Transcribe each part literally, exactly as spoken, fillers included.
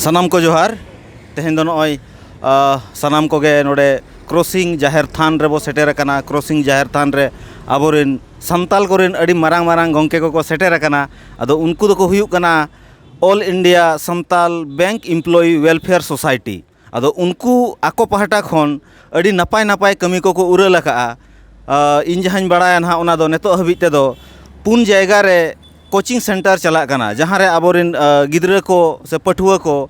ᱥᱟᱱᱟᱢ ᱠᱚ ᱡᱚᱦᱟᱨ᱾ ᱛᱮᱦᱮᱧ ᱫᱚ ᱱᱚᱜᱼᱚᱭ, ᱟ, ᱥᱟᱱᱟᱢ ᱠᱚᱜᱮ ᱱᱚᱰᱮ ᱠᱨᱚᱥᱤᱝ ᱡᱟᱦᱮᱨ ᱛᱷᱟᱱ ᱨᱮᱵᱚ ᱥᱮᱴᱮᱨ ᱟᱠᱟᱱᱟ᱾ ᱠᱨᱚᱥᱤᱝ ᱡᱟᱦᱮᱨ ᱛᱷᱟᱱ ᱨᱮ ᱟᱵᱚᱨᱮᱱ ᱥᱟᱱᱛᱟᱞ ᱠᱚᱨᱮᱱ ᱟᱹᱰᱤ ᱢᱟᱨᱟᱝ ᱢᱟᱨᱟᱝ ᱜᱚᱢᱠᱮ ᱠᱚᱠᱚ ᱥᱮᱴᱮᱨ ᱟᱠᱟᱱᱟ᱾ ᱟᱫᱚ ᱩᱱᱠᱩ ᱫᱚᱠᱚ ᱦᱩᱭᱩᱜ ᱠᱟᱱᱟ All India Santal Bank Employee Welfare Society᱾ ᱟᱫᱚ ᱩᱱᱠᱩ ᱟᱠᱚ ᱯᱟᱦᱴᱟ ᱠᱷᱚᱱ ᱟᱹᱰᱤ ᱱᱟᱯᱟᱭ ᱱᱟᱯᱟᱭ ᱠᱟᱹᱢᱤ ᱠᱚᱠᱚ ᱩᱨᱟᱹᱞ ᱟᱠᱟᱜᱼᱟ᱾ ᱟ, ᱤᱧ ᱡᱟᱦᱟᱸᱧ ᱵᱟᱲᱟᱭᱟ ᱱᱟᱦᱟᱜ, ᱚᱱᱟ ᱫᱚ ᱱᱤᱛᱚᱜ ᱦᱟᱹᱵᱤᱡ ᱛᱮᱫᱚ ᱯᱩᱱ ᱡᱟᱭᱜᱟ ᱨᱮ ᱠᱳᱪᱤᱝ ᱥᱮᱱᱴᱟᱨ ᱪᱟᱞᱟᱜ ᱠᱟᱱᱟ, ᱡᱟᱦᱟᱸ ᱨᱮ ᱟᱵᱚᱨᱮᱱ, ᱟ, ᱜᱤᱫᱽᱨᱟᱹ ᱠᱚ ᱥᱮ ᱯᱟᱹᱴᱷᱩᱣᱟᱹ ᱠᱚ,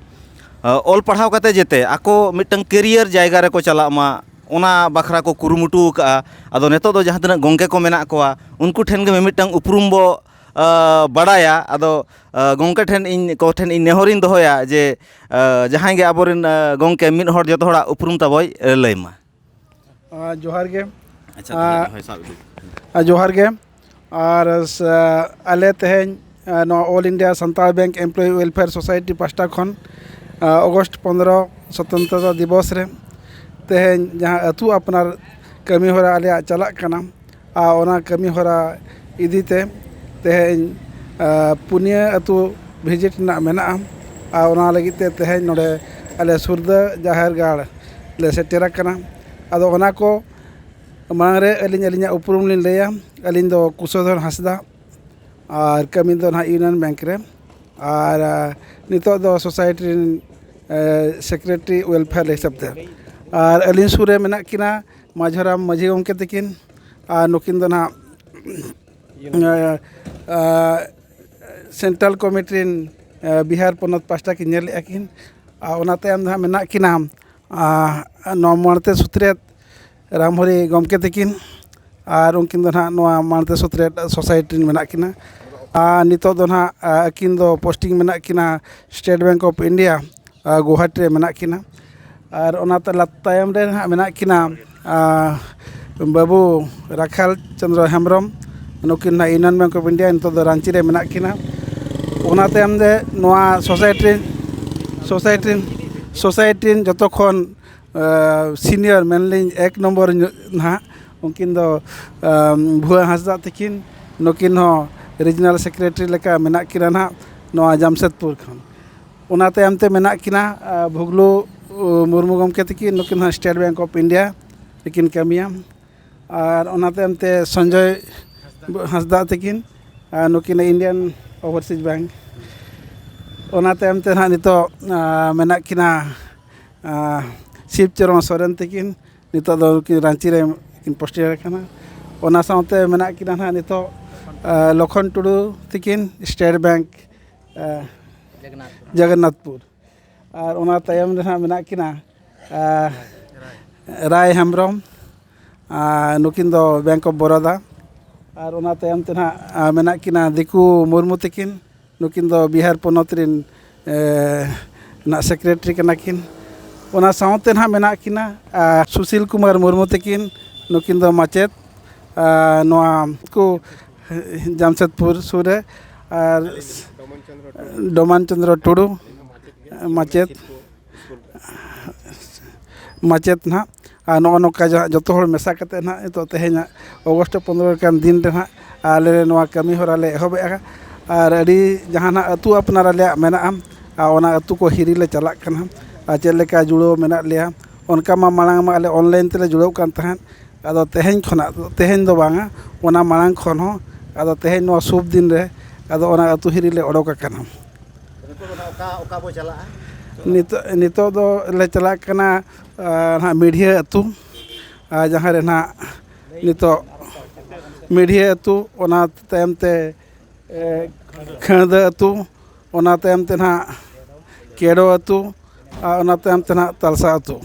ᱟ, ᱚᱞ ᱯᱟᱲᱦᱟᱣ ᱠᱟᱛᱮ ᱡᱟᱛᱮ ᱟᱠᱚ ᱢᱤᱫᱴᱟᱝ ᱠᱮᱨᱤᱭᱟᱨ ᱡᱟᱭᱜᱟ ᱨᱮᱠᱚ ᱪᱟᱞᱟᱜ ᱢᱟ, ᱚᱱᱟ ᱵᱟᱠᱷᱨᱟ ᱠᱚ ᱠᱩᱨᱩᱢᱩᱴᱩ ᱟᱠᱟᱜᱼᱟ᱾ ᱟᱫᱚ ᱱᱤᱛᱚᱜ ᱫᱚ ᱡᱟᱦᱟᱸ ᱛᱤᱱᱟᱹᱜ ᱜᱚᱢᱠᱮ ᱠᱚ ᱢᱮᱱᱟᱜ ᱠᱚᱣᱟ, ᱩᱱᱠᱩ ᱴᱷᱮᱱ ᱜᱮ ᱢᱤᱢᱤᱫᱴᱟᱝ ᱩᱯᱨᱩᱢ ᱵᱚ, ᱟ, ᱵᱟᱲᱟᱭᱟ᱾ ᱟᱫᱚ, ᱟ, ᱜᱚᱢᱠᱮ ᱴᱷᱮᱱ ᱤᱧ, ᱠᱚ ᱴᱷᱮᱱ ᱤᱧ ᱱᱮᱦᱚᱨᱤᱧ ᱫᱚᱦᱚᱭᱟ ᱡᱮ, ᱟ, ᱡᱟᱦᱟᱸᱭ ᱜᱮ ᱟᱵᱚᱨᱮᱱ, ᱟ, ᱜᱚᱢᱠᱮ ᱢᱤᱫ ᱦᱚᱲ ᱡᱚᱛᱚ ᱦᱚᱲᱟᱜ ᱩᱯᱨᱩᱢ ᱛᱟᱵᱚᱭ, ᱟ, ᱞᱟᱹᱭ ᱢᱟ᱾ ᱟᱨ ᱡᱚᱦᱟᱨ ᱜᱮ᱾ ᱟᱪᱪᱷᱟ, ᱟᱨ ᱛᱟᱦᱚᱞᱮ ᱦᱳᱭ, ᱥᱟᱵ ᱤᱫᱤ᱾ ᱟᱨ ᱡᱚᱦᱟᱨ ᱜᱮ᱾ ᱟᱨ ᱥ-, ᱟᱞᱮ ᱛᱮᱦᱮᱧ, ᱟ, ᱱᱚᱣᱟ All India Santal Bank Employee Welfare Society ᱯᱟᱦᱴᱟ ᱠᱷᱚᱱ, ᱟ, ᱚᱜᱚᱥᱴ ᱯᱚᱱᱫᱽᱨᱚ ᱥᱚᱛᱚᱱᱛᱨᱚᱛᱟ ᱫᱤᱵᱚᱥ ᱨᱮ ᱛᱮᱦᱮᱧ ᱡᱟᱦᱟᱸ ᱟᱹᱛᱩ ᱟᱯᱱᱟᱨ ᱠᱟᱹᱢᱤ ᱦᱚᱨᱟ ᱟᱞᱮᱭᱟᱜ ᱪᱟᱞᱟᱜ ᱠᱟᱱᱟ, ᱟᱨ ᱚᱱᱟ ᱠᱟᱹᱢᱤ ᱦᱚᱨᱟ ᱤᱫᱤ ᱛᱮ ᱛᱮᱦᱮᱧ, ᱟ, ᱯᱩᱱᱭᱟᱹ ᱟᱹᱛᱩ ᱵᱷᱤᱡᱤᱴ ᱨᱮᱱᱟᱜ ᱢᱮᱱᱟᱜᱼᱟ᱾ ᱟᱨ ᱚᱱᱟ ᱞᱟᱹᱜᱤᱫ ᱛᱮ ᱛᱮᱦᱮᱧ ᱱᱚᱰᱮ ᱟᱞᱮ ᱥᱩᱨᱫᱟᱹ ᱡᱟᱦᱮᱨ ᱜᱟᱲ ᱞᱮ ᱥᱮᱴᱮᱨ ᱟᱠᱟᱱᱟ᱾ ᱟᱫᱚ ᱚᱱᱟ ᱠᱚ ᱢᱟᱲᱟᱝ ᱨᱮ ᱟᱹᱞᱤᱧ ᱟᱹᱞᱤᱧᱟᱜ ᱩᱯᱨᱩᱢ ᱞᱤᱧ ᱞᱟᱹᱭᱟ᱾ ᱟᱹᱞᱤᱧ ᱫᱚ ᱠᱩᱥᱚᱫᱷᱚᱨ ᱦᱟᱸᱥᱫᱟ, ᱟᱨ ᱠᱟᱹᱢᱤ ᱫᱚ ᱱᱟᱦᱟᱜ ᱤᱭᱩᱱᱤᱭᱚᱱ ᱵᱮᱝᱠ ᱨᱮ, ᱟᱨ, ᱟ, ᱱᱤᱛᱚᱜ ᱫᱚ ᱥᱳᱥᱟᱭᱴᱤ ᱨᱮᱱ, ᱮ, ᱥᱮᱠᱨᱮᱴᱟᱨᱤ ᱣᱮᱞᱯᱷᱮᱭᱟᱨ ᱦᱤᱥᱟᱹᱵ ᱛᱮ᱾ ᱟᱨ ᱟᱹᱞᱤᱧ ᱥᱩᱨ ᱨᱮ ᱢᱮᱱᱟᱜ ᱠᱤᱱᱟ ᱢᱟᱹᱡᱷᱤ ᱦᱟᱲᱟᱢ ᱢᱟᱹᱡᱷᱤ ᱜᱚᱢᱠᱮ ᱛᱟᱹᱠᱤᱱ, ᱟᱨ ᱱᱩᱠᱤᱱ ᱫᱚ ᱱᱟᱦᱟᱜ, ᱮ, ᱟ, ᱥᱮᱱᱴᱨᱟᱞ ᱠᱚᱢᱤᱴᱤ ᱨᱮᱱ, ᱮ, ᱵᱤᱦᱟᱨ ᱯᱚᱱᱚᱛ ᱯᱟᱥᱴᱟ ᱠᱤᱱ ᱧᱮᱞᱮᱫᱼᱟ ᱠᱤᱱ᱾ ᱟᱨ ᱚᱱᱟ ᱛᱟᱭᱚᱢ ᱫᱚ ᱦᱟᱸᱜ ᱢᱮᱱᱟᱜ ᱠᱤᱱᱟ, ᱟ, ᱱᱚᱣᱟ ᱢᱟᱬᱛᱮ ᱥᱩᱛᱨᱮᱛ ᱨᱟᱢᱦᱚᱨᱤ ᱜᱚᱢᱠᱮ ᱛᱟᱹᱠᱤᱱ, ᱟᱨ ᱩᱱᱠᱤᱱ ᱫᱚ ᱱᱟᱦᱟᱜ ᱱᱚᱣᱟ ᱢᱟᱬᱛᱮ ᱥᱩᱛᱨᱮᱛ ᱥᱳᱥᱟᱭᱴᱤ ᱨᱮᱱ ᱢᱮᱱᱟᱜ ᱠᱤᱱᱟ᱾ ᱟᱨ ᱱᱤᱛᱚᱜ ᱫᱚ ᱱᱟᱦᱟᱜ, ᱟ, ᱟᱹᱠᱤᱱ ᱫᱚ ᱯᱳᱥᱴᱤᱝ ᱢᱮᱱᱟᱜ ᱠᱤᱱᱟ ᱥᱴᱮᱴ ᱵᱮᱝᱠ ᱚᱯᱷ ᱤᱱᱰᱤᱭᱟ, ᱟ, ᱜᱳᱦᱟᱴᱤ ᱨᱮ ᱢᱮᱱᱟᱜ ᱠᱤᱱᱟ᱾ ᱟᱨ ᱚᱱᱟ ᱛᱟᱞᱟ ᱛᱟᱭᱚᱢ ᱨᱮ ᱱᱟᱦᱟᱜ ᱢᱮᱱᱟᱜ ᱠᱤᱱᱟ, ᱟ, ᱵᱟᱹᱵᱩ ᱨᱟᱠᱷᱟᱞ ᱪᱚᱸᱫᱽᱨᱚ ᱦᱮᱢᱵᱨᱚᱢ, ᱱᱩᱠᱤᱱ ᱱᱟᱦᱟᱜ ᱤᱭᱩᱱᱤᱭᱚᱱ ᱵᱮᱝᱠ ᱚᱯᱷ ᱤᱱᱰᱤᱭᱟ, ᱱᱤᱛᱚᱜ ᱫᱚ ᱨᱟᱺᱪᱤ ᱨᱮ ᱢᱮᱱᱟᱜ ᱠᱤᱱᱟ᱾ ᱚᱱᱟ ᱛᱟᱭᱚᱢ ᱨᱮ ᱱᱚᱣᱟ ᱥᱳᱥᱟᱭᱴᱤ ᱨᱮᱱ, ᱥᱳᱥᱟᱭᱴᱤ ᱨᱮᱱ, ᱥᱳᱥᱟᱭᱴᱤ ᱨᱮᱱ ᱡᱚᱛᱚ ᱠᱷᱚᱱ, ᱟ, ᱥᱤᱱᱤᱭᱚᱨ, ᱢᱮᱱᱞᱤᱧ ᱮᱠ ᱱᱚᱢᱵᱚᱨ ᱧᱚᱜ ᱱᱟᱦᱟᱜ, ᱩᱱᱠᱤᱱ ᱫᱚ, ᱟ, ᱵᱷᱩᱣᱟᱹ ᱦᱟᱸᱥᱫᱟ ᱛᱟᱹᱠᱤᱱ, ᱱᱩᱠᱤᱱ ᱦᱚᱸ ᱨᱤᱡᱤᱱᱟᱞ ᱥᱮᱠᱨᱮᱴᱟᱨᱤ ᱞᱮᱠᱟ ᱢᱮᱱᱟᱜ ᱠᱤᱱᱟ ᱱᱟᱦᱟᱜ ᱱᱚᱣᱟ ᱡᱟᱢᱥᱮᱫᱽᱯᱩᱨ ᱠᱷᱚᱱ᱾ ᱚᱱᱟ ᱛᱟᱭᱚᱢ ᱛᱮ ᱢᱮᱱᱟᱜ ᱠᱤᱱᱟ ᱟᱨ ᱵᱷᱩᱜᱽᱞᱩ ᱢᱩᱨᱢᱩ ᱜᱚᱢᱠᱮ ᱛᱟᱹᱠᱤᱱ, ᱱᱩᱠᱤᱱ ᱦᱚᱸ ᱥᱴᱮᱴ ᱵᱮᱝᱠ ᱚᱯᱷ ᱤᱱᱰᱤᱭᱟ ᱨᱮᱠᱤᱱ ᱠᱟᱹᱢᱤᱭᱟ᱾ ᱟᱨ ᱚᱱᱟ ᱛᱟᱭᱚᱢ ᱛᱮ ᱥᱚᱧᱡᱚᱭ ᱦᱟᱸᱥᱫᱟ ᱛᱟᱹᱠᱤᱱ, ᱟᱨ ᱱᱩᱠᱤᱱ ᱤᱱᱰᱤᱭᱟᱱ ᱳᱵᱷᱟᱨᱥᱤᱡᱽ ᱵᱮᱝᱠ᱾ ᱚᱱᱟ ᱛᱟᱭᱚᱢ ᱛᱮ ᱱᱟᱦᱟᱜ ᱱᱤᱛᱚᱜ ᱟᱨ ᱢᱮᱱᱟᱜ ᱠᱤᱱᱟ ᱟᱨ ᱥᱤᱵ ᱪᱚᱨᱚᱱ ᱥᱚᱨᱮᱱ ᱛᱟᱹᱠᱤᱱ, ᱱᱤᱛᱚᱜ ᱫᱚ ᱱᱩᱠᱤᱱ ᱨᱟᱺᱪᱤ ᱨᱮ ᱠᱤᱱ ᱯᱳᱥᱴᱤᱝ ᱟᱠᱟᱱᱟ᱾ ᱚᱱᱟ ᱥᱟᱶᱛᱮ ᱢᱮᱱᱟᱜ ᱠᱤᱱᱟ ᱱᱟᱦᱟᱜ ᱱᱤᱛᱚᱜ ᱟᱨ ᱞᱚᱠᱷᱚᱱ ᱴᱩᱰᱩ ᱛᱟᱹᱠᱤᱱ, ᱥᱴᱮᱴ ᱵᱮᱝᱠ ᱟᱨ ᱡᱚᱜᱚᱱᱱᱟᱛᱷᱯᱩᱨ᱾ ᱟᱨ ᱚᱱᱟ ᱛᱟᱭᱚᱢ ᱨᱮ ᱱᱟᱦᱟᱜ ᱢᱮᱱᱟᱜ ᱠᱤᱱᱟ ᱟᱨ ᱨᱟᱭ ᱦᱮᱢᱵᱨᱚᱢ, ᱟᱨ ᱱᱩᱠᱤᱱ ᱫᱚ ᱵᱮᱝᱠ ᱚᱯᱷ ᱵᱚᱨᱚᱫᱟ᱾ ᱟᱨ ᱚᱱᱟ ᱛᱟᱭᱚᱢ ᱛᱮ ᱱᱟᱦᱟᱜ ᱟᱨ ᱢᱮᱱᱟᱜ ᱠᱤᱱᱟ ᱫᱤᱠᱩ ᱢᱩᱨᱢᱩ ᱛᱟᱹᱠᱤᱱ, ᱱᱩᱠᱤᱱ ᱫᱚ ᱵᱤᱦᱟᱨ ᱯᱚᱱᱚᱛ ᱨᱮᱱ ᱮ, ᱱᱟᱜ ᱥᱮᱠᱨᱮᱴᱟᱨᱤ ᱠᱟᱱᱟ ᱠᱤᱱ᱾ ᱚᱱᱟ ᱥᱟᱶᱛᱮ ᱱᱟᱦᱟᱜ ᱢᱮᱱᱟᱜ ᱠᱤᱱᱟ ᱟᱨ ᱥᱩᱥᱤᱞ ᱠᱩᱢᱟᱨ ᱢᱩᱨᱢᱩ ᱛᱟᱹᱠᱤᱱ, ᱱᱩᱠᱤᱱ ᱫᱚ ᱢᱟᱪᱮᱫ ᱟᱨ ᱱᱚᱣᱟ ᱠᱚ ᱡᱟᱢᱥᱮᱫᱽᱯᱩᱨ ᱥᱩᱨ ᱨᱮ, ᱟᱨ ᱰᱚᱢᱟᱱ ᱪᱚᱸᱫᱽᱨᱚ ᱴᱩᱰᱩ ᱢᱟᱪᱮᱫ, ᱢᱟᱪᱮᱫ ᱱᱟᱦᱟᱜ᱾ ᱟᱨ ᱱᱚᱜᱼᱚ ᱱᱚᱝᱠᱟ ᱡᱟᱦᱟᱸ ᱡᱚᱛᱚ ᱦᱚᱲ ᱢᱮᱥᱟ ᱠᱟᱛᱮ ᱱᱟᱦᱟᱜ ᱱᱤᱛᱚᱜ ᱛᱮᱦᱮᱧᱟᱜ ᱚᱜᱚᱥᱴ ᱯᱚᱱᱨᱚ ᱞᱮᱠᱟᱱ ᱫᱤᱱ ᱨᱮ ᱱᱟᱦᱟᱜ ᱟᱞᱮ ᱱᱚᱣᱟ ᱠᱟᱹᱢᱤ ᱦᱚᱨᱟ ᱞᱮ ᱮᱦᱚᱵᱮᱜᱼᱟ᱾ ᱟᱨ ᱟᱹᱰᱤ ᱡᱟᱦᱟᱸ ᱱᱟᱦᱟᱜ ᱟᱹᱛᱩ ᱟᱯᱱᱟᱨ ᱟᱞᱮᱭᱟᱜ ᱢᱮᱱᱟᱜᱼᱟ, ᱟᱨ ᱚᱱᱟ ᱟᱹᱛᱩ ᱠᱚ ᱦᱤᱨᱤ ᱞᱮ ᱪᱟᱞᱟᱜ ᱠᱟᱱᱟ᱾ ᱟᱨ ᱪᱮᱫ ᱞᱮᱠᱟ ᱡᱩᱲᱟᱹᱣ ᱢᱮᱱᱟᱜ ᱞᱮᱭᱟ, ᱚᱱᱠᱟ ᱢᱟ ᱢᱟᱲᱟᱝ ᱢᱟ ᱟᱞᱮ ᱚᱱᱞᱟᱭᱤᱱ ᱛᱮᱞᱮ ᱡᱩᱲᱟᱹᱣ ᱠᱟᱱ ᱛᱟᱦᱮᱸᱫ᱾ ᱟᱫᱚ ᱛᱮᱦᱮᱧ ᱠᱷᱚᱱᱟᱜ, ᱛᱮᱦᱮᱧ ᱫᱚ ᱵᱟᱝᱟ, ᱚᱱᱟ ᱢᱟᱲᱟᱝ ᱠᱷᱚᱱ ᱦᱚᱸ, ᱟᱫᱚ ᱛᱮᱦᱮᱧ ᱱᱚᱣᱟ ᱥᱩᱵ ᱫᱤᱱ ᱨᱮ ᱟᱫᱚ ᱚᱱᱟ ᱟᱹᱛᱩ ᱦᱤᱨᱤ ᱞᱮ ᱚᱰᱚᱠ ᱟᱠᱟᱱᱟ᱾ ᱱᱤᱛᱚᱜ ᱫᱚ ᱱᱟᱦᱟᱜ ᱚᱠᱟ, ᱚᱠᱟ ᱵᱚ ᱪᱟᱞᱟᱜᱼᱟ? ᱱᱤᱛᱚᱜ, ᱱᱤᱛᱚᱜ ᱫᱚ ᱞᱮ ᱪᱟᱞᱟᱜ ᱠᱟᱱᱟ ᱟᱨ ᱱᱟᱦᱟᱜ ᱢᱤᱰᱷᱤᱭᱟᱹ ᱟᱹᱛᱩ, ᱟᱨ ᱡᱟᱦᱟᱸ ᱨᱮ ᱱᱟᱦᱟᱜ ᱱᱤᱛᱚᱜ ᱢᱤᱰᱷᱤᱭᱟᱹ ᱟᱹᱛᱩ, ᱚᱱᱟ ᱛᱟᱭᱚᱢ ᱛᱮ ᱮ, ᱠᱷᱟᱹᱫᱟᱹ ᱟᱹᱛᱩ, ᱚᱱᱟ ᱛᱟᱭᱚᱢ ᱛᱮ ᱱᱟᱦᱟᱜ ᱠᱮᱰᱳ ᱟᱹᱛᱩ, ᱟᱨ ᱚᱱᱟ ᱛᱟᱭᱚᱢ ᱛᱮ ᱱᱟᱦᱟᱜ ᱛᱟᱞᱥᱟ ᱟᱹᱛᱩ᱾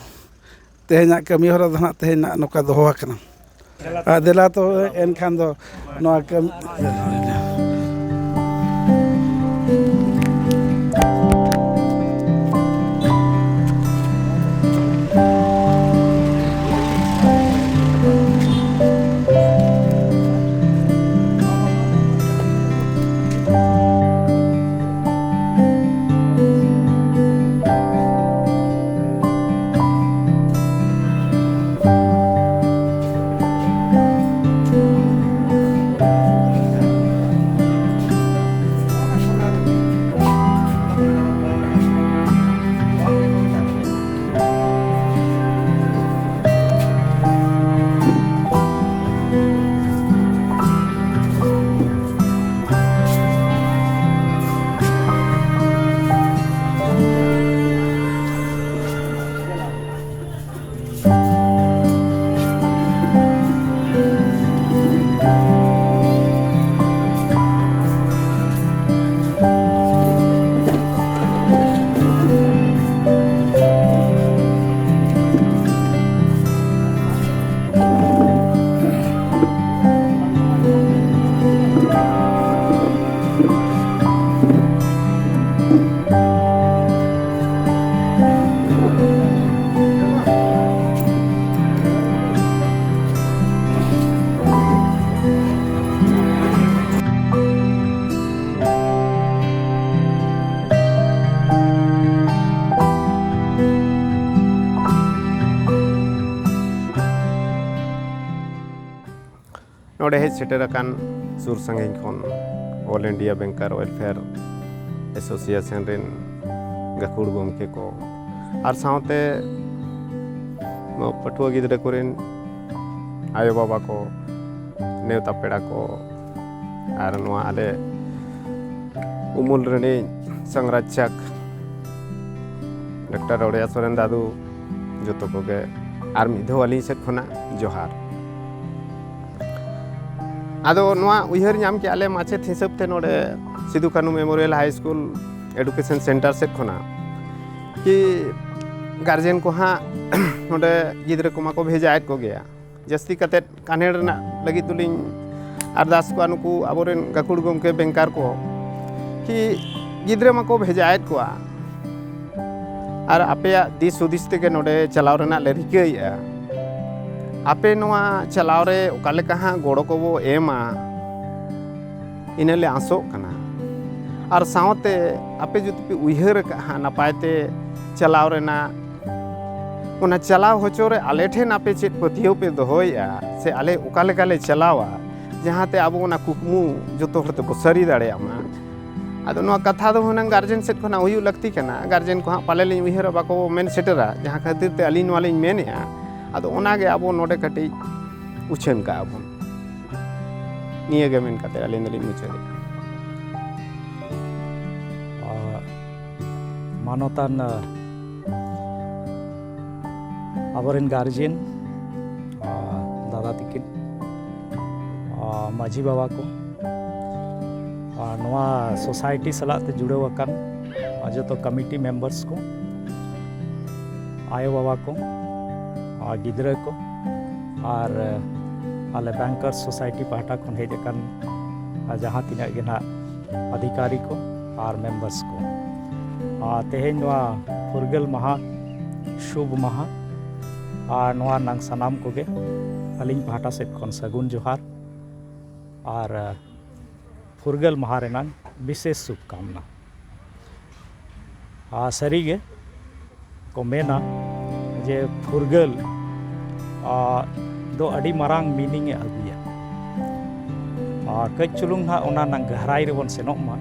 ᱛᱮᱦᱮᱧᱟᱜ ᱠᱟᱹᱢᱤ ᱦᱚᱨᱟ ᱫᱚ ᱱᱟᱦᱟᱜ ᱛᱮᱦᱮᱧ ᱱᱟᱦᱟᱜ ᱱᱚᱝᱠᱟ ᱫᱚᱦᱚ ᱟᱠᱟᱱᱟ᱾ ᱟᱨ ᱫᱮᱞᱟ ᱛᱚᱵᱮ ᱮᱱᱠᱷᱟᱱ ᱫᱚ ᱱᱚᱣᱟ ᱠᱟᱹᱢᱤ ᱯᱮ ᱦᱮᱡ ᱥᱮᱴᱮᱨ ᱟᱠᱟᱱ ᱥᱩᱨ ᱥᱟᱺᱜᱤᱧ ᱠᱷᱚᱱ All India Banker Welfare Association ᱨᱮᱱ ᱜᱟᱹᱠᱷᱩᱲ ᱜᱚᱢᱠᱮ ᱠᱚ ᱟᱨ ᱥᱟᱶᱛᱮ ᱱᱚᱣᱟ ᱯᱟᱹᱴᱷᱩᱣᱟᱹ ᱜᱤᱫᱽᱨᱟᱹ ᱠᱚᱨᱮᱱ ᱟᱭᱳᱼᱵᱟᱵᱟ ᱠᱚ, ᱱᱮᱣᱛᱟ ᱯᱮᱲᱟ ᱠᱚ ᱟᱨ ᱱᱚᱣᱟ ᱟᱞᱮ ᱩᱢᱩᱞ ᱨᱤᱱᱤᱡ ᱥᱚᱝᱨᱚᱠᱷᱚᱠ ᱰᱟᱠᱛᱟᱨ ᱨᱚᱲᱮᱭᱟ ᱥᱚᱨᱮᱱ ᱫᱟᱫᱩ, ᱡᱚᱛᱚ ᱠᱚᱜᱮ ᱟᱨ ᱢᱤᱫ ᱫᱷᱟᱣ ᱟᱹᱞᱤᱧ ᱥᱮᱫ ᱠᱷᱚᱱᱟᱜ ᱡᱚᱦᱟᱨ᱾ ᱟᱫᱚ ᱱᱚᱣᱟ ᱩᱭᱦᱟᱹᱨ ᱧᱟᱢ ᱠᱮᱜᱼᱟ ᱞᱮ ᱢᱟᱪᱮᱫ ᱦᱤᱥᱟᱹᱵ ᱛᱮ ᱱᱚᱰᱮ Sidhu Kanhu Memorial High School Education Center ᱥᱮᱫ ᱠᱷᱚᱱᱟᱜ ᱠᱤ ᱜᱟᱨᱡᱮᱱ ᱠᱚ ᱦᱟᱸᱜ ᱱᱚᱰᱮ ᱜᱤᱫᱽᱨᱟᱹ ᱠᱚᱢᱟ ᱠᱚ ᱵᱷᱮᱡᱟᱭᱮᱫ ᱠᱚᱜᱮᱭᱟ, ᱡᱟᱹᱥᱛᱤ ᱠᱟᱛᱮᱫ ᱠᱟᱱᱮᱲ ᱨᱮᱱᱟᱜ ᱞᱟᱹᱜᱤᱫ ᱫᱚᱞᱤᱧ ᱟᱨᱫᱟᱥ ᱠᱚᱣᱟ ᱱᱩᱠᱩ ᱟᱵᱚᱨᱮᱱ ᱜᱟᱹᱠᱷᱩᱲ ᱜᱚᱢᱠᱮ ᱵᱮᱝᱠᱟᱨ ᱠᱚ ᱠᱤ ᱜᱤᱫᱽᱨᱟᱹ ᱢᱟᱠᱚ ᱵᱷᱮᱡᱟᱭᱮᱫ ᱠᱚᱣᱟ ᱟᱨ ᱟᱯᱮᱭᱟᱜ ᱫᱤᱥ ᱦᱩᱫᱤᱥ ᱛᱮᱜᱮ ᱱᱚᱰᱮ ᱪᱟᱞᱟᱣ ᱨᱮᱱᱟᱜ ᱞᱮ ᱨᱤᱠᱟᱹᱭᱮᱫᱼᱟ᱾ ᱟᱯᱮ ᱱᱚᱣᱟ ᱪᱟᱞᱟᱣ ᱨᱮ ᱚᱠᱟ ᱞᱮᱠᱟ ᱦᱟᱸᱜ ᱜᱚᱲᱚ ᱠᱚᱵᱚ ᱮᱢᱟ, ᱤᱱᱟᱹ ᱞᱮ ᱟᱥᱚᱜ ᱠᱟᱱᱟ᱾ ᱟᱨ ᱥᱟᱶᱛᱮ ᱟᱯᱮ ᱡᱩᱫᱤ ᱯᱮ ᱩᱭᱦᱟᱹᱨ ᱟᱠᱟᱫ ᱦᱟᱸᱜ ᱱᱟᱯᱟᱭ ᱛᱮ ᱪᱟᱞᱟᱣ ᱨᱮᱱᱟᱜ, ᱚᱱᱟ ᱪᱟᱞᱟᱣ ᱦᱚᱪᱚ ᱨᱮ ᱟᱞᱮ ᱴᱷᱮᱱ ᱟᱯᱮ ᱪᱮᱫ ᱯᱟᱹᱛᱭᱟᱹᱣ ᱯᱮ ᱫᱚᱦᱚᱭᱮᱫᱼᱟ ᱥᱮ ᱟᱞᱮ ᱚᱠᱟ ᱞᱮᱠᱟ ᱞᱮ ᱪᱟᱞᱟᱣᱟ, ᱡᱟᱦᱟᱸᱛᱮ ᱟᱵᱚ ᱚᱱᱟ ᱠᱩᱠᱢᱩ ᱡᱚᱛᱚ ᱦᱚᱲ ᱛᱮᱵᱚ ᱥᱟᱹᱨᱤ ᱫᱟᱲᱮᱭᱟᱜ ᱢᱟ᱾ ᱟᱫᱚ ᱱᱚᱣᱟ ᱠᱟᱛᱷᱟ ᱫᱚ ᱦᱩᱱᱟᱹᱝ ᱜᱟᱨᱡᱮᱱ ᱥᱮᱫ ᱠᱷᱚᱱᱟᱜ ᱦᱩᱭᱩᱜ ᱞᱟᱹᱠᱛᱤ ᱠᱟᱱᱟ᱾ ᱜᱟᱨᱡᱮᱱ ᱠᱚ ᱦᱟᱸᱜ ᱯᱟᱞᱮ ᱞᱤᱧ ᱩᱭᱦᱟᱹᱨᱟ ᱵᱟᱠᱚ ᱢᱮᱱ ᱥᱮᱴᱮᱨᱟ, ᱡᱟᱦᱟᱸ ᱠᱷᱟᱹᱛᱤᱨ ᱛᱮ ᱟᱹᱞᱤᱧ ᱱᱚᱣᱟ ᱞᱤᱧ ᱢᱮᱱᱮᱫᱼᱟ᱾ ᱟᱫᱚ ᱚᱱᱟᱜᱮ ᱟᱵᱚ ᱱᱚᱰᱮ ᱠᱟᱹᱴᱤᱡ ᱩᱪᱷᱟᱹᱱ ᱠᱟᱜᱼᱟ ᱵᱚᱱ᱾ ᱱᱤᱭᱟᱹ ᱜᱮ ᱢᱮᱱ ᱠᱟᱛᱮ ᱟᱹᱞᱤᱧ ᱫᱚᱞᱤᱧ ᱢᱩᱪᱟᱹᱫᱮᱫᱼᱟ᱾ ᱟᱨ ᱢᱟᱱᱚᱛᱟᱱ, ᱟᱨ, ᱟᱵᱚᱨᱮᱱ ᱜᱟᱨᱡᱮᱱ, ᱟᱨ, ᱫᱟᱫᱟ ᱛᱤᱠᱤᱱ, ᱟᱨ, ᱢᱟᱹᱡᱷᱤ ᱵᱟᱵᱟ ᱠᱚ, ᱟᱨ, ᱱᱚᱣᱟ ᱥᱳᱥᱟᱭᱴᱤ ᱥᱟᱞᱟᱜ ᱛᱮ ᱡᱩᱲᱟᱹᱣ ᱟᱠᱟᱱ, ᱟᱨ, ᱡᱚᱛᱚ ᱠᱚᱢᱤᱴᱤ ᱢᱮᱢᱵᱟᱨᱥ ᱠᱚ, ᱟᱭᱳ ᱵᱟᱵᱟ ᱠᱚ, ᱟᱨ, ᱜᱤᱫᱽᱨᱟᱹ ᱠᱚ, ᱟᱨ, ᱟᱞᱮ ᱵᱮᱝᱠᱟᱨ ᱥᱳᱥᱟᱭᱴᱤ ᱯᱟᱦᱴᱟ ᱠᱷᱚᱱ ᱦᱮᱡ ᱟᱠᱟᱱ, ᱟᱨ, ᱡᱟᱦᱟᱸ ᱛᱤᱱᱟᱹᱜ ᱜᱮ ᱱᱟᱦᱟᱜ ᱚᱫᱷᱤᱠᱟᱨᱤ ᱠᱚ ᱟᱨ ᱢᱮᱢᱵᱟᱨᱥ ᱠᱚ᱾ ᱟᱨ ᱛᱮᱦᱮᱧ ᱱᱚᱣᱟ ᱯᱷᱩᱨᱜᱟᱹᱞ ᱢᱟᱦᱟ, ᱥᱩᱵᱷ ᱢᱟᱦᱟ, ᱟᱨ ᱱᱚᱣᱟ ᱨᱮᱱᱟᱝ ᱥᱟᱱᱟᱢ ᱠᱚᱜᱮ ᱟᱹᱞᱤᱧ ᱯᱟᱦᱴᱟ ᱥᱮᱫ ᱠᱷᱚᱱ ᱥᱟᱹᱜᱩᱱ ᱡᱚᱦᱟᱨ ᱟᱨ ᱯᱷᱩᱨᱜᱟᱹᱞ ᱢᱟᱦᱟ ᱨᱮᱱᱟᱝ ᱵᱤᱥᱮᱥ ᱥᱩᱵᱷᱠᱟᱢᱱᱟ᱾ ᱟᱨ ᱥᱟᱹᱨᱤᱜᱮ ᱠᱚ ᱢᱮᱱᱟ ᱡᱮ ᱯᱷᱩᱨᱜᱟᱹᱞ, ᱟᱨ, ᱫᱚ ᱟᱹᱰᱤ ᱢᱟᱨᱟᱝ meaning ᱮ ᱟᱹᱜᱩᱭᱟ᱾ ᱟᱨ ᱠᱟᱹᱡ ᱪᱩᱞᱩᱝ ᱱᱟᱦᱟᱜ ᱚᱱᱟ ᱱᱟᱝ ᱜᱟᱦᱨᱟᱭ ᱨᱮᱵᱚᱱ ᱥᱮᱱᱚᱜ ᱢᱟ᱾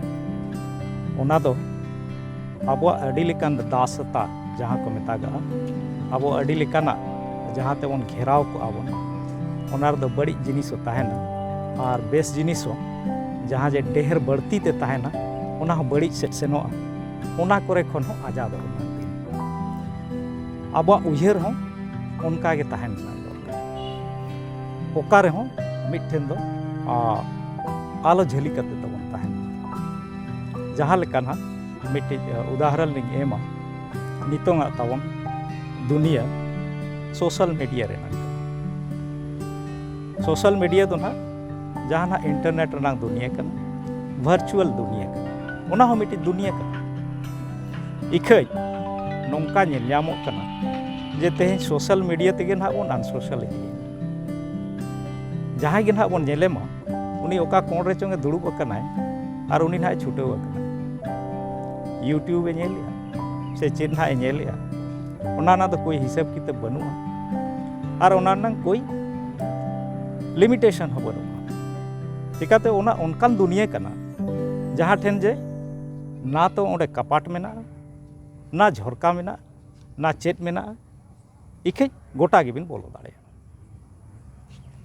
ᱚᱱᱟ ᱫᱚ ᱟᱵᱚᱣᱟᱜ ᱟᱹᱰᱤ ᱞᱮᱠᱟᱱ ᱫᱟᱥᱚᱛᱟ ᱡᱟᱦᱟᱸ ᱠᱚ ᱢᱮᱛᱟᱜᱟᱜᱼᱟ, ᱟᱵᱚ ᱟᱹᱰᱤ ᱞᱮᱠᱟᱱᱟᱜ ᱡᱟᱦᱟᱸ ᱛᱮᱵᱚᱱ ᱜᱷᱮᱨᱟᱣ ᱠᱚᱜᱼᱟ ᱵᱚᱱ, ᱚᱱᱟ ᱨᱮᱫᱚ ᱵᱟᱹᱲᱤᱡ ᱡᱤᱱᱤᱥ ᱦᱚᱸ ᱛᱟᱦᱮᱱᱟ᱾ ᱟᱨ ᱵᱮᱥ ᱡᱤᱱᱤᱥ ᱦᱚᱸ ᱡᱟᱦᱟᱸ ᱡᱮ ᱰᱷᱮᱨ ᱵᱟᱹᱲᱛᱤ ᱛᱮ ᱛᱟᱦᱮᱱᱟ, ᱚᱱᱟ ᱦᱚᱸ ᱵᱟᱹᱲᱤᱡ ᱥᱮᱫ ᱥᱮᱱᱚᱜᱼᱟ᱾ ᱚᱱᱟ ᱠᱚᱨᱮ ᱠᱷᱚᱱ ᱦᱚᱸ ᱟᱡᱟᱫᱚᱜ ᱨᱮᱱᱟᱜ ᱫᱤᱱ᱾ ᱟᱵᱚᱣᱟᱜ ᱩᱭᱦᱟᱹᱨ ᱦᱚᱸ ᱚᱱᱠᱟ ᱜᱮ ᱛᱟᱦᱮᱱ ᱨᱮᱱᱟᱜ ᱫᱚᱨᱠᱟᱨ᱾ ᱚᱠᱟ ᱨᱮᱦᱚᱸ ᱢᱤᱫᱴᱷᱮᱱ ᱫᱚ, ᱟ, ᱟᱞᱚ ᱡᱷᱟᱹᱞᱤ ᱠᱟᱛᱮ ᱛᱟᱵᱚᱱ ᱛᱟᱦᱮᱱ ᱢᱟ᱾ ᱡᱟᱦᱟᱸ ᱞᱮᱠᱟ ᱱᱟᱦᱟᱜ ᱢᱤᱫᱴᱤᱡ, ᱟ, ᱩᱫᱟᱦᱚᱨᱚᱱ ᱞᱤᱧ ᱮᱢᱟ, ᱱᱤᱛᱚᱝᱟᱜ ᱛᱟᱵᱚᱱ ᱫᱩᱱᱤᱭᱟᱹ social media ᱨᱮᱱᱟᱜ᱾ social media ᱫᱚ ᱱᱟᱦᱟᱜ ᱡᱟᱦᱟᱸ ᱱᱟᱦᱟᱜ internet ᱨᱮᱱᱟᱜ ᱫᱩᱱᱤᱭᱟᱹ ᱠᱟᱱᱟ, virtual ᱫᱩᱱᱤᱭᱟᱹ ᱠᱟᱱᱟ, ᱚᱱᱟ ᱦᱚᱸ ᱢᱤᱫᱴᱤᱡ ᱫᱩᱱᱤᱭᱟᱹ ᱠᱟᱱᱟ᱾ ᱤᱠᱷᱟᱹᱡ ᱱᱚᱝᱠᱟ ᱧᱮᱞ ᱧᱟᱢᱚᱜ ᱠᱟᱱᱟ ᱡᱮ ᱛᱮᱦᱮᱧ social media ᱛᱮᱜᱮ ᱱᱟᱦᱟᱜ ᱵᱚᱱ unsocial ᱤᱫᱤᱭᱮᱫᱟ᱾ ᱡᱟᱦᱟᱸᱭ ᱜᱮ ᱱᱟᱦᱟᱜ ᱵᱚᱱ ᱧᱮᱞᱮ ᱢᱟ, ᱩᱱᱤ ᱚᱠᱟ ᱠᱚᱬ ᱨᱮ ᱪᱚᱝ ᱮ ᱫᱩᱲᱩᱵ ᱟᱠᱟᱱᱟᱭ ᱟᱨ ᱩᱱᱤ ᱱᱟᱦᱟᱜ ᱮ ᱪᱷᱩᱴᱟᱹᱣ ᱟᱠᱟᱱᱟ᱾ YouTube ᱮ ᱧᱮᱞᱮᱜᱼᱟ ᱥᱮ ᱪᱮᱫ ᱱᱟᱦᱟᱜ ᱮ ᱧᱮᱞᱮᱜᱼᱟ, ᱚᱱᱟ ᱨᱮᱱᱟᱜ ᱫᱚ ᱠᱳᱭ ᱦᱤᱥᱟᱹᱵ ᱠᱤᱛᱟᱹᱵ ᱵᱟᱹᱱᱩᱜᱼᱟ᱾ ᱟᱨ ᱚᱱᱟ ᱨᱮᱱᱟᱜ ᱠᱳᱭ limitation ᱦᱚᱸ ᱵᱟᱹᱱᱩᱜᱼᱟ᱾ ᱪᱤᱠᱟᱹᱛᱮ ᱚᱱᱟ ᱚᱱᱠᱟᱱ ᱫᱩᱱᱤᱭᱟᱹ ᱠᱟᱱᱟ, ᱡᱟᱦᱟᱸ ᱴᱷᱮᱱ ᱡᱮ ᱱᱟ ᱛᱚ ᱚᱸᱰᱮ ᱠᱟᱯᱟᱴ ᱢᱮᱱᱟᱜᱼᱟ, ᱱᱟ ᱡᱷᱚᱨᱠᱟ ᱢᱮᱱᱟᱜᱼᱟ, ᱱᱟ ᱪᱮᱫ ᱢᱮᱱᱟᱜᱼᱟ, ᱤᱠᱷᱟᱹᱡ ᱜᱚᱴᱟ ᱜᱮᱵᱤᱱ ᱵᱚᱞᱚ ᱫᱟᱲᱮᱭᱟᱜᱼᱟ᱾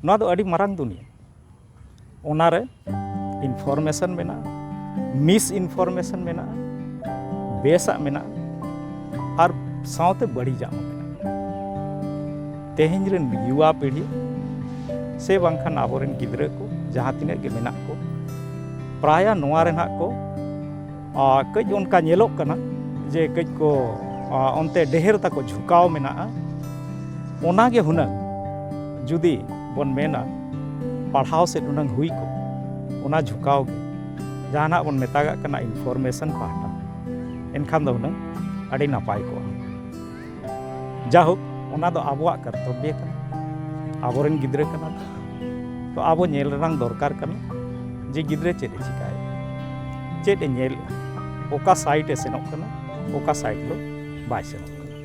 ᱱᱚᱣᱟ ᱫᱚ ᱟᱹᱰᱤ ᱢᱟᱨᱟᱝ ᱫᱩᱱᱤᱭᱟᱹ᱾ ᱚᱱᱟᱨᱮ information ᱢᱮᱱᱟᱜᱼᱟ, misinformation ᱢᱮᱱᱟᱜᱼᱟ, ᱵᱮᱥᱟᱜ ᱢᱮᱱᱟᱜᱼᱟ, ᱟᱨ ᱥᱟᱶᱛᱮ ᱵᱟᱹᱲᱤᱡᱟᱜ ᱦᱚᱸ ᱢᱮᱱᱟᱜᱼᱟ᱾ ᱛᱮᱦᱮᱧ ᱨᱮᱱ ᱭᱩᱣᱟ ᱯᱤᱲᱦᱤ ᱥᱮ ᱵᱟᱝᱠᱷᱟᱱ ᱟᱵᱚᱨᱮᱱ ᱜᱤᱫᱽᱨᱟᱹ ᱠᱚ ᱡᱟᱦᱟᱸ ᱛᱤᱱᱟᱹᱜ ᱜᱮ ᱢᱮᱱᱟᱜ ᱠᱚ, ᱯᱨᱟᱭᱟ ᱱᱚᱣᱟ ᱨᱮ ᱱᱟᱜ ᱠᱚ, ᱟ, ᱠᱟᱹᱡ ᱚᱱᱠᱟ ᱧᱮᱞᱚᱜ ᱠᱟᱱᱟ ᱡᱮ ᱠᱟᱹᱡ ᱠᱚ, ᱟ, ᱚᱱᱛᱮ ᱰᱷᱮᱨ ᱛᱟᱠᱚ ᱡᱷᱩᱠᱟᱣ ᱢᱮᱱᱟᱜᱼᱟ᱾ ᱚᱱᱟᱜᱮ ᱦᱩᱱᱟᱹᱝ ᱡᱩᱫᱤ ᱵᱚᱱ ᱢᱮᱱᱟ ᱯᱟᱲᱦᱟᱣ ᱥᱮᱫ ᱦᱩᱱᱟᱹᱝ ᱦᱩᱭ ᱠᱚᱜ, ᱚᱱᱟ ᱡᱷᱩᱠᱟᱣ ᱜᱮ ᱡᱟᱦᱟᱱᱟᱜ ᱵᱚᱱ ᱢᱮᱛᱟᱜᱟᱜ ᱠᱟᱱᱟ information ᱯᱟᱦᱴᱟ, ᱮᱱᱠᱷᱟᱱ ᱫᱚ ᱦᱩᱱᱟᱹᱝ ᱟᱹᱰᱤ ᱱᱟᱯᱟᱭ ᱠᱚᱜᱼᱟ᱾ ᱡᱟᱭᱦᱳᱠ, ᱚᱱᱟ ᱫᱚ ᱟᱵᱚᱣᱟᱜ ᱠᱚᱨᱛᱚᱵᱵᱚ ᱠᱟᱱᱟ, ᱟᱵᱚᱨᱮᱱ ᱜᱤᱫᱽᱨᱟᱹ ᱠᱟᱱᱟ ᱠᱚ᱾ ᱛᱚ ᱟᱵᱚ ᱧᱮᱞ ᱨᱮᱱᱟᱜ ᱫᱚᱨᱠᱟᱨ ᱠᱟᱱᱟ ᱡᱮ ᱜᱤᱫᱽᱨᱟᱹ ᱪᱮᱫ ᱮ ᱪᱤᱠᱟᱹᱭᱮᱫᱟ, ᱪᱮᱫ ᱮ ᱧᱮᱞᱮᱫᱼᱟ, ᱚᱠᱟ site ᱮ ᱥᱮᱱᱚᱜ ᱠᱟᱱᱟ, ᱚᱠᱟ site ᱫᱚ ᱵᱟᱭ ᱥᱮᱱᱚᱜ ᱠᱟᱱᱟ᱾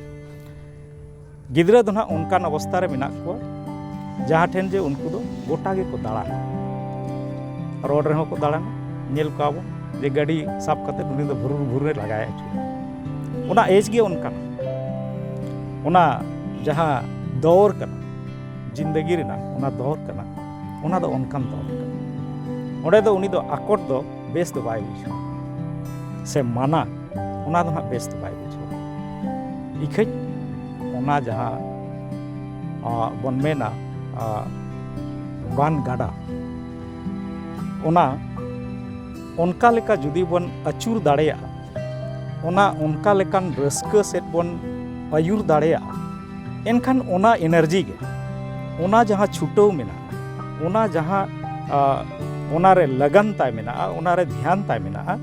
ᱜᱤᱫᱽᱨᱟᱹ ᱫᱚ ᱱᱟᱦᱟᱜ ᱚᱱᱠᱟᱱ ᱚᱵᱚᱥᱛᱷᱟ ᱨᱮ ᱢᱮᱱᱟᱜ ᱠᱚᱣᱟ ᱡᱟᱦᱟᱸ ᱴᱷᱮᱱ ᱡᱮ ᱩᱱᱠᱩ ᱫᱚ ᱜᱚᱴᱟ ᱜᱮᱠᱚ ᱫᱟᱬᱟᱱᱟ᱾ ᱨᱳᱰ ᱨᱮᱦᱚᱸ ᱠᱚ ᱫᱟᱬᱟᱱᱟ, ᱧᱮᱞ ᱠᱚᱣᱟ ᱵᱚᱱ ᱡᱮ ᱜᱟᱹᱰᱤ ᱥᱟᱵ ᱠᱟᱛᱮ ᱩᱱᱤ ᱫᱚ ᱵᱷᱩᱨᱩᱨ ᱵᱷᱩᱨᱩᱨ ᱮ ᱞᱟᱜᱟᱭ ᱟᱹᱪᱩᱨᱟ᱾ ᱚᱱᱟ ᱮᱡᱽ ᱜᱮ ᱚᱱᱠᱟᱱᱟ᱾ ᱚᱱᱟ ᱡᱟᱦᱟᱸ ᱫᱚᱨ ᱠᱟᱱᱟ, ᱡᱤᱱᱫᱟᱹᱜᱤ ᱨᱮᱱᱟᱜ ᱚᱱᱟ ᱫᱚᱨ ᱠᱟᱱᱟ, ᱚᱱᱟ ᱫᱚ ᱚᱱᱠᱟᱱ ᱫᱚᱨ ᱠᱟᱱᱟ᱾ ᱚᱸᱰᱮ ᱫᱚ ᱩᱱᱤ ᱫᱚ ᱟᱠᱚᱴ ᱫᱚ ᱵᱮᱥ ᱫᱚ ᱵᱟᱭ ᱵᱩᱡᱷᱟᱹᱣᱟ, ᱥᱮ ᱢᱟᱱᱟ, ᱚᱱᱟ ᱫᱚ ᱦᱟᱸᱜ ᱵᱮᱥ ᱫᱚ ᱵᱟᱭ ᱵᱩᱡᱷᱟᱹᱣᱟ᱾ ᱤᱠᱷᱟᱹᱡ ᱚᱱᱟ ᱡᱟᱦᱟᱸ, ᱟ, ᱵᱚᱱ ᱢᱮᱱᱟ, ᱟ, ᱵᱟᱱ ᱜᱟᱰᱟ, ᱚᱱᱟ ᱚᱱᱠᱟ ᱞᱮᱠᱟ ᱡᱩᱫᱤ ᱵᱚᱱ ᱟᱹᱪᱩᱨ ᱫᱟᱲᱮᱭᱟᱜᱼᱟ, ᱚᱱᱟ ᱚᱱᱠᱟ ᱞᱮᱠᱟᱱ ᱨᱟᱹᱥᱠᱟᱹ ᱥᱮᱫ ᱵᱚᱱ ᱟᱹᱭᱩᱨ ᱫᱟᱲᱮᱭᱟᱜᱼᱟ, ᱮᱱᱠᱷᱟᱱ ᱚᱱᱟ ᱮᱱᱟᱨᱡᱤ ᱜᱮ, ᱚᱱᱟ ᱡᱟᱦᱟᱸ ᱪᱷᱩᱴᱟᱹᱣ ᱢᱮᱱᱟᱜᱼᱟ, ᱚᱱᱟ ᱡᱟᱦᱟᱸ, ᱟ, ᱚᱱᱟᱨᱮ ᱞᱟᱜᱟᱱ ᱛᱟᱭ ᱢᱮᱱᱟᱜᱼᱟ, ᱚᱱᱟᱨᱮ ᱫᱷᱮᱭᱟᱱ ᱛᱟᱭ ᱢᱮᱱᱟᱜᱼᱟ,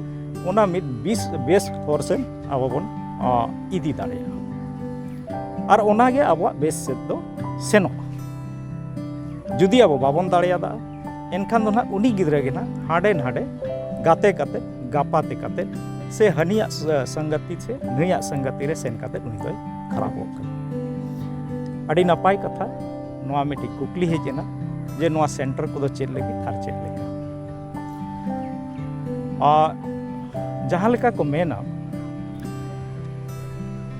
ᱚᱱᱟ ᱢᱤᱫ ᱵᱤᱥ, ᱵᱮᱥ ᱦᱚᱨ ᱥᱮᱫ ᱟᱵᱚ ᱵᱚᱱ, ᱟ, ᱤᱫᱤ ᱫᱟᱲᱮᱭᱟᱜᱼᱟ᱾ ᱟᱨ ᱚᱱᱟᱜᱮ ᱟᱵᱚᱣᱟᱜ ᱵᱮᱥ ᱥᱮᱫ ᱫᱚ ᱥᱮᱱᱚᱜᱼᱟ᱾ ᱡᱩᱫᱤ ᱟᱵᱚ ᱵᱟᱵᱚᱱ ᱫᱟᱲᱮᱭᱟᱫᱟ, ᱮᱱᱠᱷᱟᱱ ᱫᱚ ᱱᱟᱦᱟᱜ ᱩᱱᱤ ᱜᱤᱫᱽᱨᱟᱹ ᱜᱮ ᱱᱟᱦᱟᱜ ᱦᱟᱸᱰᱮ ᱱᱟᱰᱮ ᱜᱟᱛᱮ ᱠᱟᱛᱮ, ᱜᱟᱯᱟᱛᱮ ᱠᱟᱛᱮ, ᱥᱮ ᱦᱟᱹᱱᱤᱭᱟᱜ ᱥ-, ᱥᱚᱝᱜᱟᱛᱤ ᱥᱮ ᱱᱟᱹᱭᱟᱜ ᱥᱚᱝᱜᱟᱛᱤ ᱨᱮ ᱥᱮᱱ ᱠᱟᱛᱮ ᱩᱱᱤ ᱫᱚᱭ ᱠᱷᱟᱨᱟᱯᱚᱜ ᱠᱟᱱᱟ᱾ ᱟᱹᱰᱤ ᱱᱟᱯᱟᱭ ᱠᱟᱛᱷᱟ, ᱱᱚᱣᱟ ᱢᱤᱫᱴᱤᱡ ᱠᱩᱠᱞᱤ ᱦᱮᱡ ᱮᱱᱟ ᱡᱮ ᱱᱚᱣᱟ ᱥᱮᱱᱴᱟᱨ ᱠᱚᱫᱚ ᱪᱮᱫ ᱞᱟᱹᱜᱤᱫ ᱟᱨ ᱪᱮᱫ ᱞᱮᱠᱟ? ᱟᱨ ᱡᱟᱦᱟᱸ ᱞᱮᱠᱟ ᱠᱚ ᱢᱮᱱᱟ,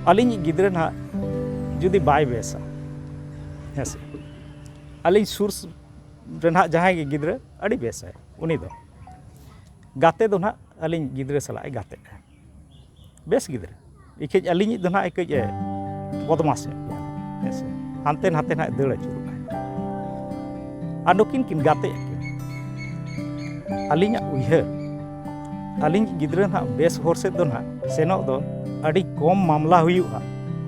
ᱟᱹᱞᱤᱧᱤᱡ ᱜᱤᱫᱽᱨᱟᱹ ᱱᱟᱦᱟᱜ ᱡᱩᱫᱤ ᱵᱟᱭ ᱵᱮᱥᱟ, ᱦᱮᱸ ᱥᱮ, ᱟᱹᱞᱤᱧ ᱥᱩᱨ ᱨᱮ ᱱᱟᱦᱟᱜ ᱡᱟᱦᱟᱸᱭ ᱜᱮ ᱜᱤᱫᱽᱨᱟᱹ ᱟᱹᱰᱤ ᱵᱮᱥᱟᱭ, ᱩᱱᱤ ᱫᱚ ᱜᱟᱛᱮ ᱫᱚ ᱱᱟᱦᱟᱜ ᱟᱹᱞᱤᱧ ᱜᱤᱫᱽᱨᱟᱹ ᱥᱟᱞᱟᱜ ᱮ ᱜᱟᱛᱮᱜᱼᱟ, ᱵᱮᱥ ᱜᱤᱫᱽᱨᱟᱹ᱾ ᱤᱠᱷᱟᱹᱡ ᱟᱹᱞᱤᱧᱤᱡ ᱫᱚ ᱱᱟᱦᱟᱜ ᱠᱟᱹᱡ ᱮ ᱵᱚᱫᱢᱟᱥ ᱧᱚᱜ ᱜᱮᱭᱟ, ᱦᱮᱸ ᱥᱮ, ᱦᱟᱱᱛᱮ ᱱᱟᱛᱮ ᱱᱟᱦᱟᱜ ᱫᱟᱹᱲ ᱟᱹᱪᱩᱨᱚᱜᱼᱟᱭ᱾ ᱟᱨ ᱱᱩᱠᱤᱱ ᱠᱤᱱ ᱜᱟᱛᱮᱜ ᱟᱹᱠᱤᱱ᱾ ᱟᱹᱞᱤᱧᱟᱜ ᱩᱭᱦᱟᱹᱨ, ᱟᱹᱞᱤᱧ ᱜᱤᱫᱽᱨᱟᱹ ᱱᱟᱦᱟᱜ ᱵᱮᱥ ᱦᱚᱨ ᱥᱮᱫ ᱫᱚ ᱱᱟᱦᱟᱜ ᱥᱮᱱᱚᱜ ᱫᱚ ᱟᱹᱰᱤ ᱠᱚᱢ ᱢᱟᱢᱞᱟ ᱦᱩᱭᱩᱜᱼᱟ᱾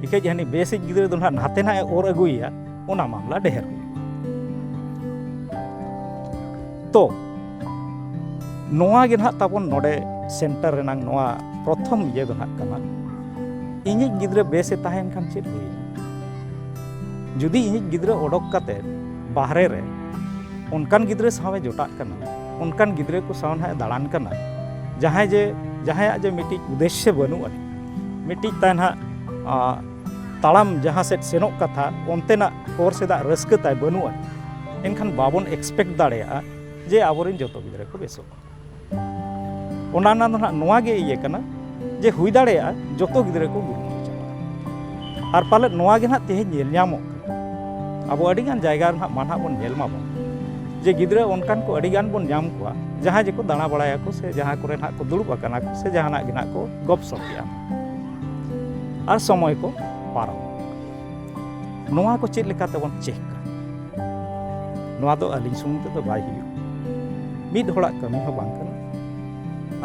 ᱤᱠᱷᱟᱹᱡ ᱦᱟᱹᱱᱤ ᱵᱮᱥᱤᱡ ᱜᱤᱫᱽᱨᱟᱹ ᱫᱚ ᱱᱟᱦᱟᱜ ᱱᱟᱛᱮ ᱱᱟᱦᱟᱜ ᱮ ᱚᱨ ᱟᱹᱜᱩᱭᱮᱭᱟ, ᱚᱱᱟ ᱢᱟᱢᱞᱟ ᱰᱷᱮᱨ ᱦᱩᱭᱩᱜᱼᱟ᱾ ᱛᱚ, ᱱᱚᱣᱟ ᱜᱮ ᱱᱟᱦᱟᱜ ᱛᱟᱵᱚᱱ ᱱᱚᱰᱮ ᱥᱮᱱᱴᱟᱨ ᱨᱮᱱᱟᱝ ᱱᱚᱣᱟ ᱯᱨᱚᱛᱷᱚᱢ ᱤᱭᱟᱹ ᱫᱚ ᱱᱟᱦᱟᱜ ᱠᱟᱱᱟ᱾ ᱤᱧᱤᱡ ᱜᱤᱫᱽᱨᱟᱹ ᱵᱮᱥᱮ ᱛᱟᱦᱮᱱ ᱠᱷᱟᱱ ᱪᱮᱫ ᱦᱩᱭᱮᱱᱟ? ᱡᱩᱫᱤ ᱤᱧᱤᱡ ᱜᱤᱫᱽᱨᱟᱹ ᱚᱰᱚᱠ ᱠᱟᱛᱮ ᱵᱟᱦᱨᱮ ᱨᱮ ᱚᱱᱠᱟᱱ ᱜᱤᱫᱽᱨᱟᱹ ᱥᱟᱶ ᱮ ᱡᱚᱴᱟᱜ ᱠᱟᱱᱟ, ᱚᱱᱠᱟᱱ ᱜᱤᱫᱽᱨᱟᱹ ᱠᱚ ᱥᱟᱶ ᱱᱟᱦᱟᱜ ᱮ ᱫᱟᱬᱟᱱ ᱠᱟᱱᱟ, ᱡᱟᱦᱟᱸᱭ ᱡᱮ, ᱡᱟᱦᱟᱸᱭᱟᱜ ᱡᱮ ᱢᱤᱫᱴᱤᱡ ᱩᱫᱮᱥᱥᱚ ᱵᱟᱹᱱᱩᱜ ᱟᱹᱱᱤᱡ, ᱢᱤᱫᱴᱤᱡ ᱛᱟᱭ ᱱᱟᱦᱟᱜ, ᱟ, ᱛᱟᱲᱟᱢ ᱡᱟᱦᱟᱸ ᱥᱮᱫ ᱥᱮᱱᱚᱜ ᱠᱟᱛᱷᱟ, ᱚᱱᱛᱮᱱᱟᱜ ᱦᱚᱨ ᱥᱮᱫᱟᱜ ᱨᱟᱹᱥᱠᱟᱹ ᱛᱟᱭ ᱵᱟᱹᱱᱩᱜ ᱟᱹᱱᱤᱡ, ᱮᱱᱠᱷᱟᱱ ᱵᱟᱵᱚᱱ expect ᱫᱟᱲᱮᱭᱟᱜᱼᱟ ᱡᱮ ᱟᱵᱚᱨᱮᱱ ᱡᱚᱛᱚ ᱜᱤᱫᱽᱨᱟᱹ ᱠᱚ ᱵᱮᱥᱚᱜᱼᱟ᱾ ᱚᱱᱟ ᱨᱮᱱᱟᱜ ᱫᱚ ᱱᱟᱦᱟᱜ ᱱᱚᱣᱟ ᱜᱮ ᱤᱭᱟᱹ ᱠᱟᱱᱟ ᱡᱮ ᱦᱩᱭ ᱫᱟᱲᱮᱭᱟᱜᱼᱟ ᱡᱚᱛᱚ ᱜᱤᱫᱽᱨᱟᱹ ᱠᱚ ᱜᱩᱱᱢᱟᱱ ᱪᱟᱵᱟᱜᱼᱟ᱾ ᱟᱨ ᱯᱟᱞᱮᱫ ᱱᱚᱣᱟ ᱜᱮ ᱱᱟᱦᱟᱜ ᱛᱮᱦᱮᱧ ᱧᱮᱞ ᱧᱟᱢᱚᱜ ᱠᱟᱱᱟ᱾ ᱟᱵᱚ ᱟᱹᱰᱤᱜᱟᱱ ᱡᱟᱭᱜᱟ ᱨᱮ ᱱᱟᱦᱟᱜ ᱢᱟ ᱱᱟᱦᱟᱜ ᱵᱚᱱ ᱧᱮᱞ ᱢᱟᱵᱚᱱ ᱡᱮ ᱜᱤᱫᱽᱨᱟᱹ ᱚᱱᱠᱟᱱ ᱠᱚ ᱟᱹᱰᱤᱜᱟᱱ ᱵᱚᱱ ᱧᱟᱢ ᱠᱚᱣᱟ, ᱡᱟᱦᱟᱸᱭ ᱡᱮᱠᱚ ᱫᱟᱬᱟ ᱵᱟᱲᱟᱭᱟᱠᱚ ᱥᱮ ᱡᱟᱦᱟᱸ ᱠᱚᱨᱮ ᱱᱟᱦᱟᱜ ᱠᱚ ᱫᱩᱲᱩᱵ ᱟᱠᱟᱱᱟ ᱠᱚ ᱥᱮ ᱡᱟᱦᱟᱱᱟᱜ ᱜᱮ ᱱᱟᱦᱟᱜ ᱠᱚ ᱜᱚᱯᱥᱚᱯᱮᱜᱼᱟ ᱟᱨ ᱥᱚᱢᱚᱭ ᱠᱚ ᱯᱟᱨᱚᱢ᱾ ᱱᱚᱣᱟ ᱠᱚ ᱪᱮᱫ ᱞᱮᱠᱟ ᱛᱮᱵᱚᱱ ᱪᱮᱠᱟ? ᱱᱚᱣᱟ ᱫᱚ ᱟᱹᱞᱤᱧ ᱥᱩᱢᱩᱝ ᱛᱮᱫᱚ ᱵᱟᱭ ᱦᱩᱭᱩᱜᱼᱟ, ᱢᱤᱫ ᱦᱚᱲᱟᱜ ᱠᱟᱹᱢᱤ ᱦᱚᱸ ᱵᱟᱝ ᱠᱟᱱᱟ᱾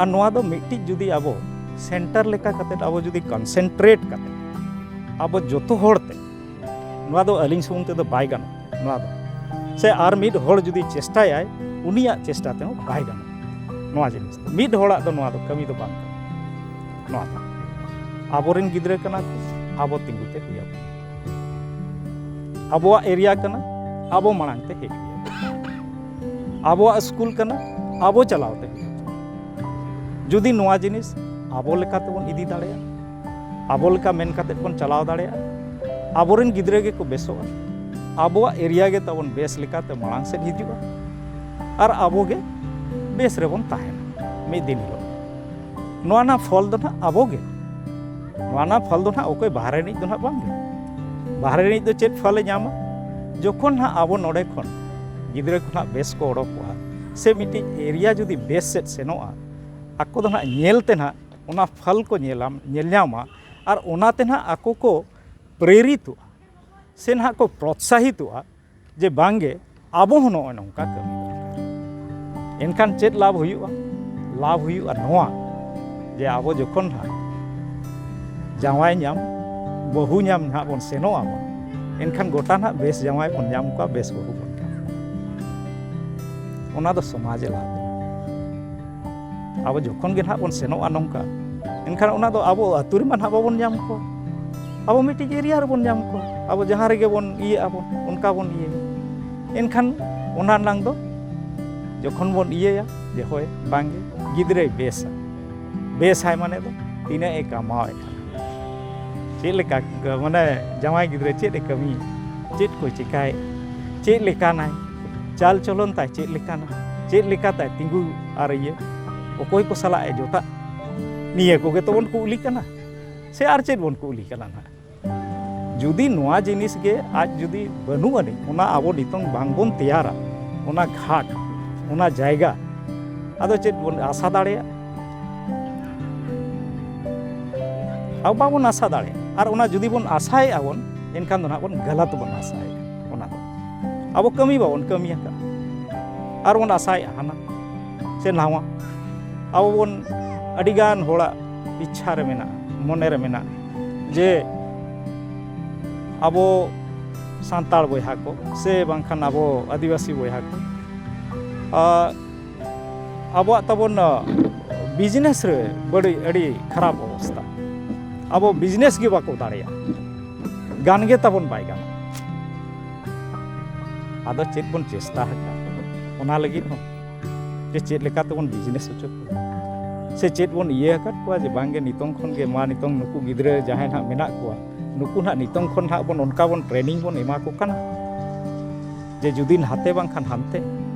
ᱟᱨ ᱱᱚᱣᱟ ᱫᱚ ᱢᱤᱫᱴᱤᱡ ᱡᱩᱫᱤ ᱟᱵᱚ ᱥᱮᱱᱴᱟᱨ ᱞᱮᱠᱟ ᱠᱟᱛᱮᱫ ᱟᱵᱚ ᱡᱩᱫᱤ ᱠᱚᱱᱥᱮᱱᱴᱨᱮᱴ ᱠᱟᱛᱮᱫ ᱟᱵᱚ ᱡᱚᱛᱚ ᱦᱚᱲ ᱛᱮ ᱱᱚᱣᱟ ᱫᱚ ᱟᱹᱞᱤᱧ ᱥᱩᱢᱩᱝ ᱛᱮᱫᱚ ᱵᱟᱭ ᱜᱟᱱᱚᱜᱼᱟ᱾ ᱱᱚᱣᱟ ᱫᱚ ᱥᱮ ᱟᱨ ᱢᱤᱫ ᱦᱚᱲ ᱡᱩᱫᱤ ᱪᱮᱥᱴᱟᱭᱟᱭ, ᱩᱱᱤᱭᱟᱜ ᱪᱮᱥᱴᱟ ᱛᱮᱦᱚᱸ ᱵᱟᱭ ᱜᱟᱱᱚᱜᱼᱟ᱾ ᱱᱚᱣᱟ ᱡᱤᱱᱤᱥ ᱫᱚ ᱢᱤᱫ ᱦᱚᱲᱟᱜ ᱫᱚ ᱱᱚᱣᱟ ᱫᱚ ᱠᱟᱹᱢᱤ ᱫᱚ ᱵᱟᱝ ᱠᱟᱱᱟ᱾ ᱱᱚᱣᱟ ᱫᱚ ᱟᱵᱚᱨᱮᱱ ᱜᱤᱫᱽᱨᱟᱹ ᱠᱟᱱᱟ ᱠᱚ, ᱟᱵᱚ ᱛᱤᱸᱜᱩ ᱛᱮ ᱦᱩᱭ ᱟᱵᱚᱱᱟ᱾ ᱟᱵᱚᱣᱟᱜ ᱮᱨᱤᱭᱟ ᱠᱟᱱᱟ, ᱟᱵᱚ ᱢᱟᱲᱟᱝ ᱛᱮ ᱦᱮᱡ ᱦᱩᱭ ᱟᱵᱚᱱᱟ᱾ ᱟᱵᱚᱣᱟᱜ ᱥᱠᱩᱞ ᱠᱟᱱᱟ, ᱟᱵᱚ ᱪᱟᱞᱟᱣ ᱛᱮ ᱦᱩᱭ ᱟᱵᱚᱱᱟ᱾ ᱡᱩᱫᱤ ᱱᱚᱣᱟ ᱡᱤᱱᱤᱥ ᱟᱵᱚ ᱞᱮᱠᱟ ᱛᱮᱵᱚᱱ ᱤᱫᱤ ᱫᱟᱲᱮᱭᱟᱜᱼᱟ, ᱟᱵᱚ ᱞᱮᱠᱟ ᱢᱮᱱ ᱠᱟᱛᱮᱫ ᱵᱚᱱ ᱪᱟᱞᱟᱣ ᱫᱟᱲᱮᱭᱟᱜᱼᱟ, ᱟᱵᱚᱨᱮᱱ ᱜᱤᱫᱽᱨᱟᱹ ᱜᱮᱠᱚ ᱵᱮᱥᱚᱜᱼᱟ, ᱟᱵᱚᱣᱟᱜ ᱮᱨᱤᱭᱟ ᱜᱮ ᱛᱟᱵᱚᱱ ᱵᱮᱥ ᱞᱮᱠᱟᱛᱮ ᱢᱟᱲᱟᱝ ᱥᱮᱫ ᱦᱤᱡᱩᱜᱼᱟ, ᱟᱨ ᱟᱵᱚ ᱜᱮ ᱵᱮᱥ ᱨᱮᱵᱚᱱ ᱛᱟᱦᱮᱱᱟ ᱢᱤᱫ ᱫᱤᱱ ᱦᱤᱞᱳᱜ᱾ ᱱᱚᱣᱟ ᱨᱮᱱᱟᱜ ᱯᱷᱚᱞ ᱫᱚ ᱱᱟᱦᱟᱜ ᱟᱵᱚ ᱜᱮ᱾ ᱱᱚᱣᱟ ᱨᱮᱱᱟᱜ ᱯᱷᱚᱞ ᱫᱚ ᱱᱟᱦᱟᱜ ᱚᱠᱚᱭ ᱵᱟᱦᱨᱮ ᱨᱤᱱᱤᱡ ᱫᱚ ᱱᱟᱦᱟᱜ ᱵᱟᱝ ᱜᱮ᱾ ᱵᱟᱦᱨᱮ ᱨᱤᱱᱤᱡ ᱫᱚ ᱪᱮᱫ ᱯᱷᱚᱞᱮ ᱧᱟᱢᱟ? ᱡᱚᱠᱷᱚᱱ ᱱᱟᱦᱟᱜ ᱟᱵᱚ ᱱᱚᱰᱮ ᱠᱷᱚᱱ ᱜᱤᱫᱽᱨᱟᱹ ᱠᱚ ᱱᱟᱦᱟᱜ ᱵᱮᱥ ᱠᱚ ᱚᱰᱚᱠᱚᱜᱼᱟ, ᱥᱮ ᱢᱤᱫᱴᱤᱡ ᱮᱨᱤᱭᱟ ᱡᱩᱫᱤ ᱵᱮᱥ ᱥᱮᱫ ᱥᱮᱱᱚᱜᱼᱟ, ᱟᱠᱚ ᱫᱚ ᱱᱟᱦᱟᱜ ᱧᱮᱞ ᱛᱮ ᱱᱟᱦᱟᱜ ᱚᱱᱟ ᱯᱷᱚᱞ ᱠᱚ ᱧᱮᱞᱟᱢ, ᱧᱮᱞ ᱧᱟᱢᱟ, ᱟᱨ ᱚᱱᱟᱛᱮ ᱱᱟᱦᱟᱜ ᱟᱠᱚ ᱠᱚ ᱯᱨᱮᱨᱤᱛᱚᱜᱼᱟ᱾ ᱥᱮ ᱱᱟᱦᱟᱜ ᱠᱚ ᱯᱨᱚᱛᱥᱟᱦᱤᱛᱚᱜᱼᱟ ᱡᱮ ᱵᱟᱝᱜᱮ ᱟᱵᱚ ᱦᱚᱸ ᱱᱚᱜᱼᱚᱭ ᱱᱚᱝᱠᱟ ᱠᱟᱹᱢᱤ ᱫᱚᱨᱠᱟᱨ᱾ ᱮᱱᱠᱷᱟᱱ ᱪᱮᱫ ᱞᱟᱵᱷ ᱦᱩᱭᱩᱜᱼᱟ? ᱞᱟᱵᱷ ᱦᱩᱭᱩᱜᱼᱟ ᱱᱚᱣᱟ ᱡᱮ ᱟᱵᱚ ᱡᱚᱠᱷᱚᱱ ᱱᱟᱦᱟᱜ ᱡᱟᱶᱟᱭ ᱧᱟᱢ, ᱵᱟᱹᱦᱩ ᱧᱟᱢ ᱱᱟᱦᱟᱜ ᱵᱚᱱ ᱥᱮᱱᱚᱜ ᱟᱵᱚᱱ, ᱮᱱᱠᱷᱟᱱ ᱜᱚᱴᱟ ᱱᱟᱦᱟᱜ ᱵᱮᱥ ᱡᱟᱶᱟᱭ ᱵᱚᱱ ᱧᱟᱢ ᱠᱚᱣᱟ, ᱵᱮᱥ ᱵᱟᱹᱦᱩ ᱵᱚᱱ ᱧᱟᱢ ᱠᱚᱣᱟ᱾ ᱚᱱᱟ ᱫᱚ ᱥᱚᱢᱟᱡᱽ ᱮ ᱞᱟᱵᱷ᱾ ᱟᱵᱚ ᱡᱚᱠᱷᱚᱱ ᱜᱮ ᱱᱟᱦᱟᱜ ᱵᱚᱱ ᱥᱮᱱᱚᱜᱼᱟ ᱱᱚᱝᱠᱟ, ᱮᱱᱠᱷᱟᱱ ᱚᱱᱟ ᱫᱚ ᱟᱵᱚ ᱟᱹᱛᱩ ᱨᱮᱢᱟ ᱱᱟᱦᱟᱜ ᱵᱟᱵᱚᱱ ᱧᱟᱢ ᱠᱚᱣᱟ, ᱟᱵᱚ ᱢᱤᱫᱴᱤᱡ ᱮᱨᱤᱭᱟ ᱨᱮᱵᱚᱱ ᱧᱟᱢ ᱠᱚᱣᱟ, ᱟᱵᱚ ᱡᱟᱦᱟᱸ ᱨᱮᱜᱮ ᱵᱚᱱ ᱤᱭᱟᱹᱜ ᱟᱵᱚᱱ ᱚᱱᱠᱟ ᱵᱚᱱ ᱤᱭᱟᱹᱭᱟ᱾ ᱮᱱᱠᱷᱟᱱ ᱚᱱᱟ ᱨᱮᱱᱟᱝ ᱫᱚ ᱡᱚᱠᱷᱚᱱ ᱵᱚᱱ ᱤᱭᱟᱹᱭᱟ ᱡᱮ ᱦᱳᱭ ᱵᱟᱝᱜᱮ ᱜᱤᱫᱽᱨᱟᱹᱭ ᱵᱮᱥᱟ, ᱵᱮᱥᱟᱭ ᱢᱟᱱᱮ ᱫᱚ ᱛᱤᱱᱟᱹᱜ ᱮ ᱠᱟᱢᱟᱣᱮᱫ ᱠᱟᱱᱟ, ᱪᱮᱫ ᱞᱮᱠᱟ ᱢᱟᱱᱮ ᱡᱟᱶᱟᱭ ᱜᱤᱫᱽᱨᱟᱹ ᱪᱮᱫ ᱮ ᱠᱟᱹᱢᱤᱭᱟ, ᱪᱮᱫ ᱠᱚᱭ ᱪᱮᱠᱟᱭ, ᱪᱮᱫ ᱞᱮᱠᱟᱱᱟᱭ, ᱪᱟᱞ ᱪᱚᱞᱚᱱ ᱛᱟᱭ ᱪᱮᱫ ᱞᱮᱠᱟᱱᱟ, ᱪᱮᱫ ᱞᱮᱠᱟᱛᱮ ᱛᱤᱸᱜᱩ ᱟᱨ ᱤᱭᱟᱹ, ᱚᱠᱚᱭ ᱠᱚ ᱥᱟᱞᱟᱜ ᱮ ᱡᱚᱴᱟᱜ, ᱱᱤᱭᱟᱹ ᱠᱚᱜᱮ ᱛᱚᱵᱚᱱ ᱠᱩᱞᱤ ᱠᱟᱱᱟ᱾ ᱥᱮ ᱟᱨ ᱪᱮᱫ ᱵᱚᱱ ᱠᱩᱞᱤ ᱠᱟᱱᱟ ᱱᱟᱦᱟᱜ? ᱡᱩᱫᱤ ᱱᱚᱣᱟ ᱡᱤᱱᱤᱥ ᱜᱮ ᱟᱡ ᱡᱩᱫᱤ ᱵᱟᱹᱱᱩᱜ ᱟᱹᱱᱤᱡ, ᱚᱱᱟ ᱟᱵᱚ ᱱᱤᱛᱚᱝ ᱵᱟᱝᱵᱚᱱ ᱛᱮᱭᱟᱨᱟ, ᱚᱱᱟ ᱜᱷᱟᱴ, ᱚᱱᱟ ᱡᱟᱭᱜᱟ, ᱟᱫᱚ ᱪᱮᱫ ᱵᱚᱱ ᱟᱥᱟ ᱫᱟᱲᱮᱭᱟᱜᱼᱟ? ᱟᱵᱚ ᱵᱟᱵᱚᱱ ᱟᱥᱟ ᱫᱟᱲᱮᱭᱟᱜᱼᱟ᱾ ᱟᱨ ᱚᱱᱟ ᱡᱩᱫᱤ ᱵᱚᱱ ᱟᱥᱟᱭᱮᱫᱼᱟ ᱵᱚᱱ, ᱮᱱᱠᱷᱟᱱ ᱫᱚ ᱱᱟᱦᱟᱜ ᱵᱚᱱ ᱜᱟᱞᱟᱛ ᱵᱚᱱ ᱟᱥᱟᱭᱮᱫᱼᱟ᱾ ᱚᱱᱟ ᱫᱚ ᱟᱵᱚ ᱠᱟᱹᱢᱤ ᱵᱟᱵᱚᱱ ᱠᱟᱹᱢᱤ ᱟᱠᱟᱫᱼᱟ, ᱟᱨ ᱵᱚᱱ ᱟᱥᱟᱭᱮᱫᱼᱟ ᱦᱟᱱᱟ ᱥᱮ ᱱᱟᱣᱟ᱾ ᱟᱵᱚ ᱵᱚᱱ, ᱟᱹᱰᱤᱜᱟᱱ ᱦᱚᱲᱟᱜ ᱤᱪᱪᱷᱟ ᱨᱮ ᱢᱮᱱᱟᱜᱼᱟ, ᱢᱚᱱᱮ ᱨᱮ ᱢᱮᱱᱟᱜᱼᱟ, ᱡᱮ ᱟᱵᱚ ᱥᱟᱱᱛᱟᱲ ᱵᱚᱭᱦᱟ ᱠᱚ ᱥᱮ ᱵᱟᱝᱠᱷᱟᱱ ᱟᱵᱚ ᱟᱹᱫᱤᱵᱟᱹᱥᱤ ᱵᱚᱭᱦᱟ ᱠᱚ, ᱟ, ᱟᱵᱚᱣᱟᱜ ᱛᱟᱵᱚᱱ, ᱟ, ᱵᱤᱡᱽᱱᱮᱥ ᱨᱮ ᱵᱟᱹᱲᱤ-, ᱟᱹᱰᱤ ᱠᱷᱟᱨᱟᱯ ᱚᱵᱚᱥᱛᱟ᱾ ᱟᱵᱚ ᱵᱤᱡᱽᱱᱮᱥ ᱜᱮ ᱵᱟᱠᱚ ᱫᱟᱲᱮᱭᱟᱜᱼᱟ, ᱜᱟᱱ ᱜᱮ ᱛᱟᱵᱚᱱ ᱵᱟᱭ ᱜᱟᱱᱚᱜᱼᱟ᱾ ᱟᱫᱚ ᱪᱮᱫ ᱵᱚᱱ ᱪᱮᱥᱴᱟ ᱟᱠᱟᱫ ᱚᱱᱟ ᱞᱟᱹᱜᱤᱫ ᱦᱚᱸ, ᱡᱮ ᱪᱮᱫ ᱞᱮᱠᱟ ᱛᱮᱵᱚᱱ ᱵᱤᱡᱽᱱᱮᱥ ᱦᱚᱪᱚ ᱠᱚᱣᱟ? ᱥᱮ ᱪᱮᱫ ᱵᱚᱱ ᱤᱭᱟᱹ ᱟᱠᱟᱫ ᱠᱚᱣᱟ ᱡᱮ ᱵᱟᱝᱜᱮ ᱱᱤᱛᱚᱝ ᱠᱷᱚᱱ ᱜᱮ ᱢᱟ ᱱᱤᱛᱚᱝ ᱱᱩᱠᱩ ᱜᱤᱫᱽᱨᱟᱹ ᱡᱟᱦᱟᱸᱭ ᱱᱟᱦᱟᱜ ᱢᱮᱱᱟᱜ ᱠᱚᱣᱟ, ᱱᱩᱠᱩ ᱱᱟᱦᱟᱜ ᱱᱤᱛᱚᱝ ᱠᱷᱚᱱ ᱱᱟᱦᱟᱜ ᱵᱚᱱ ᱚᱱᱠᱟ ᱵᱚᱱ ᱴᱨᱮᱱᱤᱝ ᱵᱚᱱ ᱮᱢᱟ ᱠᱚ ᱠᱟᱱᱟ ᱡᱮ ᱡᱩᱫᱤ ᱱᱟᱛᱮ ᱵᱟᱝᱠᱷᱟᱱ ᱦᱟᱱᱛᱮ?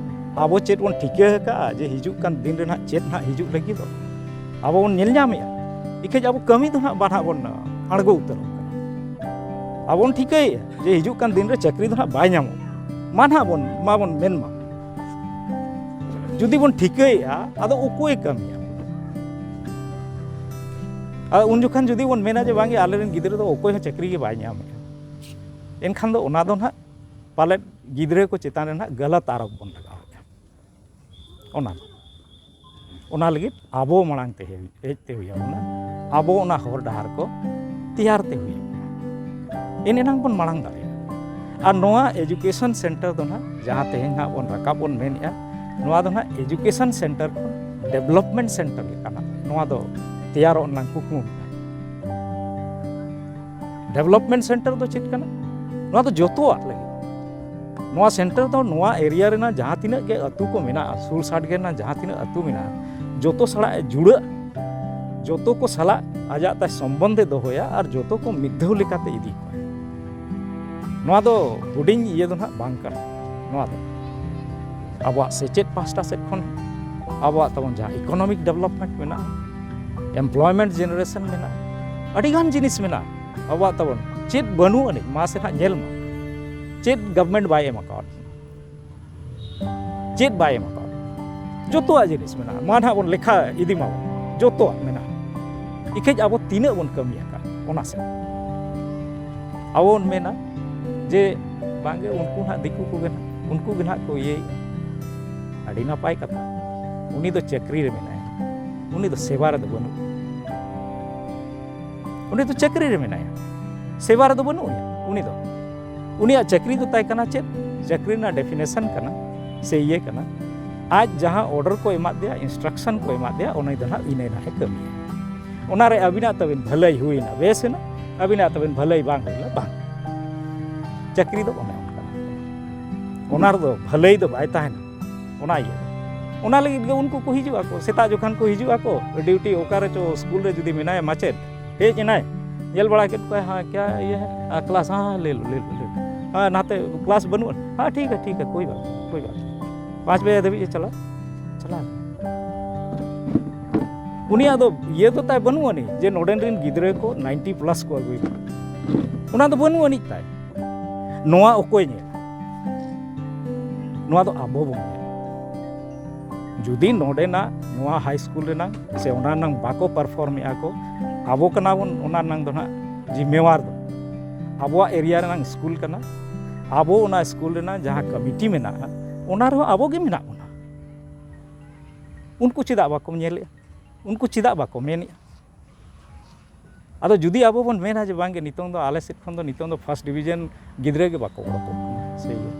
ᱟᱵᱚ ᱪᱮᱫ ᱵᱚᱱ ᱴᱷᱤᱠᱟᱹ ᱟᱠᱟᱫᱼᱟ ᱡᱮ ᱦᱤᱡᱩᱜ ᱠᱟᱱ ᱫᱤᱱ ᱨᱮ ᱱᱟᱦᱟᱜ ᱪᱮᱫ ᱱᱟᱦᱟᱜ ᱦᱤᱡᱩᱜ ᱞᱟᱹᱜᱤᱫᱚᱜ? ᱟᱵᱚ ᱵᱚᱱ ᱧᱮᱞ ᱧᱟᱢᱮᱫᱼᱟ, ᱤᱠᱷᱟᱹᱡ ᱟᱵᱚ ᱠᱟᱹᱢᱤ ᱫᱚ ᱱᱟᱦᱟᱜ ᱵᱟᱝ ᱱᱟᱦᱟᱜ ᱵᱚᱱ ᱟᱬᱜᱚ ᱩᱛᱟᱹᱨᱚᱜ ᱠᱟᱱᱟ᱾ ᱟᱵᱚ ᱵᱚᱱ ᱴᱷᱤᱠᱟᱹᱭᱮᱫᱼᱟ ᱡᱮ ᱦᱤᱡᱩᱜ ᱠᱟᱱ ᱫᱤᱱ ᱨᱮ ᱪᱟᱹᱠᱨᱤ ᱫᱚ ᱱᱟᱦᱟᱜ ᱵᱟᱭ ᱧᱟᱢᱚᱜᱼᱟ, ᱢᱟ ᱱᱟᱦᱟᱜ ᱵᱚᱱ, ᱢᱟ ᱵᱚᱱ ᱢᱮᱱ ᱢᱟ᱾ ᱡᱩᱫᱤ ᱵᱚᱱ ᱴᱷᱤᱠᱟᱹᱭᱮᱫᱼᱟ, ᱟᱫᱚ ᱚᱠᱚᱭᱮ ᱠᱟᱹᱢᱤᱭᱟ? ᱟᱫᱚ ᱩᱱ ᱡᱚᱠᱷᱟᱱ ᱡᱩᱫᱤ ᱵᱚᱱ ᱢᱮᱱᱟ ᱡᱮ ᱵᱟᱝᱜᱮ, ᱟᱞᱮᱨᱮᱱ ᱜᱤᱫᱽᱨᱟᱹ ᱫᱚ ᱚᱠᱚᱭ ᱦᱚᱸ ᱪᱟᱹᱠᱨᱤ ᱜᱮ ᱵᱟᱭ ᱧᱟᱢᱮᱫᱼᱟ, ᱮᱱᱠᱷᱟᱱ ᱫᱚ ᱚᱱᱟ ᱫᱚ ᱱᱟᱦᱟᱜ ᱯᱟᱞᱮᱫ ᱜᱤᱫᱽᱨᱟᱹ ᱠᱚ ᱪᱮᱛᱟᱱ ᱨᱮ ᱱᱟᱦᱟᱜ ᱜᱟᱞᱟᱛ ᱟᱨᱳᱯ ᱵᱚᱱ ᱞᱟᱜᱟᱣᱮᱫᱼᱟ᱾ ᱚᱱᱟ ᱫᱚ, ᱚᱱᱟ ᱞᱟᱹᱜᱤᱫ ᱟᱵᱚ ᱢᱟᱲᱟᱝ ᱛᱮ ᱦᱮᱡ, ᱦᱮᱡ ᱛᱮ ᱦᱩᱭ ᱟᱵᱚᱱᱟ᱾ ᱟᱵᱚ ᱚᱱᱟ ᱦᱚᱨ ᱰᱟᱦᱟᱨ ᱠᱚ ᱛᱮᱭᱟᱨ ᱛᱮ ᱦᱩᱭ ᱟᱵᱚᱱᱟ, ᱮᱱ ᱮᱱᱟᱝ ᱵᱚᱱ ᱢᱟᱲᱟᱝ ᱫᱟᱲᱮᱭᱟᱜᱼᱟ᱾ ᱟᱨ ᱱᱚᱣᱟ ᱮᱡᱩᱠᱮᱥᱚᱱ ᱥᱮᱱᱴᱟᱨ ᱫᱚ ᱱᱟᱦᱟᱜ ᱡᱟᱦᱟᱸ ᱛᱮᱦᱮᱧ ᱱᱟᱦᱟᱜ ᱵᱚᱱ ᱨᱟᱠᱟᱵ ᱵᱚᱱ ᱢᱮᱱᱮᱫᱼᱟ, ᱱᱚᱣᱟ ᱫᱚ ᱱᱟᱦᱟᱜ ᱮᱡᱩᱠᱮᱥᱚᱱ ᱥᱮᱱᱴᱟᱨ ᱠᱷᱚᱱ ᱰᱮᱵᱷᱞᱚᱯᱢᱮᱱᱴ ᱥᱮᱱᱴᱟᱨ ᱞᱮᱠᱟᱱᱟᱜ ᱱᱚᱣᱟ ᱫᱚ ᱛᱮᱭᱟᱨᱚᱜ ᱨᱮᱱᱟᱜ ᱠᱩᱠᱢᱩ ᱢᱮᱱᱟᱜᱼᱟ᱾ ᱰᱮᱵᱷᱞᱚᱯᱢᱮᱱᱴ ᱥᱮᱱᱴᱟᱨ ᱫᱚ ᱪᱮᱫ ᱠᱟᱱᱟ? ᱱᱚᱣᱟ ᱫᱚ ᱡᱚᱛᱚᱣᱟᱜ ᱞᱟᱹᱜᱤᱫ᱾ ᱱᱚᱣᱟ ᱥᱮᱱᱴᱟᱨ ᱫᱚ ᱱᱚᱣᱟ ᱮᱨᱤᱭᱟ ᱨᱮᱱᱟᱜ ᱡᱟᱦᱟᱸ ᱛᱤᱱᱟᱹᱜ ᱜᱮ ᱟᱹᱛᱩ ᱠᱚ ᱢᱮᱱᱟᱜᱼᱟ, ᱥᱩᱨ ᱥᱟᱰᱜᱮ ᱨᱮᱱᱟᱜ ᱡᱟᱦᱟᱸ ᱛᱤᱱᱟᱹᱜ ᱟᱹᱛᱩ ᱢᱮᱱᱟᱜᱼᱟ, ᱡᱚᱛᱚ ᱥᱟᱞᱟᱜ ᱮ ᱡᱩᱲᱟᱹᱜᱼᱟ, ᱡᱚᱛᱚ ᱠᱚ ᱥᱟᱞᱟᱜ ᱟᱡᱟᱜ ᱛᱟᱭ ᱥᱚᱢᱵᱚᱱᱫᱷᱮ ᱫᱚᱦᱚᱭᱟ ᱟᱨ ᱡᱚᱛᱚ ᱠᱚ ᱢᱤᱫ ᱫᱷᱟᱣ ᱞᱮᱠᱟᱛᱮ ᱤᱫᱤ ᱠᱚᱣᱟ᱾ ᱱᱚᱣᱟ ᱫᱚ ᱦᱩᱰᱤᱧ ᱤᱭᱟᱹ ᱫᱚ ᱱᱟᱦᱟᱜ ᱵᱟᱝ ᱠᱟᱱᱟ᱾ ᱱᱚᱣᱟ ᱫᱚ ᱟᱵᱚᱣᱟᱜ ᱥᱮᱪᱮᱫ ᱯᱟᱦᱴᱟ ᱥᱮᱫ ᱠᱷᱚᱱ, ᱟᱵᱚᱣᱟᱜ ᱛᱟᱵᱚᱱ ᱡᱟᱦᱟᱸ economic development ᱢᱮᱱᱟᱜᱼᱟ, employment generation ᱢᱮᱱᱟᱜᱼᱟ, ᱟᱹᱰᱤᱜᱟᱱ ᱡᱤᱱᱤᱥ ᱢᱮᱱᱟᱜᱼᱟ ᱟᱵᱚᱣᱟᱜ ᱛᱟᱵᱚᱱ᱾ ᱪᱮᱫ ᱵᱟᱹᱱᱩᱜ ᱟᱹᱱᱤᱡ? ᱢᱟᱥᱮ ᱱᱟᱦᱟᱜ ᱧᱮᱞ ᱢᱟ, ᱪᱮᱫ government ᱵᱟᱭ ᱮᱢ ᱟᱠᱟᱣᱟᱫ ᱵᱚᱱᱟ? ᱪᱮᱫ ᱵᱟᱭ ᱮᱢ ᱟᱠᱟᱣᱟᱫ ᱵᱚᱱᱟ? ᱡᱚᱛᱚᱣᱟᱜ ᱡᱤᱱᱤᱥ ᱢᱮᱱᱟᱜᱼᱟ᱾ ᱢᱟ ᱱᱟᱦᱟᱜ ᱵᱚᱱ ᱞᱮᱠᱷᱟ ᱤᱫᱤ ᱢᱟᱵᱚᱱ, ᱡᱚᱛᱚᱣᱟᱜ ᱢᱮᱱᱟᱜᱼᱟ᱾ ᱤᱠᱷᱟᱹᱡ ᱟᱵᱚ ᱛᱤᱱᱟᱹᱜ ᱵᱚᱱ ᱠᱟᱹᱢᱤ ᱟᱠᱟᱫ ᱚᱱᱟ ᱥᱮᱫ? ᱟᱵᱚ ᱵᱚᱱ ᱢᱮᱱᱟ ᱡᱮ ᱵᱟᱝᱜᱮ, ᱩᱱᱠᱩ ᱱᱟᱦᱟᱜ ᱫᱤᱠᱩ ᱠᱚᱜᱮ ᱱᱟᱦᱟᱜ, ᱩᱱᱠᱩ ᱜᱮ ᱱᱟᱦᱟᱜ ᱠᱚ ᱤᱭᱟᱹᱭᱮᱫᱼᱟ᱾ ᱟᱹᱰᱤ ᱱᱟᱯᱟᱭ ᱠᱟᱛᱷᱟ᱾ ᱩᱱᱤ ᱫᱚ ᱪᱟᱹᱠᱨᱤ ᱨᱮ ᱢᱮᱱᱟᱭᱟ, ᱩᱱᱤ ᱫᱚ ᱥᱮᱵᱟ ᱨᱮᱫᱚ ᱵᱟᱹᱱᱩᱜ᱾ ᱩᱱᱤ ᱫᱚ ᱪᱟᱹᱠᱨᱤ ᱨᱮ ᱢᱮᱱᱟᱭᱟ, ᱥᱮᱵᱟ ᱨᱮᱫᱚ ᱵᱟᱹᱱᱩᱜ ᱮᱭᱟ᱾ ᱩᱱᱤ ᱫᱚ, ᱩᱱᱤᱭᱟᱜ ᱪᱟᱹᱠᱨᱤ ᱫᱚ ᱛᱟᱭ ᱠᱟᱱᱟ ᱪᱮᱫ? ᱪᱟᱹᱠᱨᱤ ᱨᱮᱱᱟᱜ definition ᱠᱟᱱᱟ ᱥᱮ ᱤᱭᱟᱹ ᱠᱟᱱᱟ, ᱟᱡ ᱡᱟᱦᱟᱸ order ᱠᱚ ᱮᱢᱟᱫ ᱫᱮᱭᱟ, instruction ᱠᱚ ᱮᱢᱟᱫ ᱫᱮᱭᱟ, ᱩᱱᱤ ᱫᱚ ᱱᱟᱦᱟᱜ ᱤᱱᱟᱹ ᱱᱟᱦᱟᱜ ᱮ ᱠᱟᱹᱢᱤᱭᱟ᱾ ᱚᱱᱟᱨᱮ ᱟᱹᱵᱤᱱᱟᱜ ᱛᱟᱹᱵᱤᱱ ᱵᱷᱟᱹᱞᱟᱹᱭ ᱦᱩᱭᱱᱟ, ᱵᱮᱥ ᱮᱱᱟ, ᱟᱹᱵᱤᱱᱟᱜ ᱛᱟᱹᱵᱤᱱ ᱵᱷᱟᱹᱞᱟᱹᱭ ᱵᱟᱝ ᱦᱩᱭᱱᱟ, ᱵᱟᱝ᱾ ᱪᱟᱹᱠᱨᱤ ᱫᱚ ᱚᱱᱮ ᱚᱱᱠᱟᱱᱟ, ᱚᱱᱟ ᱨᱮᱫᱚ ᱵᱷᱟᱹᱞᱟᱹᱭ ᱫᱚ ᱵᱟᱭ ᱛᱟᱦᱮᱱᱟ᱾ ᱚᱱᱟ ᱤᱭᱟᱹ, ᱚᱱᱟ ᱞᱟᱹᱜᱤᱫ ᱜᱮ ᱩᱱᱠᱩ ᱠᱚ ᱦᱤᱡᱩᱜ ᱟᱠᱚ, ᱥᱮᱛᱟᱜ ᱡᱚᱠᱷᱚᱱ ᱠᱚ ᱦᱤᱡᱩᱜ ᱟᱠᱚ, duty ᱚᱠᱟᱨᱮ ᱪᱚ ᱥᱠᱩᱞ ᱨᱮ ᱡᱩᱫᱤ ᱢᱮᱱᱟᱭᱟ ᱢᱟᱪᱮᱫ, ᱦᱮᱡ ᱮᱱᱟᱭ, ᱧᱮᱞ ᱵᱟᱲᱟ ᱠᱮᱫ ᱠᱚᱣᱟᱭ, ᱦᱮᱸ, ᱠᱭᱟ ᱤᱭᱟᱹ ᱦᱮ? ᱟᱨ class, ᱦᱮᱸ, ᱞᱟᱹᱭ ᱞᱚ, ᱞᱟᱹᱭ ᱞᱚ, ᱞᱟᱹᱭ ᱞᱚ᱾ ᱦᱮᱸ, ᱱᱟᱛᱮ class ᱵᱟᱹᱱᱩᱜᱼᱟ᱾ ᱦᱮᱸ, ᱴᱷᱤᱠ ᱜᱮᱭᱟ, ᱴᱷᱤᱠ ᱜᱮᱭᱟ, ᱠᱳᱭ ᱵᱟᱛ, ᱠᱳᱭ ᱵᱟᱛ᱾ ᱯᱟᱸᱪ ᱵᱟᱡᱮ ᱫᱷᱟᱹᱵᱤᱡ ᱮ ᱪᱟᱞᱟᱜᱼᱟ, ᱪᱟᱞᱟᱜᱼᱟ᱾ ᱩᱱᱤᱭᱟᱜ ᱫᱚ ᱤᱭᱟᱹ ᱫᱚ ᱛᱟᱭ ᱵᱟᱹᱱᱩᱜ ᱟᱹᱱᱤᱡ ᱡᱮ ᱱᱚᱰᱮᱱ ᱨᱤᱱ ᱜᱤᱫᱽᱨᱟᱹ ᱠᱚ ninety plus ᱠᱚ ᱟᱹᱜᱩᱭᱮᱫ ᱠᱚᱣᱟ᱾ ᱚᱱᱟ ᱫᱚ ᱵᱟᱹᱱᱩᱜ ᱟᱹᱱᱤᱡ ᱛᱟᱭ᱾ ᱱᱚᱣᱟ ᱚᱠᱚᱭ ᱧᱮᱞᱟ? ᱱᱚᱣᱟ ᱫᱚ ᱟᱵᱚ ᱵᱚᱱ ᱧᱮᱞᱟ᱾ ᱡᱩᱫᱤ ᱱᱚᱰᱮᱱᱟᱜ ᱱᱚᱣᱟ high school ᱨᱮᱱᱟᱝ ᱥᱮ ᱚᱱᱟ ᱨᱮᱱᱟᱝ ᱵᱟᱠᱚ perform ᱮᱫᱼᱟ ᱠᱚ, ᱟᱵᱚ ᱠᱟᱱᱟ ᱵᱚᱱ ᱚᱱᱟ ᱨᱮᱱᱟᱝ ᱫᱚ ᱱᱟᱦᱟᱜ ᱡᱤᱢᱢᱮᱣᱟᱨ ᱫᱚ᱾ ᱟᱵᱚᱣᱟᱜ area ᱨᱮᱱᱟᱝ ᱥᱠᱩᱞ ᱠᱟᱱᱟ, ᱟᱵᱚ ᱚᱱᱟ ᱥᱠᱩᱞ ᱨᱮᱱᱟᱜ ᱡᱟᱦᱟᱸ committee ᱢᱮᱱᱟᱜᱼᱟ, ᱚᱱᱟ ᱨᱮᱦᱚᱸ ᱟᱵᱚ ᱜᱮ ᱢᱮᱱᱟᱜ ᱵᱚᱱᱟ᱾ ᱩᱱᱠᱩ ᱪᱮᱫᱟᱜ ᱵᱟᱠᱚ ᱧᱮᱞᱮᱫᱼᱟ? ᱩᱱᱠᱩ ᱪᱮᱫᱟᱜ ᱵᱟᱠᱚ ᱢᱮᱱᱮᱫᱼᱟ? ᱟᱫᱚ ᱡᱩᱫᱤ ᱟᱵᱚ ᱵᱚᱱ ᱢᱮᱱᱟ ᱡᱮ ᱵᱟᱝᱜᱮ, ᱱᱤᱛᱚᱝ ᱫᱚ ᱟᱞᱮ ᱥᱮᱫ ᱠᱷᱚᱱ ᱫᱚ ᱱᱤᱛᱚᱝ ᱫᱚ first division ᱜᱤᱫᱽᱨᱟᱹ ᱜᱮ ᱵᱟᱠᱚ ᱚᱰᱚᱠᱚᱜ ᱠᱟᱱᱟ, ᱥᱮ ᱤᱭᱟᱹ,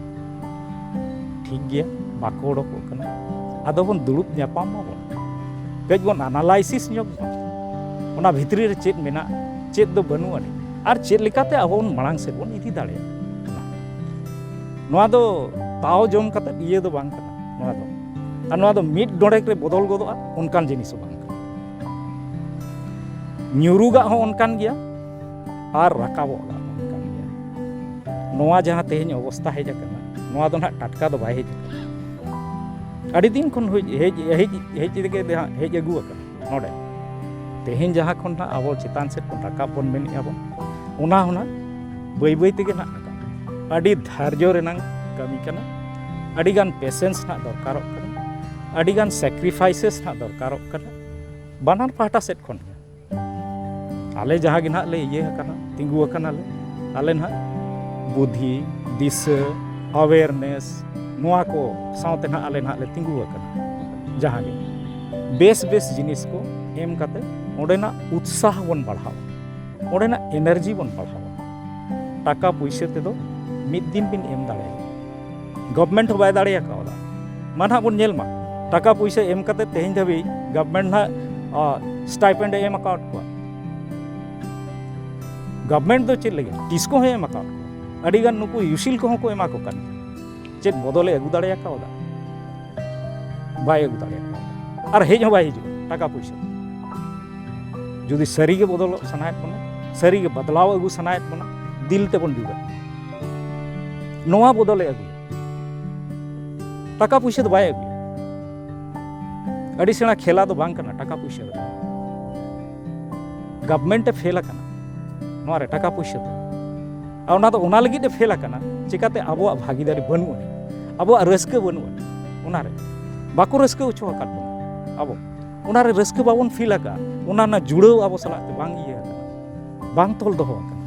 ᱴᱷᱤᱠ ᱜᱮᱭᱟ, ᱵᱟᱠᱚ ᱚᱰᱚᱠᱚᱜ ᱠᱟᱱᱟ, ᱟᱫᱚ ᱵᱚᱱ ᱫᱩᱲᱩᱵ ᱧᱟᱯᱟᱢ ᱢᱟᱵᱚᱱ, ᱠᱟᱹᱡ ᱵᱚᱱ analysis ᱧᱚᱜ ᱵᱚᱱ, ᱚᱱᱟ ᱵᱷᱤᱛᱨᱤ ᱨᱮ ᱪᱮᱫ ᱢᱮᱱᱟᱜᱼᱟ, ᱪᱮᱫ ᱫᱚ ᱵᱟᱹᱱᱩᱜ ᱟᱹᱱᱤᱡ, ᱟᱨ ᱪᱮᱫ ᱞᱮᱠᱟᱛᱮ ᱟᱵᱚ ᱵᱚᱱ ᱢᱟᱲᱟᱝ ᱥᱮᱫ ᱵᱚᱱ ᱤᱫᱤ ᱫᱟᱲᱮᱭᱟᱜᱼᱟ᱾ ᱱᱚᱣᱟ ᱫᱚ ᱛᱟᱣ ᱡᱚᱢ ᱠᱟᱛᱮ ᱤᱭᱟᱹ ᱫᱚ ᱵᱟᱝ ᱠᱟᱱᱟ᱾ ᱱᱚᱣᱟ ᱫᱚ, ᱟᱨ ᱱᱚᱣᱟ ᱫᱚ ᱢᱤᱫ ᱰᱚᱸᱰᱮᱠ ᱨᱮ ᱵᱚᱫᱚᱞ ᱜᱚᱫᱚᱜᱼᱟ, ᱚᱱᱠᱟᱱ ᱡᱤᱱᱤᱥ ᱦᱚᱸ ᱵᱟᱝ ᱠᱟᱱᱟ᱾ ᱧᱩᱨᱩᱜᱟᱜ ᱦᱚᱸ ᱚᱱᱠᱟᱱ ᱜᱮᱭᱟ ᱟᱨ ᱨᱟᱠᱟᱵᱚᱜ ᱦᱚᱸ ᱚᱱᱠᱟᱱ ᱜᱮᱭᱟ᱾ ᱱᱚᱣᱟ ᱡᱟᱦᱟᱸ ᱛᱮᱦᱮᱧ ᱚᱵᱚᱥᱛᱟ ᱦᱮᱡ ᱟᱠᱟᱱᱟ, ᱱᱚᱣᱟ ᱫᱚ ᱱᱟᱦᱟᱜ ᱴᱟᱴᱠᱟ ᱫᱚ ᱵᱟᱭ ᱦᱮᱡ ᱟᱠᱟᱱᱟ᱾ ᱟᱹᱰᱤ ᱫᱤᱱ ᱠᱷᱚᱱ ᱦᱩᱭ ᱦᱮᱡ ᱦᱮᱡ ᱦᱮᱡ ᱛᱮᱜᱮ ᱦᱟᱸᱜ ᱦᱮᱡ ᱟᱹᱜᱩ ᱟᱠᱟᱱᱟ ᱱᱚᱰᱮ᱾ ᱛᱮᱦᱮᱧ ᱡᱟᱦᱟᱸ ᱠᱷᱚᱱ ᱦᱟᱸᱜ ᱟᱵᱚ ᱪᱮᱛᱟᱱ ᱥᱮᱫ ᱵᱚᱱ ᱨᱟᱠᱟᱵ ᱵᱚᱱ ᱢᱮᱱᱮᱫᱼᱟ ᱵᱚᱱ, ᱚᱱᱟ ᱦᱚᱸ ᱦᱟᱸᱜ ᱵᱟᱹᱭ ᱵᱟᱹᱭ ᱛᱮᱜᱮ ᱱᱟᱜ ᱨᱟᱠᱟᱵ᱾ ᱟᱹᱰᱤ ᱫᱷᱟᱨᱡᱚ ᱨᱮᱱᱟᱝ ᱠᱟᱹᱢᱤ ᱠᱟᱱᱟ᱾ ᱟᱹᱰᱤᱜᱟᱱ ᱯᱮᱥᱮᱱᱥ ᱱᱟᱜ ᱫᱚᱨᱠᱟᱨᱚᱜ ᱠᱟᱱᱟ᱾ ᱟᱹᱰᱤᱜᱟᱱ ᱥᱮᱠᱨᱤᱯᱷᱟᱭᱥᱮᱥ ᱱᱟᱜ ᱫᱚᱨᱠᱟᱨᱚᱜ ᱠᱟᱱᱟ᱾ ᱵᱟᱱᱟᱨ ᱯᱟᱦᱴᱟ ᱥᱮᱫ ᱠᱷᱚᱱ ᱜᱮ᱾ ᱟᱞᱮ ᱡᱟᱦᱟᱸ ᱜᱮ ᱱᱟᱦᱟᱜ ᱞᱮ ᱤᱭᱟᱹ ᱟᱠᱟᱱᱟ, ᱛᱤᱸᱜᱩ ᱟᱠᱟᱱᱟᱞᱮ, ᱟᱞᱮ ᱱᱟᱦᱟᱜ ᱵᱩᱫᱷᱤ, ᱫᱤᱥᱟᱹ, ᱟᱣᱮᱨᱱᱮᱥ, ᱱᱚᱣᱟ ᱠᱚ ᱥᱟᱶᱛᱮ ᱱᱟᱦᱟᱜ ᱟᱞᱮ ᱱᱟᱦᱟᱜ ᱞᱮ ᱛᱤᱸᱜᱩ ᱟᱠᱟᱱᱟ᱾ ᱡᱟᱦᱟᱸ ᱜᱮ ᱵᱮᱥ ᱵᱮᱥ ᱡᱤᱱᱤᱥ ᱠᱚ ᱮᱢ ᱠᱟᱛᱮ ᱚᱸᱰᱮᱱᱟᱜ ᱩᱛᱥᱟᱦ ᱵᱚᱱ ᱵᱟᱲᱦᱟᱣᱟ, ᱚᱸᱰᱮᱱᱟᱜ ᱮᱱᱟᱨᱡᱤ ᱵᱚᱱ ᱵᱟᱲᱦᱟᱣᱟ᱾ ᱴᱟᱠᱟ ᱯᱩᱭᱥᱟᱹ ᱛᱮᱫᱚ ᱢᱤᱫ ᱫᱤᱱ ᱵᱤᱱ ᱮᱢ ᱫᱟᱲᱮᱭᱟᱜᱼᱟ, ᱜᱚᱵᱷᱢᱮᱱᱴ ᱦᱚᱸ ᱵᱟᱭ ᱫᱟᱲᱮ ᱟᱠᱟᱣᱫᱟ᱾ ᱢᱟ ᱱᱟᱦᱟᱜ ᱵᱚᱱ ᱧᱮᱞ ᱢᱟ, ᱴᱟᱠᱟ ᱯᱩᱭᱥᱟᱹ ᱮᱢ ᱠᱟᱛᱮ ᱛᱮᱦᱮᱧ ᱫᱷᱟᱹᱵᱤᱡ ᱜᱚᱵᱷᱢᱮᱱᱴ ᱱᱟᱦᱟᱜ, ᱟ, ᱥᱴᱟᱭᱯᱮᱱᱰ ᱮ ᱮᱢ ᱟᱠᱟᱣᱟᱫ ᱠᱚᱣᱟ᱾ ᱜᱚᱵᱷᱢᱮᱱᱴ ᱫᱚ ᱪᱮᱫ ᱞᱟᱹᱜᱤᱫ? ᱴᱤᱥᱠᱳ ᱦᱚᱸᱭ ᱮᱢ ᱟᱠᱟᱣᱟᱫ ᱠᱚᱣᱟ, ᱟᱹᱰᱤᱜᱟᱱ ᱱᱩᱠᱩ ᱭᱩᱥᱤᱞ ᱠᱚᱦᱚᱸ ᱠᱚ ᱮᱢᱟ ᱠᱚ ᱠᱟᱱ ᱜᱮᱭᱟ᱾ ᱪᱮᱫ ᱵᱚᱫᱚᱞᱮ ᱟᱹᱜᱩ ᱫᱟᱲᱮ ᱟᱠᱟᱣᱫᱟ? ᱵᱟᱭ ᱟᱹᱜᱩ ᱫᱟᱲᱮ ᱟᱠᱟᱣᱫᱟ᱾ ᱟᱨ ᱦᱮᱡ ᱦᱚᱸ ᱵᱟᱭ ᱦᱤᱡᱩᱜᱼᱟ ᱴᱟᱠᱟ ᱯᱩᱭᱥᱟᱹ᱾ ᱡᱩᱫᱤ ᱥᱟᱹᱨᱤᱜᱮ ᱵᱚᱫᱚᱞᱚᱜ ᱥᱟᱱᱟᱭᱮᱫ ᱵᱚᱱᱟ, ᱥᱟᱹᱨᱤᱜᱮ ᱵᱟᱫᱞᱟᱣ ᱟᱹᱜᱩ ᱥᱟᱱᱟᱭᱮᱫ ᱵᱚᱱᱟ, ᱫᱤᱞ ᱛᱮᱵᱚᱱ ᱡᱩᱲᱟᱹᱜ᱾ ᱱᱚᱣᱟ ᱵᱚᱫᱚᱞᱮ ᱟᱹᱜᱩᱭᱟ᱾ ᱴᱟᱠᱟ ᱯᱩᱭᱥᱟᱹ ᱫᱚ ᱵᱟᱭ ᱟᱹᱜᱩᱭᱟ᱾ ᱟᱹᱰᱤ ᱥᱮᱬᱟ ᱠᱷᱮᱞᱟ ᱫᱚ ᱵᱟᱝ ᱠᱟᱱᱟ ᱴᱟᱠᱟ ᱯᱩᱭᱥᱟᱹ ᱫᱚ᱾ ᱜᱚᱵᱷᱢᱮᱱᱴ ᱮ ᱯᱷᱮᱞ ᱟᱠᱟᱱᱟ ᱱᱚᱣᱟ ᱨᱮ ᱴᱟᱠᱟ ᱯᱩᱭᱥᱟᱹ ᱫᱚ᱾ ᱟᱨ ᱚᱱᱟ ᱫᱚ ᱚᱱᱟ ᱞᱟᱹᱜᱤᱫ ᱮ ᱯᱷᱮᱞ ᱟᱠᱟᱱᱟ, ᱪᱤᱠᱟᱹᱛᱮ ᱟᱵᱚᱣᱟᱜ ᱵᱷᱟᱜᱤᱫᱟᱨᱤ ᱵᱟᱹᱱᱩᱜ ᱟᱹᱱᱤᱡ, ᱟᱵᱚᱣᱟᱜ ᱨᱟᱹᱥᱠᱟᱹ ᱵᱟᱹᱱᱩᱜ ᱟᱹᱱᱤᱡ ᱚᱱᱟᱨᱮ᱾ ᱵᱟᱠᱚ ᱨᱟᱹᱥᱠᱟᱹ ᱦᱚᱪᱚ ᱟᱠᱟᱫ ᱵᱚᱱᱟ ᱟᱵᱚ᱾ ᱚᱱᱟᱨᱮ ᱨᱟᱹᱥᱠᱟᱹ ᱵᱟᱵᱚᱱ ᱯᱷᱤᱞ ᱟᱠᱟᱫᱼᱟ, ᱚᱱᱟ ᱨᱮᱱᱟᱜ ᱡᱩᱲᱟᱹᱣ ᱟᱵᱚ ᱥᱟᱞᱟᱜ ᱛᱮ ᱵᱟᱝ ᱤᱭᱟᱹ ᱟᱠᱟᱱᱟ, ᱵᱟᱝ ᱛᱚᱞ ᱫᱚᱦᱚ ᱟᱠᱟᱱᱟ᱾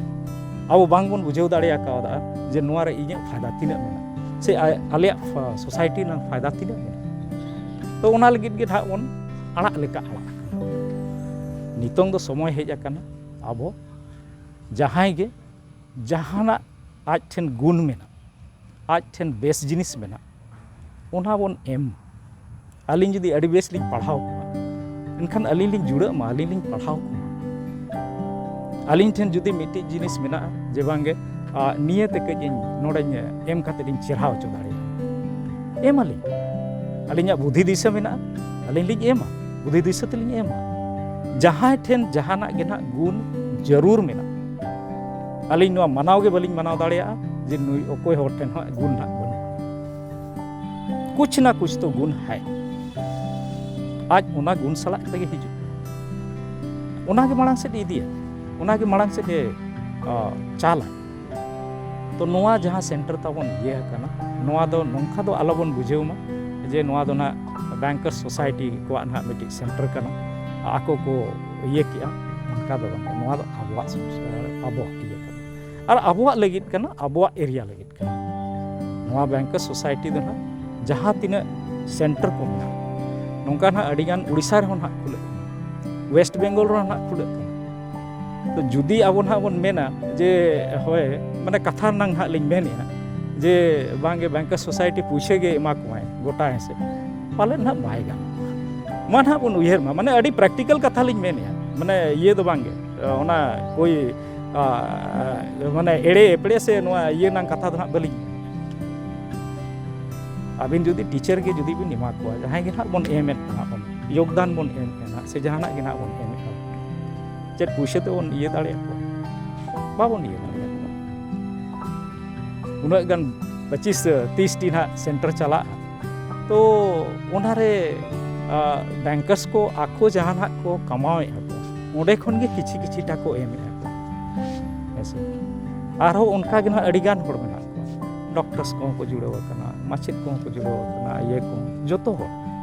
ᱟᱵᱚ ᱵᱟᱝ ᱵᱚᱱ ᱵᱩᱡᱷᱟᱹᱣ ᱫᱟᱲᱮ ᱟᱠᱟᱣᱫᱟ ᱡᱮ ᱱᱚᱣᱟ ᱨᱮ ᱤᱧᱟᱹᱜ ᱯᱷᱟᱭᱫᱟ ᱛᱤᱱᱟᱹᱜ ᱢᱮᱱᱟᱜᱼᱟ, ᱥᱮ ᱟ-, ᱟᱞᱮᱭᱟᱜ ᱯᱷᱟ-, ᱥᱳᱥᱟᱭᱴᱤ ᱨᱮᱱᱟᱜ ᱯᱷᱟᱭᱫᱟ ᱛᱤᱱᱟᱹᱜ ᱢᱮᱱᱟᱜᱼᱟ᱾ ᱛᱚ ᱚᱱᱟ ᱞᱟᱹᱜᱤᱫ ᱜᱮ ᱱᱟᱦᱟᱜ ᱵᱚᱱ ᱟᱲᱟᱜ ᱞᱮᱠᱟ ᱟᱲᱟᱜ ᱟᱠᱟᱱᱟ᱾ ᱱᱤᱛᱚᱝ ᱫᱚ ᱥᱚᱢᱚᱭ ᱦᱮᱡ ᱟᱠᱟᱱᱟ, ᱟᱵᱚ ᱡᱟᱦᱟᱸᱭ ᱜᱮ ᱡᱟᱦᱟᱱᱟᱜ ᱟᱡ ᱴᱷᱮᱱ ᱜᱩᱱ ᱢᱮᱱᱟᱜ, ᱟᱡ ᱴᱷᱮᱱ ᱵᱮᱥ ᱡᱤᱱᱤᱥ ᱢᱮᱱᱟᱜ, ᱚᱱᱟ ᱵᱚᱱ ᱮᱢ᱾ ᱟᱹᱞᱤᱧ ᱡᱩᱫᱤ ᱟᱹᱰᱤ ᱵᱮᱥ ᱞᱤᱧ ᱯᱟᱲᱦᱟᱣ ᱠᱚᱣᱟ, ᱮᱱᱠᱷᱟᱱ ᱟᱹᱞᱤᱧ ᱞᱤᱧ ᱡᱩᱲᱟᱹᱜ ᱢᱟ, ᱟᱹᱞᱤᱧ ᱞᱤᱧ ᱯᱟᱲᱦᱟᱣ ᱠᱚᱢᱟ᱾ ᱟᱹᱞᱤᱧ ᱴᱷᱮᱱ ᱡᱩᱫᱤ ᱢᱤᱫᱴᱤᱡ ᱡᱤᱱᱤᱥ ᱢᱮᱱᱟᱜᱼᱟ ᱡᱮ ᱵᱟᱝᱜᱮ, ᱟ, ᱱᱤᱭᱟᱹᱛᱮ ᱠᱟᱹᱡ ᱤᱧ ᱱᱚᱰᱮᱧ ᱮᱢ ᱠᱟᱛᱮ ᱤᱧ ᱪᱮᱦᱨᱟ ᱦᱚᱪᱚ ᱫᱟᱲᱮᱭᱟᱜᱼᱟ, ᱮᱢᱟᱞᱤᱧ᱾ ᱟᱹᱞᱤᱧᱟᱜ ᱵᱩᱫᱷᱤ ᱫᱤᱥᱟᱹ ᱢᱮᱱᱟᱜᱼᱟ, ᱟᱹᱞᱤᱧ ᱞᱤᱧ ᱮᱢᱟ, ᱵᱩᱫᱷᱤ ᱫᱤᱥᱟᱹ ᱛᱮᱞᱤᱧ ᱮᱢᱟ᱾ ᱡᱟᱦᱟᱸᱭ ᱴᱷᱮᱱ ᱡᱟᱦᱟᱱᱟᱜ ᱜᱮ ᱱᱟᱦᱟᱜ ᱜᱩᱱ ᱡᱟᱹᱨᱩᱲ ᱢᱮᱱᱟᱜᱼᱟ, ᱟᱹᱞᱤᱧ ᱱᱚᱣᱟ ᱢᱟᱱᱟᱣ ᱜᱮ ᱵᱟᱹᱞᱤᱧ ᱢᱟᱱᱟᱣ ᱫᱟᱲᱮᱭᱟᱜᱼᱟ ᱡᱮ ᱱᱩᱭ ᱚᱠᱚᱭ ᱦᱚᱲ ᱴᱷᱮᱱ ᱦᱚᱸ ᱜᱩᱱ ᱱᱟᱦᱟᱜ ᱵᱟᱹᱱᱩᱜᱼᱟ᱾ ᱠᱩᱪᱷ ᱱᱟ ᱠᱩᱪᱷ ᱛᱚ ᱜᱩᱱ ᱦᱟᱭ᱾ ᱟᱡ ᱚᱱᱟ ᱜᱩᱱ ᱥᱟᱞᱟᱜ ᱛᱮᱜᱮ ᱦᱤᱡᱩᱜ, ᱚᱱᱟᱜᱮ ᱢᱟᱲᱟᱝ ᱥᱮᱫ ᱮ ᱤᱫᱤᱭᱟ, ᱚᱱᱟᱜᱮ ᱢᱟᱲᱟᱝ ᱥᱮᱫ ᱮ ᱟ, ᱪᱟᱞᱟ᱾ ᱛᱚ ᱱᱚᱣᱟ ᱡᱟᱦᱟᱸ ᱥᱮᱱᱴᱟᱨ ᱛᱟᱵᱚᱱ ᱤᱭᱟᱹ ᱟᱠᱟᱱᱟ, ᱱᱚᱣᱟ ᱫᱚ ᱱᱚᱝᱠᱟ ᱫᱚ ᱟᱞᱚᱵᱚᱱ ᱵᱩᱡᱷᱟᱹᱣ ᱢᱟ ᱡᱮ ᱱᱚᱣᱟ ᱫᱚ ᱱᱟᱜ ᱵᱮᱝᱠᱟᱨ ᱥᱳᱥᱟᱭᱴᱤ ᱠᱚᱣᱟᱜ ᱱᱟᱜ ᱢᱤᱫᱴᱤᱡ ᱥᱮᱱᱴᱟᱨ ᱠᱟᱱᱟ, ᱟᱠᱚ ᱠᱚ ᱤᱭᱟᱹ ᱠᱮᱜᱼᱟ, ᱚᱱᱠᱟ ᱫᱚ ᱵᱟᱝ᱾ ᱱᱚᱣᱟ ᱫᱚ ᱟᱵᱚᱣᱟᱜ ᱥᱚᱝᱥ-, ᱟᱵᱚᱣᱟᱜ ᱤᱭᱟᱹ ᱠᱟᱱᱟ ᱟᱨ ᱟᱵᱚᱣᱟᱜ ᱞᱟᱹᱜᱤᱫ ᱠᱟᱱᱟ, ᱟᱵᱚᱣᱟᱜ ᱮᱨᱤᱭᱟ ᱞᱟᱹᱜᱤᱫ ᱠᱟᱱᱟ᱾ ᱱᱚᱣᱟ ᱵᱮᱝᱠᱟᱨ ᱥᱳᱥᱟᱭᱴᱤ ᱫᱚ ᱱᱟᱜ ᱡᱟᱦᱟᱸ ᱛᱤᱱᱟᱹᱜ ᱥᱮᱱᱴᱟᱨ ᱠᱚ ᱢᱮᱱᱟᱜᱼᱟ, ᱱᱚᱝᱠᱟ ᱱᱟᱜ ᱟᱹᱰᱤᱜᱟᱱ ᱳᱰᱤᱥᱟ ᱨᱮᱦᱚᱸ ᱱᱟᱜ ᱠᱷᱩᱞᱟᱹᱜ ᱠᱟᱱᱟ, ᱳᱭᱮᱥᱴ ᱵᱮᱝᱜᱚᱞ ᱨᱮᱦᱚᱸ ᱱᱟᱜ ᱠᱷᱩᱞᱟᱹᱜ ᱠᱟᱱᱟ᱾ ᱛᱚ ᱡᱩᱫᱤ ᱟᱵᱚ ᱱᱟᱦᱟᱜ ᱵᱚᱱ ᱢᱮᱱᱟ ᱡᱮ, ᱦᱳᱭ, ᱢᱟᱱᱮ ᱠᱟᱛᱷᱟ ᱨᱮᱱᱟᱜ ᱱᱟᱦᱟᱜ ᱞᱤᱧ ᱢᱮᱱᱮᱫᱼᱟ ᱡᱮ ᱵᱟᱝᱜᱮ ᱵᱮᱝᱠᱟᱨ ᱥᱳᱥᱟᱭᱴᱤ ᱯᱩᱭᱥᱟᱹ ᱜᱮ ᱮᱢᱟ ᱠᱚᱢᱟᱭ ᱜᱚᱴᱟ ᱦᱮᱸᱥᱮ, ᱯᱟᱞᱮᱫ ᱱᱟᱦᱟᱜ ᱵᱟᱭ ᱜᱟᱱᱚᱜᱼᱟ᱾ ᱢᱟ ᱱᱟᱦᱟᱜ ᱵᱚᱱ ᱩᱭᱦᱟᱹᱨ ᱢᱟ, ᱢᱟᱱᱮ ᱟᱹᱰᱤ ᱯᱨᱮᱠᱴᱤᱠᱟᱞ ᱠᱟᱛᱷᱟ ᱞᱤᱧ ᱢᱮᱱᱮᱫᱼᱟ, ᱢᱟᱱᱮ ᱤᱭᱟᱹ ᱫᱚ ᱵᱟᱝᱜᱮ, ᱚᱱᱟ ᱠᱳᱭ, ᱟ, ᱢᱟᱱᱮ ᱮᱲᱮ ᱮᱯᱲᱮ ᱥᱮ ᱱᱚᱣᱟ ᱤᱭᱟᱹ ᱨᱮᱱᱟᱜ ᱠᱟᱛᱷᱟ ᱫᱚ ᱱᱟᱦᱟᱜ ᱵᱟᱹᱞᱤᱧ ᱢᱮᱱᱮᱫᱼᱟ᱾ ᱟᱹᱵᱤᱱ ᱡᱩᱫᱤ ᱴᱤᱪᱟᱨ ᱜᱮ ᱡᱩᱫᱤ ᱵᱤᱱ ᱮᱢᱟ ᱠᱚᱣᱟ, ᱡᱟᱦᱟᱸᱭ ᱜᱮ ᱱᱟᱦᱟᱜ ᱵᱚᱱ ᱮᱢᱮᱫ ᱱᱟᱦᱟᱜ ᱵᱚᱱ, ᱭᱳᱜᱽᱫᱟᱱ ᱵᱚᱱ ᱮᱢᱮᱫ ᱱᱟᱦᱟᱜ, ᱥᱮ ᱡᱟᱦᱟᱱᱟᱜ ᱜᱮ ᱱᱟᱦᱟᱜ ᱵᱚᱱ ᱮᱢᱮᱫ ᱱᱟᱦᱟᱜ, ᱪᱮᱫ ᱯᱩᱭᱥᱟᱹ ᱛᱮᱵᱚᱱ ᱤᱭᱟᱹ ᱫᱟᱲᱮᱭᱟᱠᱚᱣᱟ? ᱵᱟᱵᱚᱱ ᱤᱭᱟᱹ ᱫᱟᱲᱮᱭᱟᱠᱚᱣᱟ᱾ ᱩᱱᱟᱹᱜ ᱜᱟᱱ ᱯᱚᱸᱪᱤᱥ ᱛᱤᱨᱤᱥ ᱴᱤ ᱱᱟᱦᱟᱜ ᱥᱮᱱᱴᱟᱨ ᱪᱟᱞᱟᱜᱼᱟ, ᱛᱚ ᱚᱱᱟᱨᱮ, ᱟ, ᱵᱮᱝᱠᱟᱨᱥ ᱠᱚ ᱟᱠᱚ ᱡᱟᱦᱟᱱᱟᱜ ᱠᱚ ᱠᱟᱢᱟᱣᱮᱫᱼᱟ ᱠᱚ, ᱚᱸᱰᱮ ᱠᱷᱚᱱ ᱜᱮ ᱠᱤᱪᱷᱤ ᱠᱤᱪᱷᱤᱴᱟ ᱠᱚ ᱮᱢᱮᱫᱼᱟ ᱠᱚ, ᱦᱮᱸ ᱥᱮ᱾ ᱟᱨᱦᱚᱸ ᱚᱱᱠᱟ ᱜᱮ ᱱᱟᱦᱟᱜ ᱟᱹᱰᱤᱜᱟᱱ ᱦᱚᱲ ᱢᱮᱱᱟᱜ ᱠᱚᱣᱟ, ᱰᱚᱠᱴᱚᱨᱥ ᱠᱚᱦᱚᱸ ᱠᱚ ᱡᱩᱲᱟᱹᱣ ᱟᱠᱟᱱᱟ, ᱢᱟᱪᱮᱫ ᱠᱚᱦᱚᱸ ᱠᱚ ᱡᱩᱲᱟᱹᱣ ᱟᱠᱟᱱᱟ, ᱤᱭᱟᱹ ᱠᱚ, ᱡᱚᱛᱚ ᱦᱚᱲ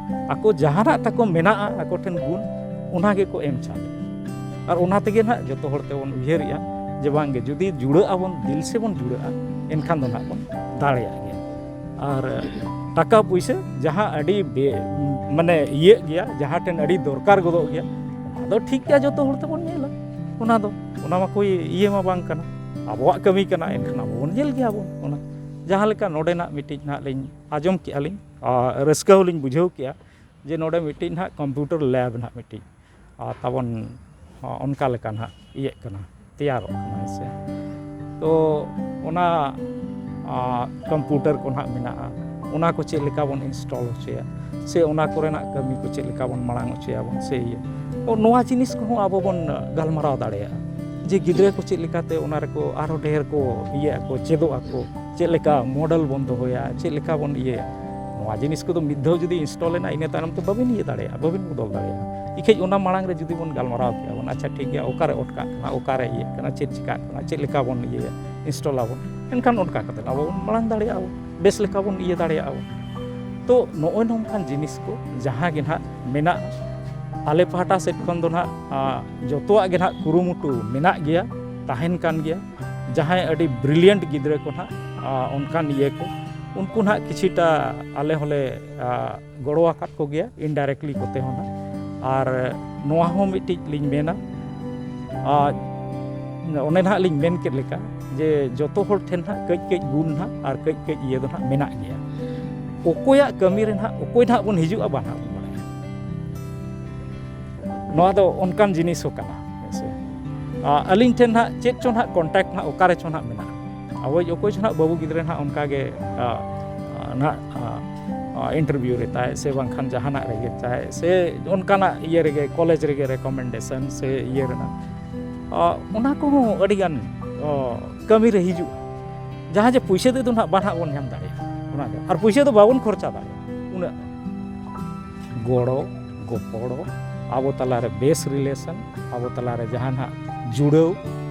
ᱟᱠᱚ ᱡᱟᱦᱟᱱᱟᱜ ᱛᱟᱠᱚ ᱢᱮᱱᱟᱜᱼᱟ ᱟᱠᱚ ᱴᱷᱮᱱ ᱜᱩᱱ, ᱚᱱᱟ ᱜᱮᱠᱚ ᱮᱢ ᱪᱟᱞ᱾ ᱟᱨ ᱚᱱᱟ ᱛᱮᱜᱮ ᱱᱟᱦᱟᱜ ᱡᱚᱛᱚ ᱦᱚᱲ ᱛᱮᱵᱚᱱ ᱩᱭᱦᱟᱹᱨᱮᱜᱼᱟ ᱡᱮ ᱵᱟᱝᱜᱮ, ᱡᱩᱫᱤ ᱡᱩᱲᱟᱹᱜ ᱟᱵᱚᱱ, ᱫᱤᱞ ᱥᱮ ᱵᱚᱱ ᱡᱩᱲᱟᱹᱜᱼᱟ, ᱮᱱᱠᱷᱟᱱ ᱫᱚ ᱱᱟᱦᱟᱜ ᱵᱚᱱ ᱫᱟᱲᱮᱭᱟᱜ ᱜᱮᱭᱟ᱾ ᱟᱨ ᱴᱟᱠᱟ ᱯᱩᱭᱥᱟᱹ ᱡᱟᱦᱟᱸ ᱟᱹᱰᱤ ᱵᱮ-, ᱢᱟᱱᱮ ᱤᱭᱟᱹᱜ ᱜᱮᱭᱟ, ᱡᱟᱦᱟᱸ ᱴᱷᱮᱱ ᱟᱹᱰᱤ ᱫᱚᱨᱠᱟᱨ ᱜᱚᱫᱚᱜ ᱜᱮᱭᱟ, ᱚᱱᱟ ᱫᱚ ᱴᱷᱤᱠ ᱜᱮᱭᱟ, ᱡᱚᱛᱚ ᱦᱚᱲ ᱛᱮᱵᱚᱱ ᱧᱮᱞᱟ᱾ ᱚᱱᱟ ᱫᱚ, ᱚᱱᱟ ᱢᱟ ᱠᱳᱭ ᱤᱭᱟᱹ ᱢᱟ ᱵᱟᱝ ᱠᱟᱱᱟ, ᱟᱵᱚᱣᱟᱜ ᱠᱟᱹᱢᱤ ᱠᱟᱱᱟ, ᱮᱱᱠᱷᱟᱱ ᱟᱵᱚ ᱵᱚᱱ ᱧᱮᱞ ᱜᱮᱭᱟ ᱵᱚᱱ᱾ ᱚᱱᱟ ᱡᱟᱦᱟᱸ ᱞᱮᱠᱟ ᱱᱚᱰᱮᱱᱟᱜ ᱢᱤᱫᱴᱤᱡ ᱱᱟᱦᱟᱜ ᱞᱤᱧ ᱟᱸᱡᱚᱢ ᱠᱮᱜᱼᱟ ᱞᱤᱧ, ᱟᱨ ᱨᱟᱹᱥᱠᱟᱹ ᱦᱚᱸᱞᱤᱧ ᱵᱩᱡᱷᱟᱹᱣ ᱠᱮᱜᱼᱟ ᱡᱮ ᱱᱚᱰᱮ ᱢᱤᱫᱴᱤᱡ ᱱᱟᱦᱟᱜ ᱠᱚᱢᱯᱤᱭᱩᱴᱟᱨ ᱞᱮᱵᱽ ᱱᱟᱦᱟᱜ ᱢᱤᱫᱴᱤᱡ, ᱟᱨ ᱛᱟᱵᱚᱱ, ᱟᱨ ᱚᱱᱠᱟ ᱞᱮᱠᱟ ᱱᱟᱦᱟᱜ ᱤᱭᱟᱹᱜ ᱠᱟᱱᱟ, ᱛᱮᱭᱟᱨᱚᱜ ᱠᱟᱱᱟ, ᱦᱮᱸ ᱥᱮ᱾ ᱛᱚ ᱚᱱᱟ, ᱟᱨ ᱠᱚᱢᱯᱤᱭᱩᱴᱟᱨ ᱠᱚ ᱱᱟᱦᱟᱜ ᱢᱮᱱᱟᱜᱼᱟ, ᱚᱱᱟ ᱠᱚ ᱪᱮᱫ ᱞᱮᱠᱟ ᱵᱚᱱ ᱤᱱᱥᱴᱚᱞ ᱦᱚᱪᱚᱭᱟ, ᱥᱮ ᱚᱱᱟ ᱠᱚᱨᱮᱱᱟᱜ ᱠᱟᱹᱢᱤ ᱠᱚ ᱪᱮᱫ ᱞᱮᱠᱟ ᱵᱚᱱ ᱢᱟᱲᱟᱝ ᱦᱚᱪᱚᱭᱟᱵᱚᱱ, ᱥᱮ ᱤᱭᱟᱹ, ᱛᱚ ᱱᱚᱣᱟ ᱡᱤᱱᱤᱥ ᱠᱚᱦᱚᱸ ᱟᱵᱚ ᱵᱚᱱ ᱜᱟᱞᱢᱟᱨᱟᱣ ᱫᱟᱲᱮᱭᱟᱜᱼᱟ ᱡᱮ ᱜᱤᱫᱽᱨᱟᱹ ᱠᱚ ᱪᱮᱫ ᱞᱮᱠᱟᱛᱮ ᱚᱱᱟ ᱨᱮᱠᱚ ᱟᱨᱦᱚᱸ ᱰᱷᱮᱨ ᱠᱚ ᱤᱭᱟᱹᱜ ᱟᱠᱚ, ᱪᱮᱫᱚᱜ ᱟᱠᱚ, ᱪᱮᱫ ᱞᱮᱠᱟ ᱢᱚᱰᱮᱞ ᱵᱚᱱ ᱫᱚᱦᱚᱭᱟ, ᱪᱮᱫ ᱞᱮᱠᱟ ᱵᱚᱱ ᱤᱭᱟᱹᱭᱟ᱾ ᱱᱚᱣᱟ ᱡᱤᱱᱤᱥ ᱠᱚᱫᱚ ᱢᱤᱫ ᱫᱷᱟᱣ ᱡᱩᱫᱤ install ᱮᱱᱟ, ᱤᱱᱟᱹ ᱛᱟᱭᱱᱚᱢ ᱛᱮ ᱵᱟᱵᱤᱱ ᱤᱭᱟᱹ ᱫᱟᱲᱮᱭᱟᱜᱼᱟ, ᱵᱟᱵᱤᱱ ᱵᱚᱫᱚᱞ ᱫᱟᱲᱮᱭᱟᱜᱼᱟ᱾ ᱤᱠᱷᱟᱹᱡ ᱚᱱᱟ ᱢᱟᱲᱟᱝ ᱨᱮ ᱡᱩᱫᱤ ᱵᱚᱱ ᱜᱟᱞᱢᱟᱨᱟᱣ ᱠᱮᱭᱟ ᱵᱚᱱ, ᱟᱪᱪᱷᱟ ᱴᱷᱤᱠ ᱜᱮᱭᱟ, ᱚᱠᱟᱨᱮ ᱚᱴᱠᱟᱜ ᱠᱟᱱᱟ, ᱚᱠᱟᱨᱮ ᱤᱭᱟᱹᱜ ᱠᱟᱱᱟ, ᱪᱮᱫ ᱪᱤᱠᱟᱹᱜ ᱠᱟᱱᱟ, ᱪᱮᱫ ᱞᱮᱠᱟ ᱵᱚᱱ ᱤᱭᱟᱹᱭᱟ, install ᱟᱵᱚᱱ, ᱮᱱᱠᱷᱟᱱ ᱚᱱᱠᱟ ᱠᱟᱛᱮ ᱟᱵᱚ ᱵᱚᱱ ᱢᱟᱲᱟᱝ ᱫᱟᱲᱮᱭᱟᱜᱼᱟ ᱵᱚᱱ, ᱵᱮᱥ ᱞᱮᱠᱟ ᱵᱚᱱ ᱤᱭᱟᱹ ᱫᱟᱲᱮᱭᱟᱜᱼᱟ ᱵᱚᱱ᱾ ᱛᱚ ᱱᱚᱜᱼᱚᱭ ᱱᱚᱝᱠᱟᱱ ᱡᱤᱱᱤᱥ ᱠᱚ ᱡᱟᱦᱟᱸ ᱜᱮ ᱱᱟᱦᱟᱜ ᱢᱮᱱᱟᱜᱼᱟ, ᱟᱞᱮ ᱯᱟᱦᱴᱟ ᱥᱮᱫ ᱠᱷᱚᱱ ᱫᱚ ᱱᱟᱦᱟᱜ, ᱟ, ᱡᱚᱛᱚᱣᱟᱜ ᱜᱮ ᱱᱟᱦᱟᱜ ᱠᱩᱨᱩᱢᱩᱴᱩ ᱢᱮᱱᱟᱜ ᱜᱮᱭᱟ, ᱛᱟᱦᱮᱱ ᱠᱟᱱ ᱜᱮᱭᱟ᱾ ᱡᱟᱦᱟᱸᱭ ᱟᱹᱰᱤ brilliant ᱜᱤᱫᱽᱨᱟᱹ ᱠᱚ ᱱᱟᱦᱟᱜ, ᱟ, ᱚᱱᱠᱟᱱ ᱤᱭᱟᱹ ᱠᱚ, ᱩᱱᱠᱩ ᱱᱟᱦᱟᱜ ᱠᱤᱪᱷᱤᱴᱟ ᱟᱞᱮ ᱦᱚᱸᱞᱮ, ᱟ, ᱜᱚᱲᱚ ᱟᱠᱟᱫ ᱠᱚᱜᱮᱭᱟ indirectly ᱠᱚᱛᱮ ᱦᱚᱸ ᱱᱟᱦᱟᱜ᱾ ᱟᱨ ᱱᱚᱣᱟ ᱦᱚᱸ ᱢᱤᱫᱴᱤᱡ ᱞᱤᱧ ᱢᱮᱱᱟ, ᱟ, ᱚᱱᱮ ᱱᱟᱦᱟᱜ ᱞᱤᱧ ᱢᱮᱱ ᱠᱮᱫ ᱞᱮᱠᱟ ᱡᱮ ᱡᱚᱛᱚ ᱦᱚᱲ ᱴᱷᱮᱱ ᱱᱟᱦᱟᱜ ᱠᱟᱹᱡ ᱠᱟᱹᱡ ᱜᱩᱱ ᱱᱟᱦᱟᱜ ᱟᱨ ᱠᱟᱹᱡ ᱠᱟᱹᱡ ᱤᱭᱟᱹ ᱫᱚ ᱱᱟᱦᱟᱜ ᱢᱮᱱᱟᱜ ᱜᱮᱭᱟ᱾ ᱚᱠᱚᱭᱟᱜ ᱠᱟᱹᱢᱤ ᱨᱮ ᱱᱟᱦᱟᱜ ᱚᱠᱚᱭ ᱱᱟᱦᱟᱜ ᱵᱚᱱ ᱦᱤᱡᱩᱜᱼᱟ, ᱵᱟᱝ ᱱᱟᱦᱟᱜ ᱵᱚᱱ ᱵᱟᱲᱟᱭᱟ᱾ ᱱᱚᱣᱟ ᱫᱚ ᱚᱱᱠᱟᱱ ᱡᱤᱱᱤᱥ ᱦᱚᱸ ᱠᱟᱱᱟ, ᱦᱮᱸ ᱥᱮ᱾ ᱟ, ᱟᱹᱞᱤᱧ ᱴᱷᱮᱱ ᱱᱟᱦᱟᱜ ᱪᱮᱫ ᱪᱚ ᱱᱟᱦᱟᱜ contact ᱱᱟᱦᱟᱜ ᱚᱠᱟᱨᱮ ᱪᱚ ᱱᱟᱦᱟᱜ ᱢᱮᱱᱟᱜᱼᱟ᱾ ᱟᱵᱚᱭᱤᱡ ᱚᱠᱚᱭ ᱪᱚ ᱱᱟᱦᱟᱜ ᱵᱟᱹᱵᱩ ᱜᱤᱫᱽᱨᱟᱹ ᱱᱟᱦᱟᱜ ᱚᱱᱠᱟ ᱜᱮ, ᱟ, ᱟ, ᱱᱟᱦᱟᱜ, ᱟ, ᱟ, interview ᱨᱮ ᱛᱟᱭ ᱥᱮ ᱵᱟᱝᱠᱷᱟᱱ ᱡᱟᱦᱟᱱᱟᱜ ᱨᱮᱜᱮ ᱛᱟᱭ ᱥᱮ ᱚᱱᱠᱟᱱᱟᱜ ᱤᱭᱟᱹ ᱨᱮᱜᱮ, ᱠᱚᱞᱮᱡᱽ ᱨᱮᱜᱮ recommendation ᱥᱮ ᱤᱭᱟᱹ ᱨᱮᱱᱟᱜ, ᱟ, ᱚᱱᱟ ᱠᱚᱦᱚᱸ ᱟᱹᱰᱤᱜᱟᱱ, ᱚ, ᱠᱟᱹᱢᱤ ᱨᱮ ᱦᱤᱡᱩᱜᱼᱟ᱾ ᱡᱟᱦᱟᱸ ᱡᱮ ᱯᱩᱭᱥᱟᱹ ᱛᱮᱫᱚ ᱱᱟᱦᱟᱜ ᱵᱟᱝ ᱱᱟᱦᱟᱜ ᱵᱚᱱ ᱧᱟᱢ ᱫᱟᱲᱮᱭᱟᱜᱼᱟ ᱚᱱᱟ ᱫᱚ, ᱟᱨ ᱯᱩᱭᱥᱟᱹ ᱫᱚ ᱵᱟᱵᱚᱱ ᱠᱷᱚᱨᱪᱟ ᱫᱟᱲᱮᱭᱟᱜᱼᱟ᱾ ᱩᱱᱟᱹᱜ ᱜᱚᱲᱚ ᱜᱚᱯᱚᱲᱚ, ᱟᱵᱚ ᱛᱟᱞᱟᱨᱮ ᱵᱮᱥ relation, ᱟᱵᱚ ᱛᱟᱞᱟᱨᱮ ᱡᱟᱦᱟᱸ ᱱᱟᱦᱟᱜ ᱡᱩᱲᱟᱹᱣ,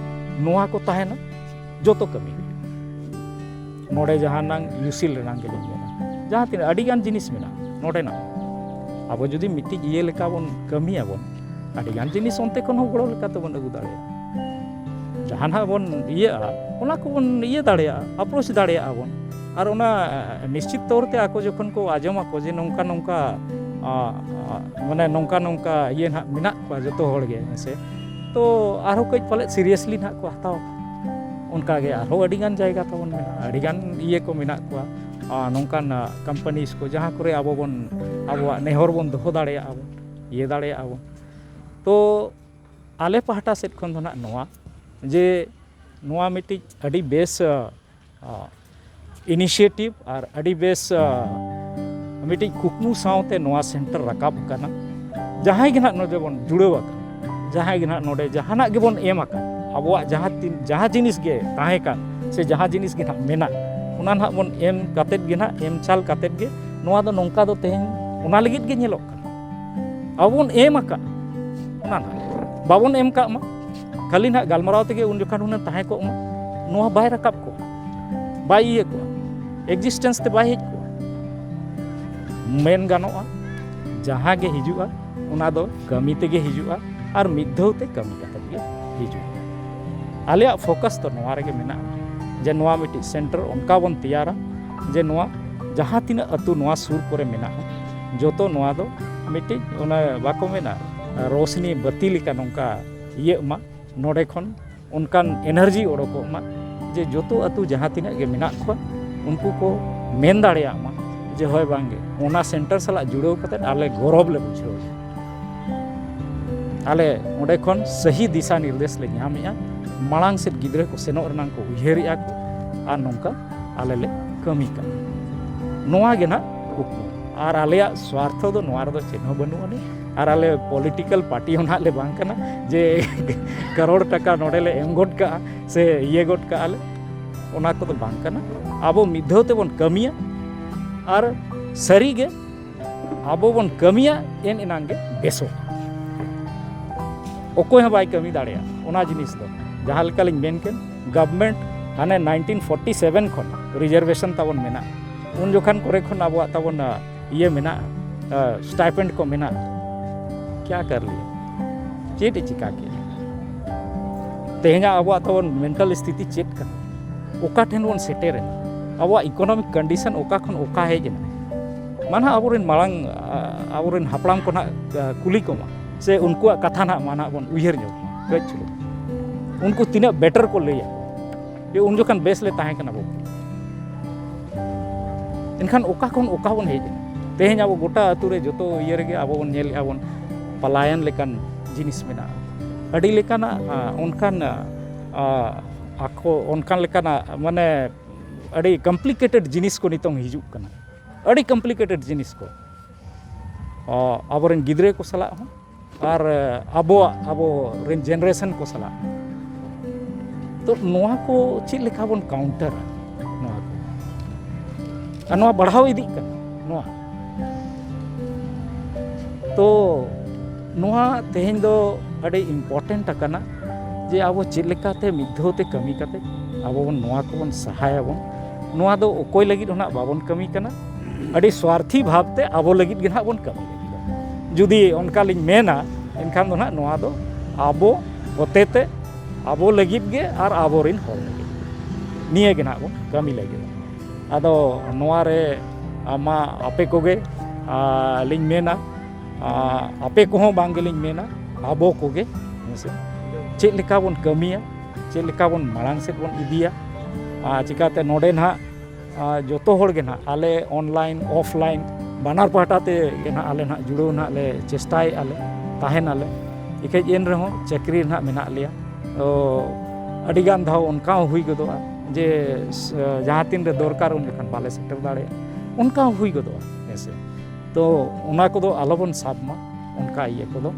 ᱱᱚᱣᱟ ᱠᱚ ᱛᱟᱦᱮᱱᱟ, ᱡᱚᱛᱚ ᱠᱟᱹᱢᱤ ᱦᱩᱭᱩᱜᱼᱟ᱾ ᱱᱚᱰᱮ ᱡᱟᱦᱟᱸ ᱱᱟᱝ ᱭᱩᱥᱤᱞ ᱨᱮᱱᱟᱝ ᱜᱮᱞᱤᱧ ᱢᱮᱱᱟ, ᱡᱟᱦᱟᱸ ᱛᱤᱱᱟᱹᱜ ᱟᱹᱰᱤᱜᱟᱱ ᱡᱤᱱᱤᱥ ᱢᱮᱱᱟᱜᱼᱟ ᱱᱚᱰᱮᱱᱟᱜ, ᱟᱵᱚ ᱡᱩᱫᱤ ᱢᱤᱫᱴᱤᱡ ᱤᱭᱟᱹ ᱞᱮᱠᱟ ᱵᱚᱱ ᱠᱟᱹᱢᱤᱭᱟᱵᱚᱱ, ᱟᱹᱰᱤᱜᱟᱱ ᱡᱤᱱᱤᱥ ᱚᱱᱛᱮ ᱠᱷᱚᱱ ᱦᱚᱸ ᱜᱚᱲᱚ ᱞᱮᱠᱟ ᱛᱮᱵᱚᱱ ᱟᱹᱜᱩ ᱫᱟᱲᱮᱭᱟᱜᱼᱟ᱾ ᱡᱟᱦᱟᱸ ᱱᱟᱦᱟᱜ ᱵᱚᱱ ᱤᱭᱟᱹᱜᱼᱟ, ᱚᱱᱟ ᱠᱚᱵᱚᱱ ᱤᱭᱟᱹ ᱫᱟᱲᱮᱭᱟᱜᱼᱟ, approach ᱫᱟᱲᱮᱭᱟᱜᱼᱟ ᱵᱚᱱ᱾ ᱟᱨ ᱚᱱᱟ ᱱᱤᱥᱪᱤᱛ ᱛᱚᱨ ᱛᱮ ᱟᱠᱚ ᱡᱚᱠᱷᱚᱱ ᱠᱚ ᱟᱸᱡᱚᱢᱟᱠᱚ ᱡᱮ ᱱᱚᱝᱠᱟ ᱱᱚᱝᱠᱟ, ᱟ, ᱟ, ᱢᱟᱱᱮ ᱱᱚᱝᱠᱟ ᱱᱚᱝᱠᱟ ᱤᱭᱟᱹ ᱱᱟᱦᱟᱜ ᱢᱮᱱᱟᱜ ᱠᱚᱣᱟ ᱡᱚᱛᱚ ᱦᱚᱲ ᱜᱮ, ᱦᱮᱸ ᱥᱮ, ᱛᱚ ᱟᱨᱦᱚᱸ ᱠᱟᱹᱡ ᱯᱟᱞᱮᱫ seriously ᱱᱟᱦᱟᱜ ᱠᱚ ᱦᱟᱛᱟᱣᱟ᱾ ᱚᱱᱠᱟ ᱜᱮ ᱟᱨᱦᱚᱸ ᱟᱹᱰᱤᱜᱟᱱ ᱡᱟᱭᱜᱟ ᱛᱟᱵᱚᱱ ᱢᱮᱱᱟᱜᱼᱟ, ᱟᱹᱰᱤᱜᱟᱱ ᱤᱭᱟᱹ ᱠᱚ ᱢᱮᱱᱟᱜ ᱠᱚᱣᱟ, ᱟ, ᱱᱚᱝᱠᱟᱱ, ᱟ, companies ᱠᱚ ᱡᱟᱦᱟᱸ ᱠᱚᱨᱮ ᱟᱵᱚ ᱵᱚᱱ, ᱟᱵᱚᱣᱟᱜ ᱱᱮᱦᱚᱨ ᱵᱚᱱ ᱫᱚᱦᱚ ᱫᱟᱲᱮᱭᱟᱜᱼᱟ ᱵᱚᱱ, ᱤᱭᱟᱹ ᱫᱟᱲᱮᱭᱟᱜᱼᱟ ᱵᱚᱱ᱾ ᱛᱚ ᱟᱞᱮ ᱯᱟᱦᱴᱟ ᱥᱮᱫ ᱠᱷᱚᱱ ᱫᱚ ᱱᱟᱦᱟᱜ ᱱᱚᱣᱟ ᱡᱮ ᱱᱚᱣᱟ ᱢᱤᱫᱴᱤᱡ ᱟᱹᱰᱤ ᱵᱮᱥ, ᱟ, ᱟ, initiative ᱟᱨ ᱟᱹᱰᱤ ᱵᱮᱥ, ᱟ, ᱢᱤᱫᱴᱤᱡ ᱠᱩᱠᱢᱩ ᱥᱟᱶᱛᱮ ᱱᱚᱣᱟ center ᱨᱟᱠᱟᱵ ᱟᱠᱟᱱᱟ᱾ ᱡᱟᱦᱟᱸᱭ ᱜᱮ ᱱᱟᱦᱟᱜ ᱱᱚᱰᱮ ᱵᱚᱱ ᱡᱩᱲᱟᱹᱣ ᱟᱠᱟᱱ, ᱡᱟᱦᱟᱸᱭ ᱜᱮ ᱱᱟᱦᱟᱜ ᱱᱚᱰᱮ ᱡᱟᱦᱟᱱᱟᱜ ᱜᱮᱵᱚᱱ ᱮᱢ ᱟᱠᱟᱱ, ᱟᱵᱚᱣᱟᱜ ᱡᱟᱦᱟᱸ ᱛᱤᱱ, ᱡᱟᱦᱟᱸ ᱡᱤᱱᱤᱥ ᱜᱮ ᱛᱟᱦᱮᱸ ᱠᱟᱱ ᱥᱮ ᱡᱟᱦᱟᱸ ᱡᱤᱱᱤᱥ ᱜᱮ ᱱᱟᱦᱟᱜ ᱢᱮᱱᱟᱜ, ᱚᱱᱟ ᱱᱟᱦᱟᱜ ᱵᱚᱱ ᱮᱢ ᱠᱟᱛᱮᱫ ᱜᱮ ᱱᱟᱦᱟᱜ, ᱮᱢ ᱪᱟᱞ ᱠᱟᱛᱮᱫ ᱜᱮ ᱱᱚᱣᱟ ᱫᱚ ᱱᱚᱝᱠᱟ ᱫᱚ ᱛᱮᱦᱮᱧ ᱚᱱᱟ ᱞᱟᱹᱜᱤᱫ ᱜᱮ ᱧᱮᱞᱚᱜ ᱠᱟᱱᱟ᱾ ᱟᱵᱚ ᱵᱚᱱ ᱮᱢ ᱟᱠᱟᱫ, ᱚᱱᱟ ᱫᱚ ᱵᱟᱵᱚᱱ ᱮᱢ ᱠᱟᱜ ᱢᱟ᱾ ᱠᱷᱟᱹᱞᱤ ᱱᱟᱦᱟᱜ ᱜᱟᱞᱢᱟᱨᱟᱣ ᱛᱮᱜᱮ ᱩᱱ ᱡᱚᱠᱷᱚᱱ ᱦᱩᱱᱟᱹᱝ ᱛᱟᱦᱮᱸ ᱠᱚᱜ ᱢᱟ, ᱱᱚᱣᱟ ᱵᱟᱭ ᱨᱟᱠᱟᱵ ᱠᱚᱜᱼᱟ, ᱵᱟᱭ ᱤᱭᱟᱹ ᱠᱚᱜᱼᱟ, existence ᱛᱮ ᱵᱟᱭ ᱦᱮᱡ ᱠᱚᱜᱼᱟ᱾ ᱢᱮᱱ ᱜᱟᱱᱚᱜᱼᱟ, ᱡᱟᱦᱟᱸ ᱜᱮ ᱦᱤᱡᱩᱜᱼᱟ, ᱚᱱᱟ ᱫᱚ ᱠᱟᱹᱢᱤ ᱛᱮᱜᱮ ᱦᱤᱡᱩᱜᱼᱟ ᱟᱨ ᱢᱤᱫ ᱫᱷᱟᱣ ᱛᱮ ᱠᱟᱹᱢᱤ ᱠᱟᱛᱮ ᱜᱮ ᱦᱤᱡᱩᱜᱼᱟ᱾ ᱟᱞᱮᱭᱟᱜ focus ᱫᱚ ᱱᱚᱣᱟ ᱨᱮᱜᱮ ᱢᱮᱱᱟᱜᱼᱟ ᱡᱮ ᱱᱚᱣᱟ ᱢᱤᱫᱴᱤᱡ center ᱚᱱᱠᱟ ᱵᱚᱱ ᱛᱮᱭᱟᱨᱟ ᱡᱮ ᱱᱚᱣᱟ ᱡᱟᱦᱟᱸ ᱛᱤᱱᱟᱹᱜ ᱟᱹᱛᱩ ᱱᱚᱣᱟ ᱥᱩᱨ ᱠᱚᱨᱮ ᱢᱮᱱᱟᱜᱼᱟ, ᱡᱚᱛᱚ ᱱᱚᱣᱟ ᱫᱚ ᱢᱤᱫᱴᱤᱡ ᱚᱱᱟ ᱵᱟᱠᱚ ᱢᱮᱱᱟ ᱨᱳᱥᱱᱤ ᱵᱟᱹᱛᱤ ᱞᱮᱠᱟ ᱱᱚᱝᱠᱟ ᱤᱭᱟᱹᱜ ᱢᱟ, ᱱᱚᱰᱮ ᱠᱷᱚᱱ ᱚᱱᱠᱟᱱ energy ᱚᱰᱚᱠᱚᱜ ᱢᱟ ᱡᱮ ᱡᱚᱛᱚ ᱟᱹᱛᱩ ᱡᱟᱦᱟᱸ ᱛᱤᱱᱟᱹᱜ ᱜᱮ ᱢᱮᱱᱟᱜ ᱠᱚᱣᱟ, ᱩᱱᱠᱩ ᱠᱚ ᱢᱮᱱ ᱫᱟᱲᱮᱭᱟᱜ ᱢᱟ ᱡᱮ ᱦᱳᱭ ᱵᱟᱝᱜᱮ, ᱚᱱᱟ center ᱥᱟᱞᱟᱜ ᱡᱩᱲᱟᱹᱣ ᱠᱟᱛᱮ ᱟᱞᱮ ᱜᱚᱨᱚᱵᱽ ᱞᱮ ᱵᱩᱡᱷᱟᱹᱣᱟ᱾ ᱟᱞᱮ ᱚᱸᱰᱮ ᱠᱷᱚᱱ ᱥᱟᱹᱦᱤ ᱫᱤᱥᱟ ᱱᱤᱨᱫᱮᱥ ᱞᱮ ᱧᱟᱢᱮᱜᱼᱟ, ᱢᱟᱲᱟᱝ ᱥᱮᱫ ᱜᱤᱫᱽᱨᱟᱹ ᱠᱚ ᱥᱮᱱᱚᱜ ᱨᱮᱱᱟᱜ ᱠᱚ ᱩᱭᱦᱟᱹᱨᱮᱜᱼᱟ ᱠᱚ, ᱟᱨ ᱱᱚᱝᱠᱟ ᱟᱞᱮ ᱞᱮ ᱠᱟᱹᱢᱤ ᱠᱟᱱᱟ᱾ ᱱᱚᱣᱟ ᱜᱮ ᱱᱟᱜ ᱠᱩᱠᱢᱩ᱾ ᱟᱨ ᱟᱞᱮᱭᱟᱜ ᱥᱣᱟᱨᱛᱷᱚ ᱫᱚ ᱱᱚᱣᱟ ᱨᱮᱫᱚ ᱪᱮᱫ ᱦᱚᱸ ᱵᱟᱹᱱᱩᱜ ᱟᱹᱱᱤᱡ᱾ ᱟᱨ ᱟᱞᱮ political party ᱦᱚᱸ ᱱᱟᱜ ᱞᱮ ᱵᱟᱝ ᱠᱟᱱᱟ ᱡᱮ ᱠᱟᱨᱳᱲ ᱴᱟᱠᱟ ᱱᱚᱰᱮ ᱞᱮ ᱮᱢ ᱜᱚᱫ ᱠᱟᱜᱼᱟ ᱥᱮ ᱤᱭᱟᱹ ᱜᱚᱫ ᱠᱟᱜᱼᱟ ᱞᱮ, ᱚᱱᱟ ᱠᱚᱫᱚ ᱵᱟᱝ ᱠᱟᱱᱟ᱾ ᱟᱵᱚ ᱢᱤᱫ ᱫᱷᱟᱣ ᱛᱮᱵᱚᱱ ᱠᱟᱹᱢᱤᱭᱟ ᱟᱨ ᱥᱟᱹᱨᱤ ᱜᱮ ᱟᱵᱚ ᱵᱚᱱ ᱠᱟᱹᱢᱤᱭᱟ, ᱮᱱ ᱮᱱᱟᱝ ᱜᱮ ᱵᱮᱥᱚᱜᱼᱟ᱾ ᱚᱠᱚᱭ ᱦᱚᱸ ᱵᱟᱭ ᱠᱟᱹᱢᱤ ᱫᱟᱲᱮᱭᱟᱜᱼᱟ ᱚᱱᱟ ᱡᱤᱱᱤᱥ ᱫᱚ᱾ ᱡᱟᱦᱟᱸ ᱞᱮᱠᱟᱞᱤᱧ ᱢᱮᱱ ᱠᱮᱫ, government ᱦᱟᱱᱮ nineteen forty seven ᱠᱷᱚᱱ reservation ᱛᱟᱵᱚᱱ ᱢᱮᱱᱟᱜᱼᱟ᱾ ᱩᱱ ᱡᱚᱠᱷᱟᱱ ᱠᱚᱨᱮ ᱠᱷᱚᱱ ᱟᱵᱚᱣᱟᱜ ᱛᱟᱵᱚᱱ, ᱟ, ᱤᱭᱟᱹ ᱢᱮᱱᱟᱜᱼᱟ, ᱟ, stipend ᱠᱚ ᱢᱮᱱᱟᱜᱼᱟ᱾ ᱠᱭᱟ ᱠᱟᱨ ᱞᱤᱭᱟ? ᱪᱮᱫ ᱮ ᱪᱤᱠᱟ ᱠᱮᱫᱟ? ᱛᱮᱦᱮᱧᱟᱜ ᱟᱵᱚᱣᱟᱜ ᱛᱟᱵᱚᱱ mental ᱥᱛᱷᱤᱛᱤ ᱪᱮᱫ ᱠᱟᱱᱟ? ᱚᱠᱟ ᱴᱷᱮᱱ ᱵᱚᱱ ᱥᱮᱴᱮᱨᱮᱱᱟ? ᱟᱵᱚᱣᱟᱜ economic condition ᱚᱠᱟ ᱠᱷᱚᱱ ᱚᱠᱟ ᱦᱮᱡ ᱮᱱᱟ? ᱢᱟ ᱱᱟᱦᱟᱜ ᱟᱵᱚᱨᱮᱱ ᱢᱟᱲᱟᱝ, ᱟ, ᱟᱵᱚᱨᱮᱱ ᱦᱟᱯᱲᱟᱢ ᱠᱚ ᱱᱟᱦᱟᱜ, ᱟ, ᱠᱩᱞᱤ ᱠᱚᱢᱟ, ᱥᱮ ᱩᱱᱠᱩᱣᱟᱜ ᱠᱟᱛᱷᱟ ᱱᱟᱦᱟᱜ ᱢᱟ ᱱᱟᱦᱟᱜ ᱵᱚᱱ ᱩᱭᱦᱟᱹᱨ ᱧᱚᱜ ᱢᱟ ᱠᱟᱹᱡ ᱪᱩᱞᱩᱝ᱾ ᱩᱱᱠᱩ ᱛᱤᱱᱟᱹᱜ better ᱠᱚ ᱞᱟᱹᱭᱟ ᱡᱮ ᱩᱱ ᱡᱚᱠᱷᱚᱱ ᱵᱮᱥ ᱞᱮ ᱛᱟᱦᱮᱸ ᱠᱟᱱᱟ ᱵᱚ᱾ ᱮᱱᱠᱷᱟᱱ ᱚᱠᱟ ᱠᱷᱚᱱ ᱚᱠᱟ ᱵᱚᱱ ᱦᱮᱡ ᱮᱱᱟ? ᱛᱮᱦᱮᱧ ᱟᱵᱚ ᱜᱚᱴᱟ ᱟᱹᱛᱩ ᱨᱮ ᱡᱚᱛᱚ ᱤᱭᱟᱹ ᱨᱮᱜᱮ ᱟᱵᱚ ᱵᱚᱱ ᱧᱮᱞᱮᱫᱼᱟ ᱵᱚᱱ ᱯᱟᱞᱟᱭᱚᱱ ᱞᱮᱠᱟᱱ ᱡᱤᱱᱤᱥ ᱢᱮᱱᱟᱜᱼᱟ᱾ ᱟᱹᱰᱤ ᱞᱮᱠᱟᱱᱟᱜ, ᱟ, ᱚᱱᱠᱟᱱ, ᱟ, ᱟᱠᱚ ᱚᱱᱠᱟᱱ ᱞᱮᱠᱟᱱᱟᱜ ᱢᱟᱱᱮ ᱟᱹᱰᱤ complicated ᱡᱤᱱᱤᱥ ᱠᱚ ᱱᱤᱛᱚᱝ ᱦᱤᱡᱩᱜ ᱠᱟᱱᱟ, ᱟᱹᱰᱤ complicated ᱡᱤᱱᱤᱥ ᱠᱚ, ᱚ, ᱟᱵᱚᱨᱮᱱ ᱜᱤᱫᱽᱨᱟᱹ ᱠᱚ ᱥᱟᱞᱟᱜ ᱦᱚᱸ ᱟᱨ ᱟᱵᱚᱣᱟᱜ, ᱟᱵᱚ ᱨᱮᱱ generation ᱠᱚ ᱥᱟᱞᱟᱜ᱾ ᱛᱚ ᱱᱚᱣᱟ ᱠᱚ ᱪᱮᱫ ᱞᱮᱠᱟ ᱵᱚᱱ counterᱟ ᱱᱚᱣᱟ ᱠᱚ? ᱟᱨ ᱱᱚᱣᱟ ᱵᱟᱲᱦᱟᱣ ᱤᱫᱤᱜ ᱠᱟᱱᱟ᱾ ᱱᱚᱣᱟ᱾ ᱛᱚ ᱱᱚᱣᱟ ᱛᱮᱦᱮᱧ ᱫᱚ ᱟᱹᱰᱤ important ᱟᱠᱟᱱᱟ ᱡᱮ ᱟᱵᱚ ᱪᱮᱫ ᱞᱮᱠᱟᱛᱮ ᱢᱤᱫ ᱫᱷᱟᱣ ᱛᱮ ᱠᱟᱹᱢᱤ ᱠᱟᱛᱮ ᱟᱵᱚ ᱵᱚᱱ ᱱᱚᱣᱟ ᱠᱚᱵᱚᱱ ᱥᱟᱦᱟᱭᱟᱵᱚᱱ᱾ ᱱᱚᱣᱟ ᱫᱚ ᱚᱠᱚᱭ ᱞᱟᱹᱜᱤᱫ ᱦᱚᱸ ᱱᱟᱜ ᱵᱟᱵᱚᱱ ᱠᱟᱹᱢᱤ ᱠᱟᱱᱟ, ᱟᱹᱰᱤ ᱥᱣᱟᱨᱛᱷᱤ ᱵᱷᱟᱵᱽ ᱛᱮ ᱟᱵᱚ ᱞᱟᱹᱜᱤᱫ ᱜᱮ ᱱᱟᱜ ᱵᱚᱱ ᱠᱟᱹᱢᱤ ᱞᱟᱹᱜᱤᱫ᱾ ᱡᱩᱫᱤ ᱚᱱᱠᱟ ᱞᱤᱧ ᱢᱮᱱᱟ, ᱮᱱᱠᱷᱟᱱ ᱫᱚ ᱱᱟᱜ ᱱᱚᱣᱟ ᱫᱚ ᱟᱵᱚ ᱦᱚᱛᱮ ᱛᱮ, ᱟᱵᱚ ᱞᱟᱹᱜᱤᱫ ᱜᱮ ᱟᱨ ᱟᱵᱚᱨᱮᱱ ᱦᱚᱲ ᱞᱟᱹᱜᱤᱫ, ᱱᱤᱭᱟᱹ ᱜᱮ ᱱᱟᱜ ᱵᱚᱱ ᱠᱟᱹᱢᱤ ᱞᱟᱹᱜᱤᱫ᱾ ᱟᱫᱚ ᱱᱚᱣᱟ ᱨᱮ ᱟᱢᱟ ᱟᱯᱮ ᱠᱚᱜᱮ, ᱟ, ᱞᱤᱧ ᱢᱮᱱᱟ, ᱟ, ᱟᱯᱮ ᱠᱚᱦᱚᱸ ᱵᱟᱝ ᱜᱮᱞᱤᱧ ᱢᱮᱱᱟ, ᱟᱵᱚ ᱠᱚᱜᱮ, ᱦᱮᱸ ᱥᱮ, ᱪᱮᱫ ᱞᱮᱠᱟ ᱵᱚᱱ ᱠᱟᱹᱢᱤᱭᱟ, ᱪᱮᱫ ᱞᱮᱠᱟ ᱵᱚᱱ ᱢᱟᱲᱟᱝ ᱥᱮᱫ ᱵᱚᱱ ᱤᱫᱤᱭᱟ᱾ ᱟ, ᱪᱤᱠᱟᱹᱛᱮ ᱱᱚᱰᱮ ᱱᱟᱦᱟᱜ, ᱟ, ᱡᱚᱛᱚ ᱦᱚᱲ ᱜᱮ ᱱᱟᱦᱟᱜ ᱟᱞᱮ online offline ᱵᱟᱱᱟᱨ ᱯᱟᱦᱴᱟ ᱛᱮ ᱜᱮ ᱱᱟᱦᱟᱜ ᱟᱞᱮ ᱱᱟᱦᱟᱜ ᱡᱩᱲᱟᱹᱣ ᱱᱟᱦᱟᱜ ᱞᱮ ᱪᱮᱥᱴᱟᱭᱮᱫᱼᱟ ᱞᱮ, ᱛᱟᱦᱮᱱᱟᱞᱮ᱾ ᱤᱠᱷᱟᱹᱡ ᱮᱱ ᱨᱮᱦᱚᱸ ᱪᱟᱹᱠᱨᱤ ᱨᱮ ᱱᱟᱦᱟᱜ ᱢᱮᱱᱟᱜ ᱞᱮᱭᱟ᱾ ᱛᱚ ᱟᱹᱰᱤᱜᱟᱱ ᱫᱷᱟᱣ ᱚᱱᱠᱟ ᱦᱚᱸ ᱦᱩᱭ ᱜᱚᱫᱚᱜᱼᱟ ᱡᱮ ᱥ-, ᱡᱟᱦᱟᱸ ᱛᱤᱱ ᱨᱮ ᱫᱚᱨᱠᱟᱨ ᱩᱱ ᱡᱚᱠᱷᱚᱱ ᱵᱟᱞᱮ ᱥᱮᱴᱮᱨ ᱫᱟᱲᱮᱭᱟᱜᱼᱟ, ᱚᱱᱠᱟ ᱦᱚᱸ ᱦᱩᱭ ᱜᱚᱫᱚᱜᱼᱟ, ᱦᱮᱸ ᱥᱮ᱾ ᱛᱚ ᱚᱱᱟ ᱠᱚᱫᱚ ᱟᱞᱚᱵᱚᱱ ᱥᱟᱵ ᱢᱟ, ᱚᱱᱠᱟ ᱤᱭᱟᱹ ᱠᱚᱫᱚ᱾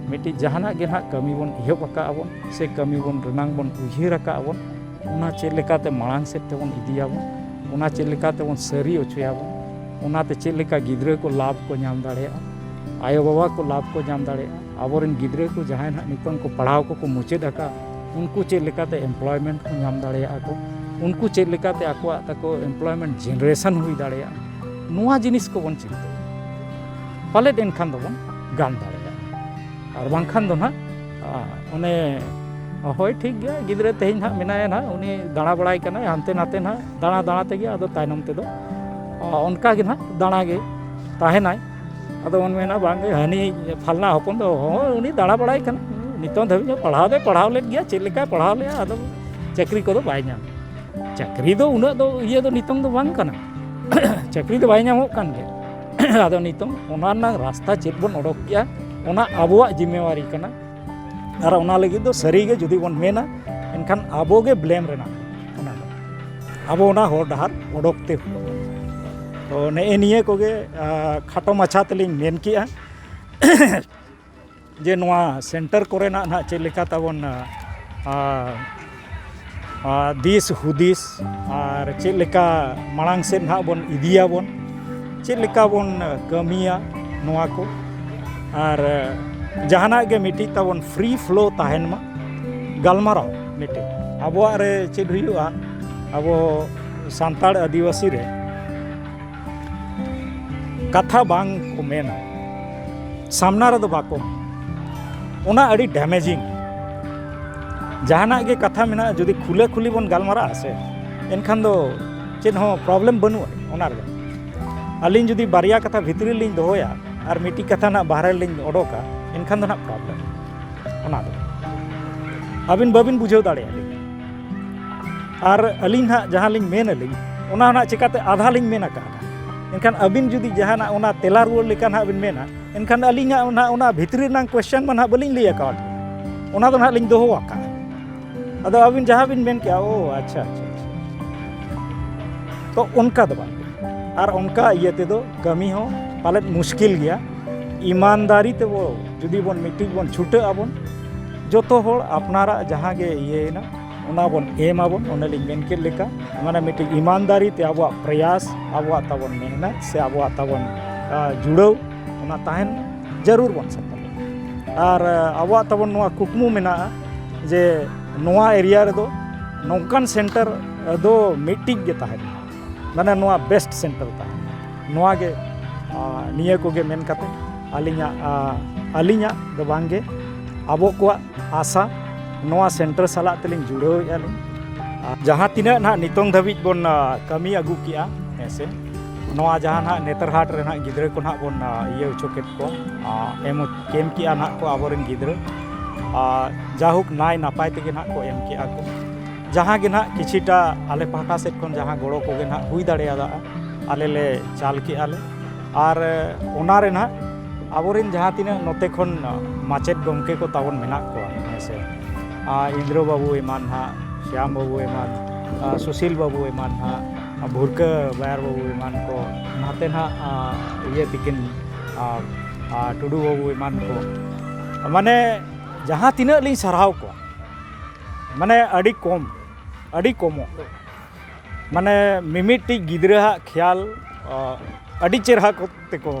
ᱢᱤᱫᱴᱤᱡ ᱡᱟᱦᱟᱱᱟᱜ ᱜᱮ ᱱᱟᱦᱟᱜ ᱠᱟᱹᱢᱤ ᱵᱚᱱ ᱮᱦᱚᱵ ᱟᱠᱟᱫᱼᱟ ᱵᱚᱱ ᱥᱮ ᱠᱟᱹᱢᱤ ᱵᱚᱱ ᱨᱮᱱᱟᱝ ᱵᱚᱱ ᱩᱭᱦᱟᱹᱨ ᱟᱠᱟᱫᱼᱟ ᱵᱚᱱ, ᱚᱱᱟ ᱪᱮᱫ ᱞᱮᱠᱟᱛᱮ ᱢᱟᱲᱟᱝ ᱥᱮᱫ ᱛᱮᱵᱚᱱ ᱤᱫᱤᱭᱟᱵᱚᱱ, ᱚᱱᱟ ᱪᱮᱫ ᱞᱮᱠᱟ ᱛᱮᱵᱚᱱ ᱥᱟᱹᱨᱤ ᱦᱚᱪᱚᱭᱟᱵᱚᱱ, ᱚᱱᱟᱛᱮ ᱪᱮᱫ ᱞᱮᱠᱟ ᱜᱤᱫᱽᱨᱟᱹ ᱠᱚ ᱞᱟᱵᱷ ᱠᱚ ᱧᱟᱢ ᱫᱟᱲᱮᱭᱟᱜᱼᱟ, ᱟᱭᱳᱼᱵᱟᱵᱟ ᱠᱚ ᱞᱟᱵᱷ ᱠᱚ ᱧᱟᱢ ᱫᱟᱲᱮᱭᱟᱜᱼᱟ, ᱟᱵᱚᱨᱮᱱ ᱜᱤᱫᱽᱨᱟᱹ ᱠᱚ ᱡᱟᱦᱟᱸᱭ ᱱᱟᱦᱟᱜ ᱱᱤᱛᱚᱝ ᱠᱚ ᱯᱟᱲᱦᱟᱣ ᱠᱚᱠᱚ ᱢᱩᱪᱟᱹᱫ ᱟᱠᱟᱫ, ᱩᱱᱠᱩ ᱪᱮᱫ ᱞᱮᱠᱟᱛᱮ employment ᱠᱚ ᱧᱟᱢ ᱫᱟᱲᱮᱭᱟᱜᱼᱟ ᱠᱚ, ᱩᱱᱠᱩ ᱪᱮᱫ ᱞᱮᱠᱟᱛᱮ ᱟᱠᱚᱣᱟᱜ ᱛᱟᱠᱚ employment generation ᱦᱩᱭ ᱫᱟᱲᱮᱭᱟᱜᱼᱟ, ᱱᱚᱣᱟ ᱡᱤᱱᱤᱥ ᱠᱚᱵᱚᱱ ᱪᱤᱱᱛᱟᱹᱭᱟ᱾ ᱯᱟᱞᱮᱫ ᱮᱱᱠᱷᱟᱱ ᱫᱚᱵᱚᱱ ᱜᱟᱱ ᱫᱟᱲᱮᱭᱟᱜᱼᱟ᱾ ᱟᱨ ᱵᱟᱝᱠᱷᱟᱱ ᱫᱚ ᱱᱟᱦᱟᱜ, ᱟ, ᱚᱱᱮ, ᱦᱳᱭ, ᱴᱷᱤᱠ ᱜᱮᱭᱟ, ᱜᱤᱫᱽᱨᱟᱹ ᱛᱮᱦᱮᱧ ᱱᱟᱦᱟᱜ ᱢᱮᱱᱟᱭᱟ ᱱᱟᱦᱟᱜ, ᱩᱱᱤ ᱫᱟᱬᱟ ᱵᱟᱲᱟᱭ ᱠᱟᱱᱟᱭ ᱦᱟᱱᱛᱮ ᱱᱟᱛᱮ ᱱᱟᱦᱟᱜ, ᱫᱟᱬᱟ ᱫᱟᱬᱟ ᱛᱮᱜᱮ ᱟᱫᱚ ᱛᱟᱭᱱᱚᱢ ᱛᱮᱫᱚ, ᱟ, ᱚᱱᱠᱟ ᱜᱮ ᱱᱟᱦᱟᱜ ᱫᱟᱬᱟ ᱜᱮ ᱛᱟᱦᱮᱱᱟᱭ᱾ ᱟᱫᱚ ᱵᱚᱱ ᱢᱮᱱᱟ, "ᱵᱟᱝ ᱜᱮ, ᱦᱟᱹᱱᱤ ᱯᱷᱟᱞᱱᱟ ᱦᱚᱯᱚᱱ ᱫᱚ, ᱦᱳᱭ, ᱩᱱᱤ ᱫᱟᱬᱟ ᱵᱟᱲᱟᱭ ᱠᱟᱱᱟ, ᱱᱤᱛᱚᱝ ᱫᱷᱟᱹᱵᱤᱡ ᱦᱚᱸ ᱯᱟᱲᱦᱟᱣ ᱫᱚᱭ ᱯᱟᱲᱦᱟᱣ ᱞᱮᱫ ᱜᱮᱭᱟ, ᱪᱮᱫ ᱞᱮᱠᱟᱭ ᱯᱟᱲᱦᱟᱣ ᱞᱮᱫᱼᱟ, ᱟᱫᱚ ᱪᱟᱹᱠᱨᱤ ᱠᱚᱫᱚ ᱵᱟᱭ ᱧᱟᱢ᱾" ᱪᱟᱹᱠᱨᱤ ᱫᱚ ᱩᱱᱟᱹᱜ ᱫᱚ ᱤᱭᱟᱹ ᱫᱚ ᱱᱤᱛᱚᱝ ᱫᱚ ᱵᱟᱝ ᱠᱟᱱᱟ᱾ ᱪᱟᱹᱠᱨᱤ ᱫᱚ ᱵᱟᱭ ᱧᱟᱢᱚᱜ ᱠᱟᱱ ᱜᱮᱭᱟ᱾ ᱟᱫᱚ ᱱᱤᱛᱚᱝ ᱚᱱᱟ ᱨᱮᱱᱟᱜ ᱨᱟᱥᱛᱟ ᱪᱮᱫ ᱵᱚᱱ ᱚᱰᱚᱠ ᱠᱮᱜᱼᱟ, ᱚᱱᱟ ᱟᱵᱚᱣᱟᱜ ᱡᱤᱢᱢᱮᱣᱟᱨᱤ ᱠᱟᱱᱟ᱾ ᱟᱨ ᱚᱱᱟ ᱞᱟᱹᱜᱤᱫ ᱫᱚ ᱥᱟᱹᱨᱤ ᱜᱮ ᱡᱩᱫᱤ ᱵᱚᱱ ᱢᱮᱱᱟ, ᱮᱱᱠᱷᱟᱱ ᱟᱵᱚ ᱜᱮ blame ᱨᱮᱱᱟᱜ ᱚᱱᱟ ᱫᱚ᱾ ᱟᱵᱚ ᱚᱱᱟ ᱦᱚᱨ ᱰᱟᱦᱟᱨ ᱚᱰᱚᱠ ᱛᱮ ᱦᱩᱭᱩᱜᱼᱟ᱾ ᱛᱚ ᱱᱮᱜᱼᱮ ᱱᱤᱭᱟᱹ ᱠᱚᱜᱮ, ᱟ, ᱠᱷᱟᱴᱚ ᱢᱟᱪᱷᱟ ᱛᱮᱞᱤᱧ ᱢᱮᱱ ᱠᱮᱜᱼᱟ᱾ ᱡᱮ ᱱᱚᱣᱟ center ᱠᱚᱨᱮᱱᱟᱜ ᱱᱟᱦᱟᱜ ᱪᱮᱫ ᱞᱮᱠᱟ ᱛᱟᱵᱚᱱ, ᱟ, ᱟ, ᱫᱤᱥ ᱦᱩᱫᱤᱥ ᱟᱨ ᱪᱮᱫ ᱞᱮᱠᱟ ᱢᱟᱲᱟᱝ ᱥᱮᱫ ᱱᱟᱦᱟᱜ ᱵᱚᱱ ᱤᱫᱤᱭᱟᱵᱚᱱ, ᱪᱮᱫ ᱞᱮᱠᱟ ᱵᱚᱱ ᱠᱟᱹᱢᱤᱭᱟ ᱱᱚᱣᱟ ᱠᱚ, ᱟᱨ ᱡᱟᱦᱟᱱᱟᱜ ᱜᱮ ᱢᱤᱫᱴᱤᱡ ᱛᱟᱵᱚᱱ free flow ᱛᱟᱦᱮᱱ ᱢᱟ ᱜᱟᱞᱢᱟᱨᱟᱣ ᱢᱤᱫᱴᱤᱡ᱾ ᱟᱵᱚᱣᱟᱜ ᱨᱮ ᱪᱮᱫ ᱦᱩᱭᱩᱜᱼᱟ, ᱟᱵᱚ ᱥᱟᱱᱛᱟᱲ ᱟᱹᱫᱤᱵᱟᱹᱥᱤ ᱨᱮ ᱠᱟᱛᱷᱟ ᱵᱟᱝ ᱠᱚ ᱢᱮᱱᱟ, ᱥᱟᱢᱱᱟ ᱨᱮᱫᱚ ᱵᱟᱠᱚ, ᱚᱱᱟ ᱟᱹᱰᱤ damaging᱾ ᱡᱟᱦᱟᱱᱟᱜ ᱜᱮ ᱠᱟᱛᱷᱟ ᱢᱮᱱᱟᱜᱼᱟ, ᱡᱩᱫᱤ ᱠᱷᱩᱞᱟᱹ ᱠᱷᱩᱞᱤ ᱵᱚᱱ ᱜᱟᱞᱢᱟᱨᱟᱜᱼᱟ ᱥᱮ, ᱮᱱᱠᱷᱟᱱ ᱫᱚ ᱪᱮᱫ ᱦᱚᱸ problem ᱵᱟᱹᱱᱩᱜᱼᱟ ᱚᱱᱟ ᱨᱮᱫᱚ᱾ ᱟᱹᱞᱤᱧ ᱡᱩᱫᱤ ᱵᱟᱨᱭᱟ ᱠᱟᱛᱷᱟ ᱵᱷᱤᱛᱨᱤ ᱞᱤᱧ ᱫᱚᱦᱚᱭᱟ ᱟᱨ ᱢᱤᱫᱴᱤᱡ ᱠᱟᱛᱷᱟ ᱱᱟᱜ ᱵᱟᱦᱨᱮ ᱞᱤᱧ ᱚᱰᱚᱠᱟ, ᱮᱱᱠᱷᱟᱱ ᱫᱚ ᱱᱟᱜ problem᱾ ᱚᱱᱟ ᱫᱚ ᱟᱹᱵᱤᱱ ᱵᱟᱹᱵᱤᱱ ᱵᱩᱡᱷᱟᱹᱣ ᱫᱟᱲᱮᱭᱟᱜᱼᱟ᱾ ᱟᱨ ᱟᱹᱞᱤᱧ ᱦᱟᱸᱜ ᱡᱟᱦᱟᱸ ᱞᱤᱧ ᱢᱮᱱ ᱟᱹᱞᱤᱧ, ᱚᱱᱟ ᱱᱟᱜ ᱪᱤᱠᱟᱹᱛᱮ ᱟᱫᱷᱟ ᱞᱤᱧ ᱢᱮᱱ ᱟᱠᱟᱫᱼᱟ᱾ ᱮᱱᱠᱷᱟᱱ ᱟᱹᱵᱤᱱ ᱡᱩᱫᱤ ᱡᱟᱦᱟᱱᱟᱜ ᱚᱱᱟ ᱛᱮᱞᱟ ᱨᱩᱣᱟᱹᱲ ᱞᱮᱠᱟ ᱱᱟᱜ ᱵᱤᱱ ᱢᱮᱱᱟ, ᱮᱱᱠᱷᱟᱱ ᱟᱹᱞᱤᱧᱟᱜ ᱚᱱᱟ, ᱚᱱᱟ ᱵᱷᱤᱛᱨᱤ ᱨᱮᱱᱟᱜ question ᱢᱟ ᱱᱟᱜ ᱵᱟᱹᱞᱤᱧ ᱞᱟᱹᱭ ᱟᱠᱟᱫ, ᱚᱱᱟ ᱫᱚ ᱱᱟᱜ ᱞᱤᱧ ᱫᱚᱦᱚ ᱟᱠᱟᱫᱼᱟ᱾ ᱟᱫᱚ ᱟᱹᱵᱤᱱ ᱡᱟᱦᱟᱸ ᱵᱤᱱ ᱢᱮᱱ ᱠᱮᱜᱼᱟ, "ᱳ, ᱟᱪᱪᱷᱟ, ᱟᱪᱪᱷᱟ, ᱟᱪᱪᱷᱟ," ᱛᱚ ᱚᱱᱠᱟ ᱫᱚ ᱵᱟᱝ᱾ ᱟᱨ ᱚᱱᱠᱟ ᱤᱭᱟᱹ ᱛᱮᱫᱚ ᱠᱟᱹᱢᱤ ᱦᱚᱸ ᱯᱟᱞᱮᱫ ᱢᱩᱥᱠᱤᱞ ᱜᱮᱭᱟ᱾ ᱤᱢᱟᱱᱫᱟᱨᱤ ᱛᱮᱵᱚ ᱡᱩᱫᱤ ᱵᱚᱱ ᱢᱤᱫᱴᱤᱡ ᱵᱚᱱ ᱪᱷᱩᱴᱟᱹᱜ ᱟᱵᱚᱱ, ᱡᱚᱛᱚ ᱦᱚᱲ ᱟᱯᱱᱟᱨᱟᱜ ᱡᱟᱦᱟᱸ ᱜᱮ ᱤᱭᱟᱹᱭᱮᱱᱟ, ᱚᱱᱟ ᱵᱚᱱ ᱮᱢ ᱟᱵᱚᱱ, ᱚᱱᱮ ᱞᱤᱧ ᱢᱮᱱ ᱠᱮᱫ ᱞᱮᱠᱟ, ᱢᱟᱱᱮ ᱢᱤᱫᱴᱤᱡ ᱤᱢᱟᱱᱫᱟᱨᱤ ᱛᱮ ᱟᱵᱚᱣᱟᱜ ᱯᱨᱚᱭᱟᱥ, ᱟᱵᱚᱣᱟᱜ ᱛᱟᱵᱚᱱ ᱢᱮᱦᱱᱚᱛ ᱥᱮ ᱟᱵᱚᱣᱟᱜ ᱛᱟᱵᱚᱱ, ᱟ, ᱡᱩᱲᱟᱹᱣ, ᱚᱱᱟ ᱛᱟᱦᱮᱱ ᱡᱟᱹᱨᱩᱲ ᱵᱚᱱ ᱥᱟᱯᱷᱟ᱾ ᱟᱨ, ᱟ, ᱟᱵᱚᱣᱟᱜ ᱛᱟᱵᱚᱱ ᱱᱚᱣᱟ ᱠᱩᱠᱢᱩ ᱢᱮᱱᱟᱜᱼᱟ ᱡᱮ ᱱᱚᱣᱟ area ᱨᱮᱫᱚ ᱱᱚᱝᱠᱟᱱ center ᱫᱚ ᱢᱤᱫᱴᱤᱡ ᱜᱮ ᱛᱟᱦᱮᱱᱟ, ᱢᱟᱱᱮ ᱱᱚᱣᱟ best center ᱛᱟᱦᱮᱱᱟ᱾ ᱱᱚᱣᱟ ᱜᱮ, ᱟ, ᱱᱤᱭᱟᱹ ᱠᱚᱜᱮ ᱢᱮᱱ ᱠᱟᱛᱮ ᱟᱹᱞᱤᱧᱟᱜ, ᱟ, ᱟᱹᱞᱤᱧᱟᱜ ᱫᱚ ᱵᱟᱝ ᱜᱮ, ᱟᱵᱚ ᱠᱚᱣᱟᱜ ᱟᱥᱟ ᱱᱚᱣᱟ center ᱥᱟᱞᱟᱜ ᱛᱮᱞᱤᱧ ᱡᱩᱲᱟᱹᱣᱮᱫᱼᱟ ᱞᱤᱧ᱾ ᱟᱨ ᱡᱟᱦᱟᱸ ᱛᱤᱱᱟᱹᱜ ᱱᱟᱦᱟᱜ ᱱᱤᱛᱚᱝ ᱫᱷᱟᱹᱵᱤᱡ ᱵᱚᱱ, ᱟ, ᱠᱟᱹᱢᱤ ᱟᱹᱜᱩ ᱠᱮᱜᱼᱟ, ᱦᱮᱸ ᱥᱮ, ᱱᱚᱣᱟ ᱡᱟᱦᱟᱸ ᱱᱟᱦᱟᱜ ᱱᱮᱛᱟᱨᱦᱟᱴ ᱨᱮ ᱱᱟᱦᱟᱜ ᱜᱤᱫᱽᱨᱟᱹ ᱠᱚ ᱱᱟᱦᱟᱜ ᱵᱚᱱ, ᱟ, ᱤᱭᱟᱹ ᱦᱚᱪᱚ ᱠᱮᱫ ᱠᱚ, ᱟ, ᱮᱢ, ᱮᱢ ᱠᱮᱜᱼᱟ ᱱᱟᱦᱟᱜ ᱠᱚ ᱟᱵᱚᱨᱮᱱ ᱜᱤᱫᱽᱨᱟᱹ, ᱟ, ᱡᱟᱭᱦᱳᱠ ᱱᱟᱭ ᱱᱟᱯᱟᱭ ᱛᱮᱜᱮ ᱱᱟᱦᱟᱜ ᱠᱚ ᱮᱢ ᱠᱮᱜᱼᱟ ᱠᱚ᱾ ᱡᱟᱦᱟᱸ ᱜᱮ ᱱᱟᱦᱟᱜ ᱠᱤᱪᱷᱤᱴᱟ ᱟᱞᱮ ᱯᱟᱦᱴᱟ ᱥᱮᱫ ᱠᱷᱚᱱ ᱡᱟᱦᱟᱸ ᱜᱚᱲᱚ ᱠᱚᱜᱮ ᱱᱟᱦᱟᱜ ᱦᱩᱭ ᱫᱟᱲᱮᱭᱟᱫᱟ, ᱟᱞᱮ ᱞᱮ ᱪᱟᱞ ᱠᱮᱜᱼᱟ ᱞᱮ᱾ ᱟᱨ ᱚᱱᱟ ᱨᱮ ᱱᱟᱦᱟᱜ ᱟᱵᱚᱨᱮᱱ ᱡᱟᱦᱟᱸ ᱛᱤᱱᱟᱹᱜ ᱱᱚᱛᱮ ᱠᱷᱚᱱ ᱢᱟᱪᱮᱫ ᱜᱚᱢᱠᱮ ᱠᱚ ᱛᱟᱵᱚᱱ ᱢᱮᱱᱟᱜ ᱠᱚᱣᱟ, ᱦᱮᱸ ᱥᱮ, ᱟᱨ ᱤᱱᱫᱨᱚ ᱵᱟᱹᱵᱩ ᱮᱢᱟᱱ ᱱᱟᱦᱟᱜ, ᱥᱭᱟᱢ ᱵᱟᱹᱵᱩ ᱮᱢᱟᱱ, ᱟᱨ ᱥᱩᱥᱤᱞ ᱵᱟᱹᱵᱩ ᱮᱢᱟᱱ ᱱᱟᱦᱟᱜ, ᱟᱨ ᱵᱷᱩᱨᱠᱟᱹ ᱵᱟᱭᱟᱨ ᱵᱟᱹᱵᱩ ᱮᱢᱟᱱ ᱠᱚ, ᱱᱟᱛᱮ ᱱᱟᱦᱟᱜ, ᱟᱨ ᱤᱭᱟᱹ ᱛᱤᱠᱤᱱ, ᱟᱨ, ᱟᱨ ᱴᱩᱰᱩ ᱵᱟᱹᱵᱩ ᱮᱢᱟᱱ ᱠᱚ, ᱢᱟᱱᱮ ᱡᱟᱦᱟᱸ ᱛᱤᱱᱟᱹᱜ ᱞᱤᱧ ᱥᱟᱨᱦᱟᱣ ᱠᱚᱣᱟ, ᱢᱟᱱᱮ ᱟᱹᱰᱤ ᱠᱚᱢ, ᱟᱹᱰᱤ ᱠᱚᱢᱚᱜ᱾ ᱢᱟᱱᱮ ᱢᱤᱢᱤᱫᱴᱤᱡ ᱜᱤᱫᱽᱨᱟᱹᱣᱟᱜ ᱠᱷᱮᱭᱟᱞ, ᱚ, ᱟᱹᱰᱤ ᱪᱮᱨᱦᱟ ᱠᱚ ᱛᱮᱠᱚ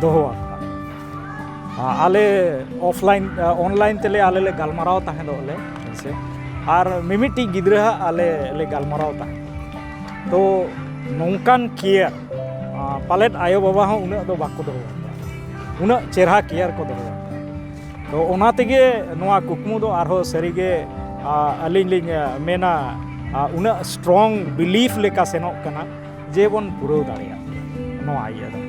ᱫᱚᱦᱚ ᱟᱠᱟᱫᱼᱟ᱾ ᱟ, ᱟᱞᱮ offline, ᱟ, online ᱛᱮᱞᱮ ᱟᱞᱮ ᱞᱮ ᱜᱟᱞᱢᱟᱨᱟᱣ ᱛᱟᱦᱮᱸᱫᱚᱜ ᱞᱮ, ᱦᱮᱸ ᱥᱮ᱾ ᱟᱨ ᱢᱤᱢᱤᱫᱴᱤᱡ ᱜᱤᱫᱽᱨᱟᱹ ᱦᱟᱸᱜ ᱟᱞᱮ ᱞᱮ ᱜᱟᱞᱢᱟᱨᱟᱣ ᱛᱟᱦᱮᱸᱫ᱾ ᱛᱚ ᱱᱚᱝᱠᱟᱱ care, ᱟ, ᱯᱟᱞᱮᱫ ᱟᱭᱳᱼᱵᱟᱵᱟ ᱦᱚᱸ ᱩᱱᱟᱹᱜ ᱫᱚ ᱵᱟᱠᱚ ᱫᱚᱦᱚ ᱟᱠᱟᱫᱼᱟ, ᱩᱱᱟᱹᱜ ᱪᱮᱨᱦᱟ care ᱠᱚ ᱫᱚᱦᱚ ᱟᱠᱟᱫᱼᱟ᱾ ᱛᱚ ᱚᱱᱟ ᱛᱮᱜᱮ ᱱᱚᱣᱟ ᱠᱩᱠᱢᱩ ᱫᱚ ᱟᱨᱦᱚᱸ ᱥᱟᱹᱨᱤᱜᱮ, ᱟ, ᱟᱹᱞᱤᱧ ᱞᱤᱧ, ᱟ, ᱢᱮᱱᱟ, ᱟ, ᱩᱱᱟᱹᱜ strong belief ᱞᱮᱠᱟ ᱥᱮᱱᱚᱜ ᱠᱟᱱᱟ ᱡᱮ ᱵᱚᱱ ᱯᱩᱨᱟᱹᱣ ᱫᱟᱲᱮᱭᱟᱜ ᱱᱚᱣᱟ ᱤᱭᱟᱹ ᱫᱚ᱾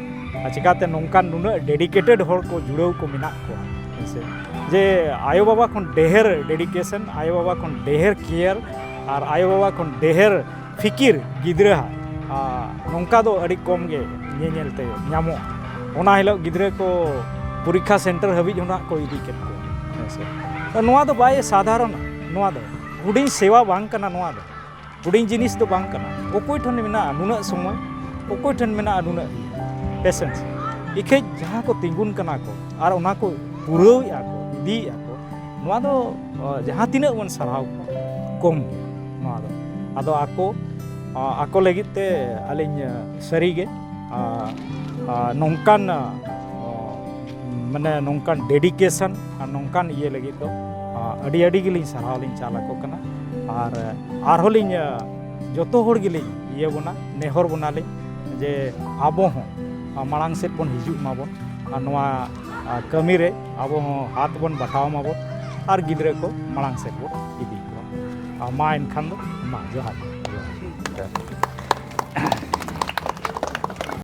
ᱟᱨ ᱪᱤᱠᱟᱹᱛᱮ ᱱᱚᱝᱠᱟᱱ ᱱᱩᱱᱟᱹᱜ dedicated ᱦᱚᱲ ᱠᱚ ᱡᱩᱲᱟᱹᱣ ᱠᱚ ᱢᱮᱱᱟᱜ ᱠᱚᱣᱟ, ᱦᱮᱸ ᱥᱮ? ᱡᱮ ᱟᱭᱳᱼᱵᱟᱵᱟ ᱠᱷᱚᱱ ᱰᱷᱮᱨ dedication, ᱟᱭᱳᱼᱵᱟᱵᱟ ᱠᱷᱚᱱ ᱰᱷᱮᱨ care, ᱟᱨ ᱟᱭᱳᱼᱵᱟᱵᱟ ᱠᱷᱚᱱ ᱰᱷᱮᱨ ᱯᱷᱤᱠᱤᱨ ᱜᱤᱫᱽᱨᱟᱹ ᱦᱟᱸᱜ, ᱟ, ᱱᱚᱝᱠᱟ ᱫᱚ ᱟᱹᱰᱤ ᱠᱚᱢ ᱜᱮ ᱧᱮᱧᱮᱞ ᱛᱮ ᱧᱟᱢᱚᱜᱼᱟ᱾ ᱚᱱᱟ ᱦᱤᱞᱳᱜ ᱜᱤᱫᱽᱨᱟᱹ ᱠᱚ ᱯᱚᱨᱤᱠᱠᱷᱟ center ᱦᱟᱹᱵᱤᱡ ᱦᱚᱸ ᱱᱟᱜ ᱠᱚ ᱤᱫᱤ ᱠᱮᱫ ᱠᱚᱣᱟ, ᱦᱮᱸ ᱥᱮ? ᱛᱚ ᱱᱚᱣᱟ ᱫᱚ ᱵᱟᱭ ᱥᱟᱫᱷᱟᱨᱚᱱᱟ, ᱱᱚᱣᱟ ᱫᱚ ᱦᱩᱰᱤᱧ ᱥᱮᱵᱟ ᱵᱟᱝ ᱠᱟᱱᱟ, ᱱᱚᱣᱟ ᱫᱚ ᱦᱩᱰᱤᱧ ᱡᱤᱱᱤᱥ ᱫᱚ ᱵᱟᱝ ᱠᱟᱱᱟ᱾ ᱚᱠᱚᱭ ᱴᱷᱮᱱ ᱢᱮᱱᱟᱜᱼᱟ ᱱᱩᱱᱟᱹᱜ ᱥᱚᱢᱚᱭ, ᱚᱠᱚᱭ ᱴᱷᱮᱱ ᱢᱮᱱᱟᱜᱼᱟ ᱱᱩᱱᱟᱹᱜ patience? ᱤᱠᱷᱟᱹᱡ ᱡᱟᱦᱟᱸ ᱠᱚ ᱛᱤᱸᱜᱩᱱ ᱠᱟᱱᱟ ᱠᱚ ᱟᱨ ᱚᱱᱟ ᱠᱚ ᱯᱩᱨᱟᱹᱣᱮᱫᱼᱟ ᱠᱚ, ᱤᱫᱤᱭᱮᱫᱼᱟ ᱠᱚ, ᱱᱚᱣᱟ ᱫᱚ, ᱚ, ᱡᱟᱦᱟᱸ ᱛᱤᱱᱟᱹᱜ ᱵᱚᱱ ᱥᱟᱨᱦᱟᱣ ᱠᱚᱣᱟ, ᱠᱚᱢ ᱜᱮ ᱱᱚᱣᱟ ᱫᱚ᱾ ᱟᱫᱚ ᱟᱠᱚ, ᱚ, ᱟᱠᱚ ᱞᱟᱹᱜᱤᱫ ᱛᱮ ᱟᱹᱞᱤᱧ, ᱚ, ᱥᱟᱹᱨᱤᱜᱮ, ᱚ, ᱚ, ᱱᱚᱝᱠᱟᱱ, ᱚ, ᱢᱟᱱᱮ ᱱᱚᱝᱠᱟᱱ dedication ᱟᱨ ᱱᱚᱝᱠᱟᱱ ᱤᱭᱟᱹ ᱞᱟᱹᱜᱤᱫ ᱫᱚ, ᱚ, ᱟᱹᱰᱤ, ᱟᱹᱰᱤ ᱜᱮᱞᱤᱧ ᱥᱟᱨᱦᱟᱣ ᱞᱤᱧ ᱪᱟᱞ ᱟᱠᱚ ᱠᱟᱱᱟ᱾ ᱟᱨ ᱟᱨᱦᱚᱸ ᱞᱤᱧ, ᱚ, ᱡᱚᱛᱚ ᱦᱚᱲ ᱜᱮᱞᱤᱧ ᱤᱭᱟᱹ ᱵᱚᱱᱟ, ᱱᱮᱦᱚᱨ ᱵᱚᱱᱟᱞᱤᱧ ᱡᱮ ᱟᱵᱚ ᱦᱚᱸ, ᱚ, ᱢᱟᱲᱟᱝ ᱥᱮᱫ ᱵᱚᱱ ᱦᱤᱡᱩᱜ ᱢᱟᱵᱚᱱ᱾ ᱟᱨ ᱱᱚᱣᱟ, ᱟ, ᱠᱟᱹᱢᱤ ᱨᱮ ᱟᱵᱚ ᱦᱚᱸ ᱦᱟᱛ ᱵᱚᱱ ᱵᱟᱴᱟᱣ ᱢᱟᱵᱚᱱ ᱟᱨ ᱜᱤᱫᱽᱨᱟᱹ ᱠᱚ ᱢᱟᱲᱟᱝ ᱥᱮᱫ ᱵᱚᱱ ᱤᱫᱤ ᱠᱚᱣᱟ᱾ ᱟ, ᱢᱟ ᱮᱱᱠᱷᱟᱱ ᱫᱚ, ᱢᱟ ᱡᱚᱦᱟᱨ, ᱡᱚᱦᱟᱨ᱾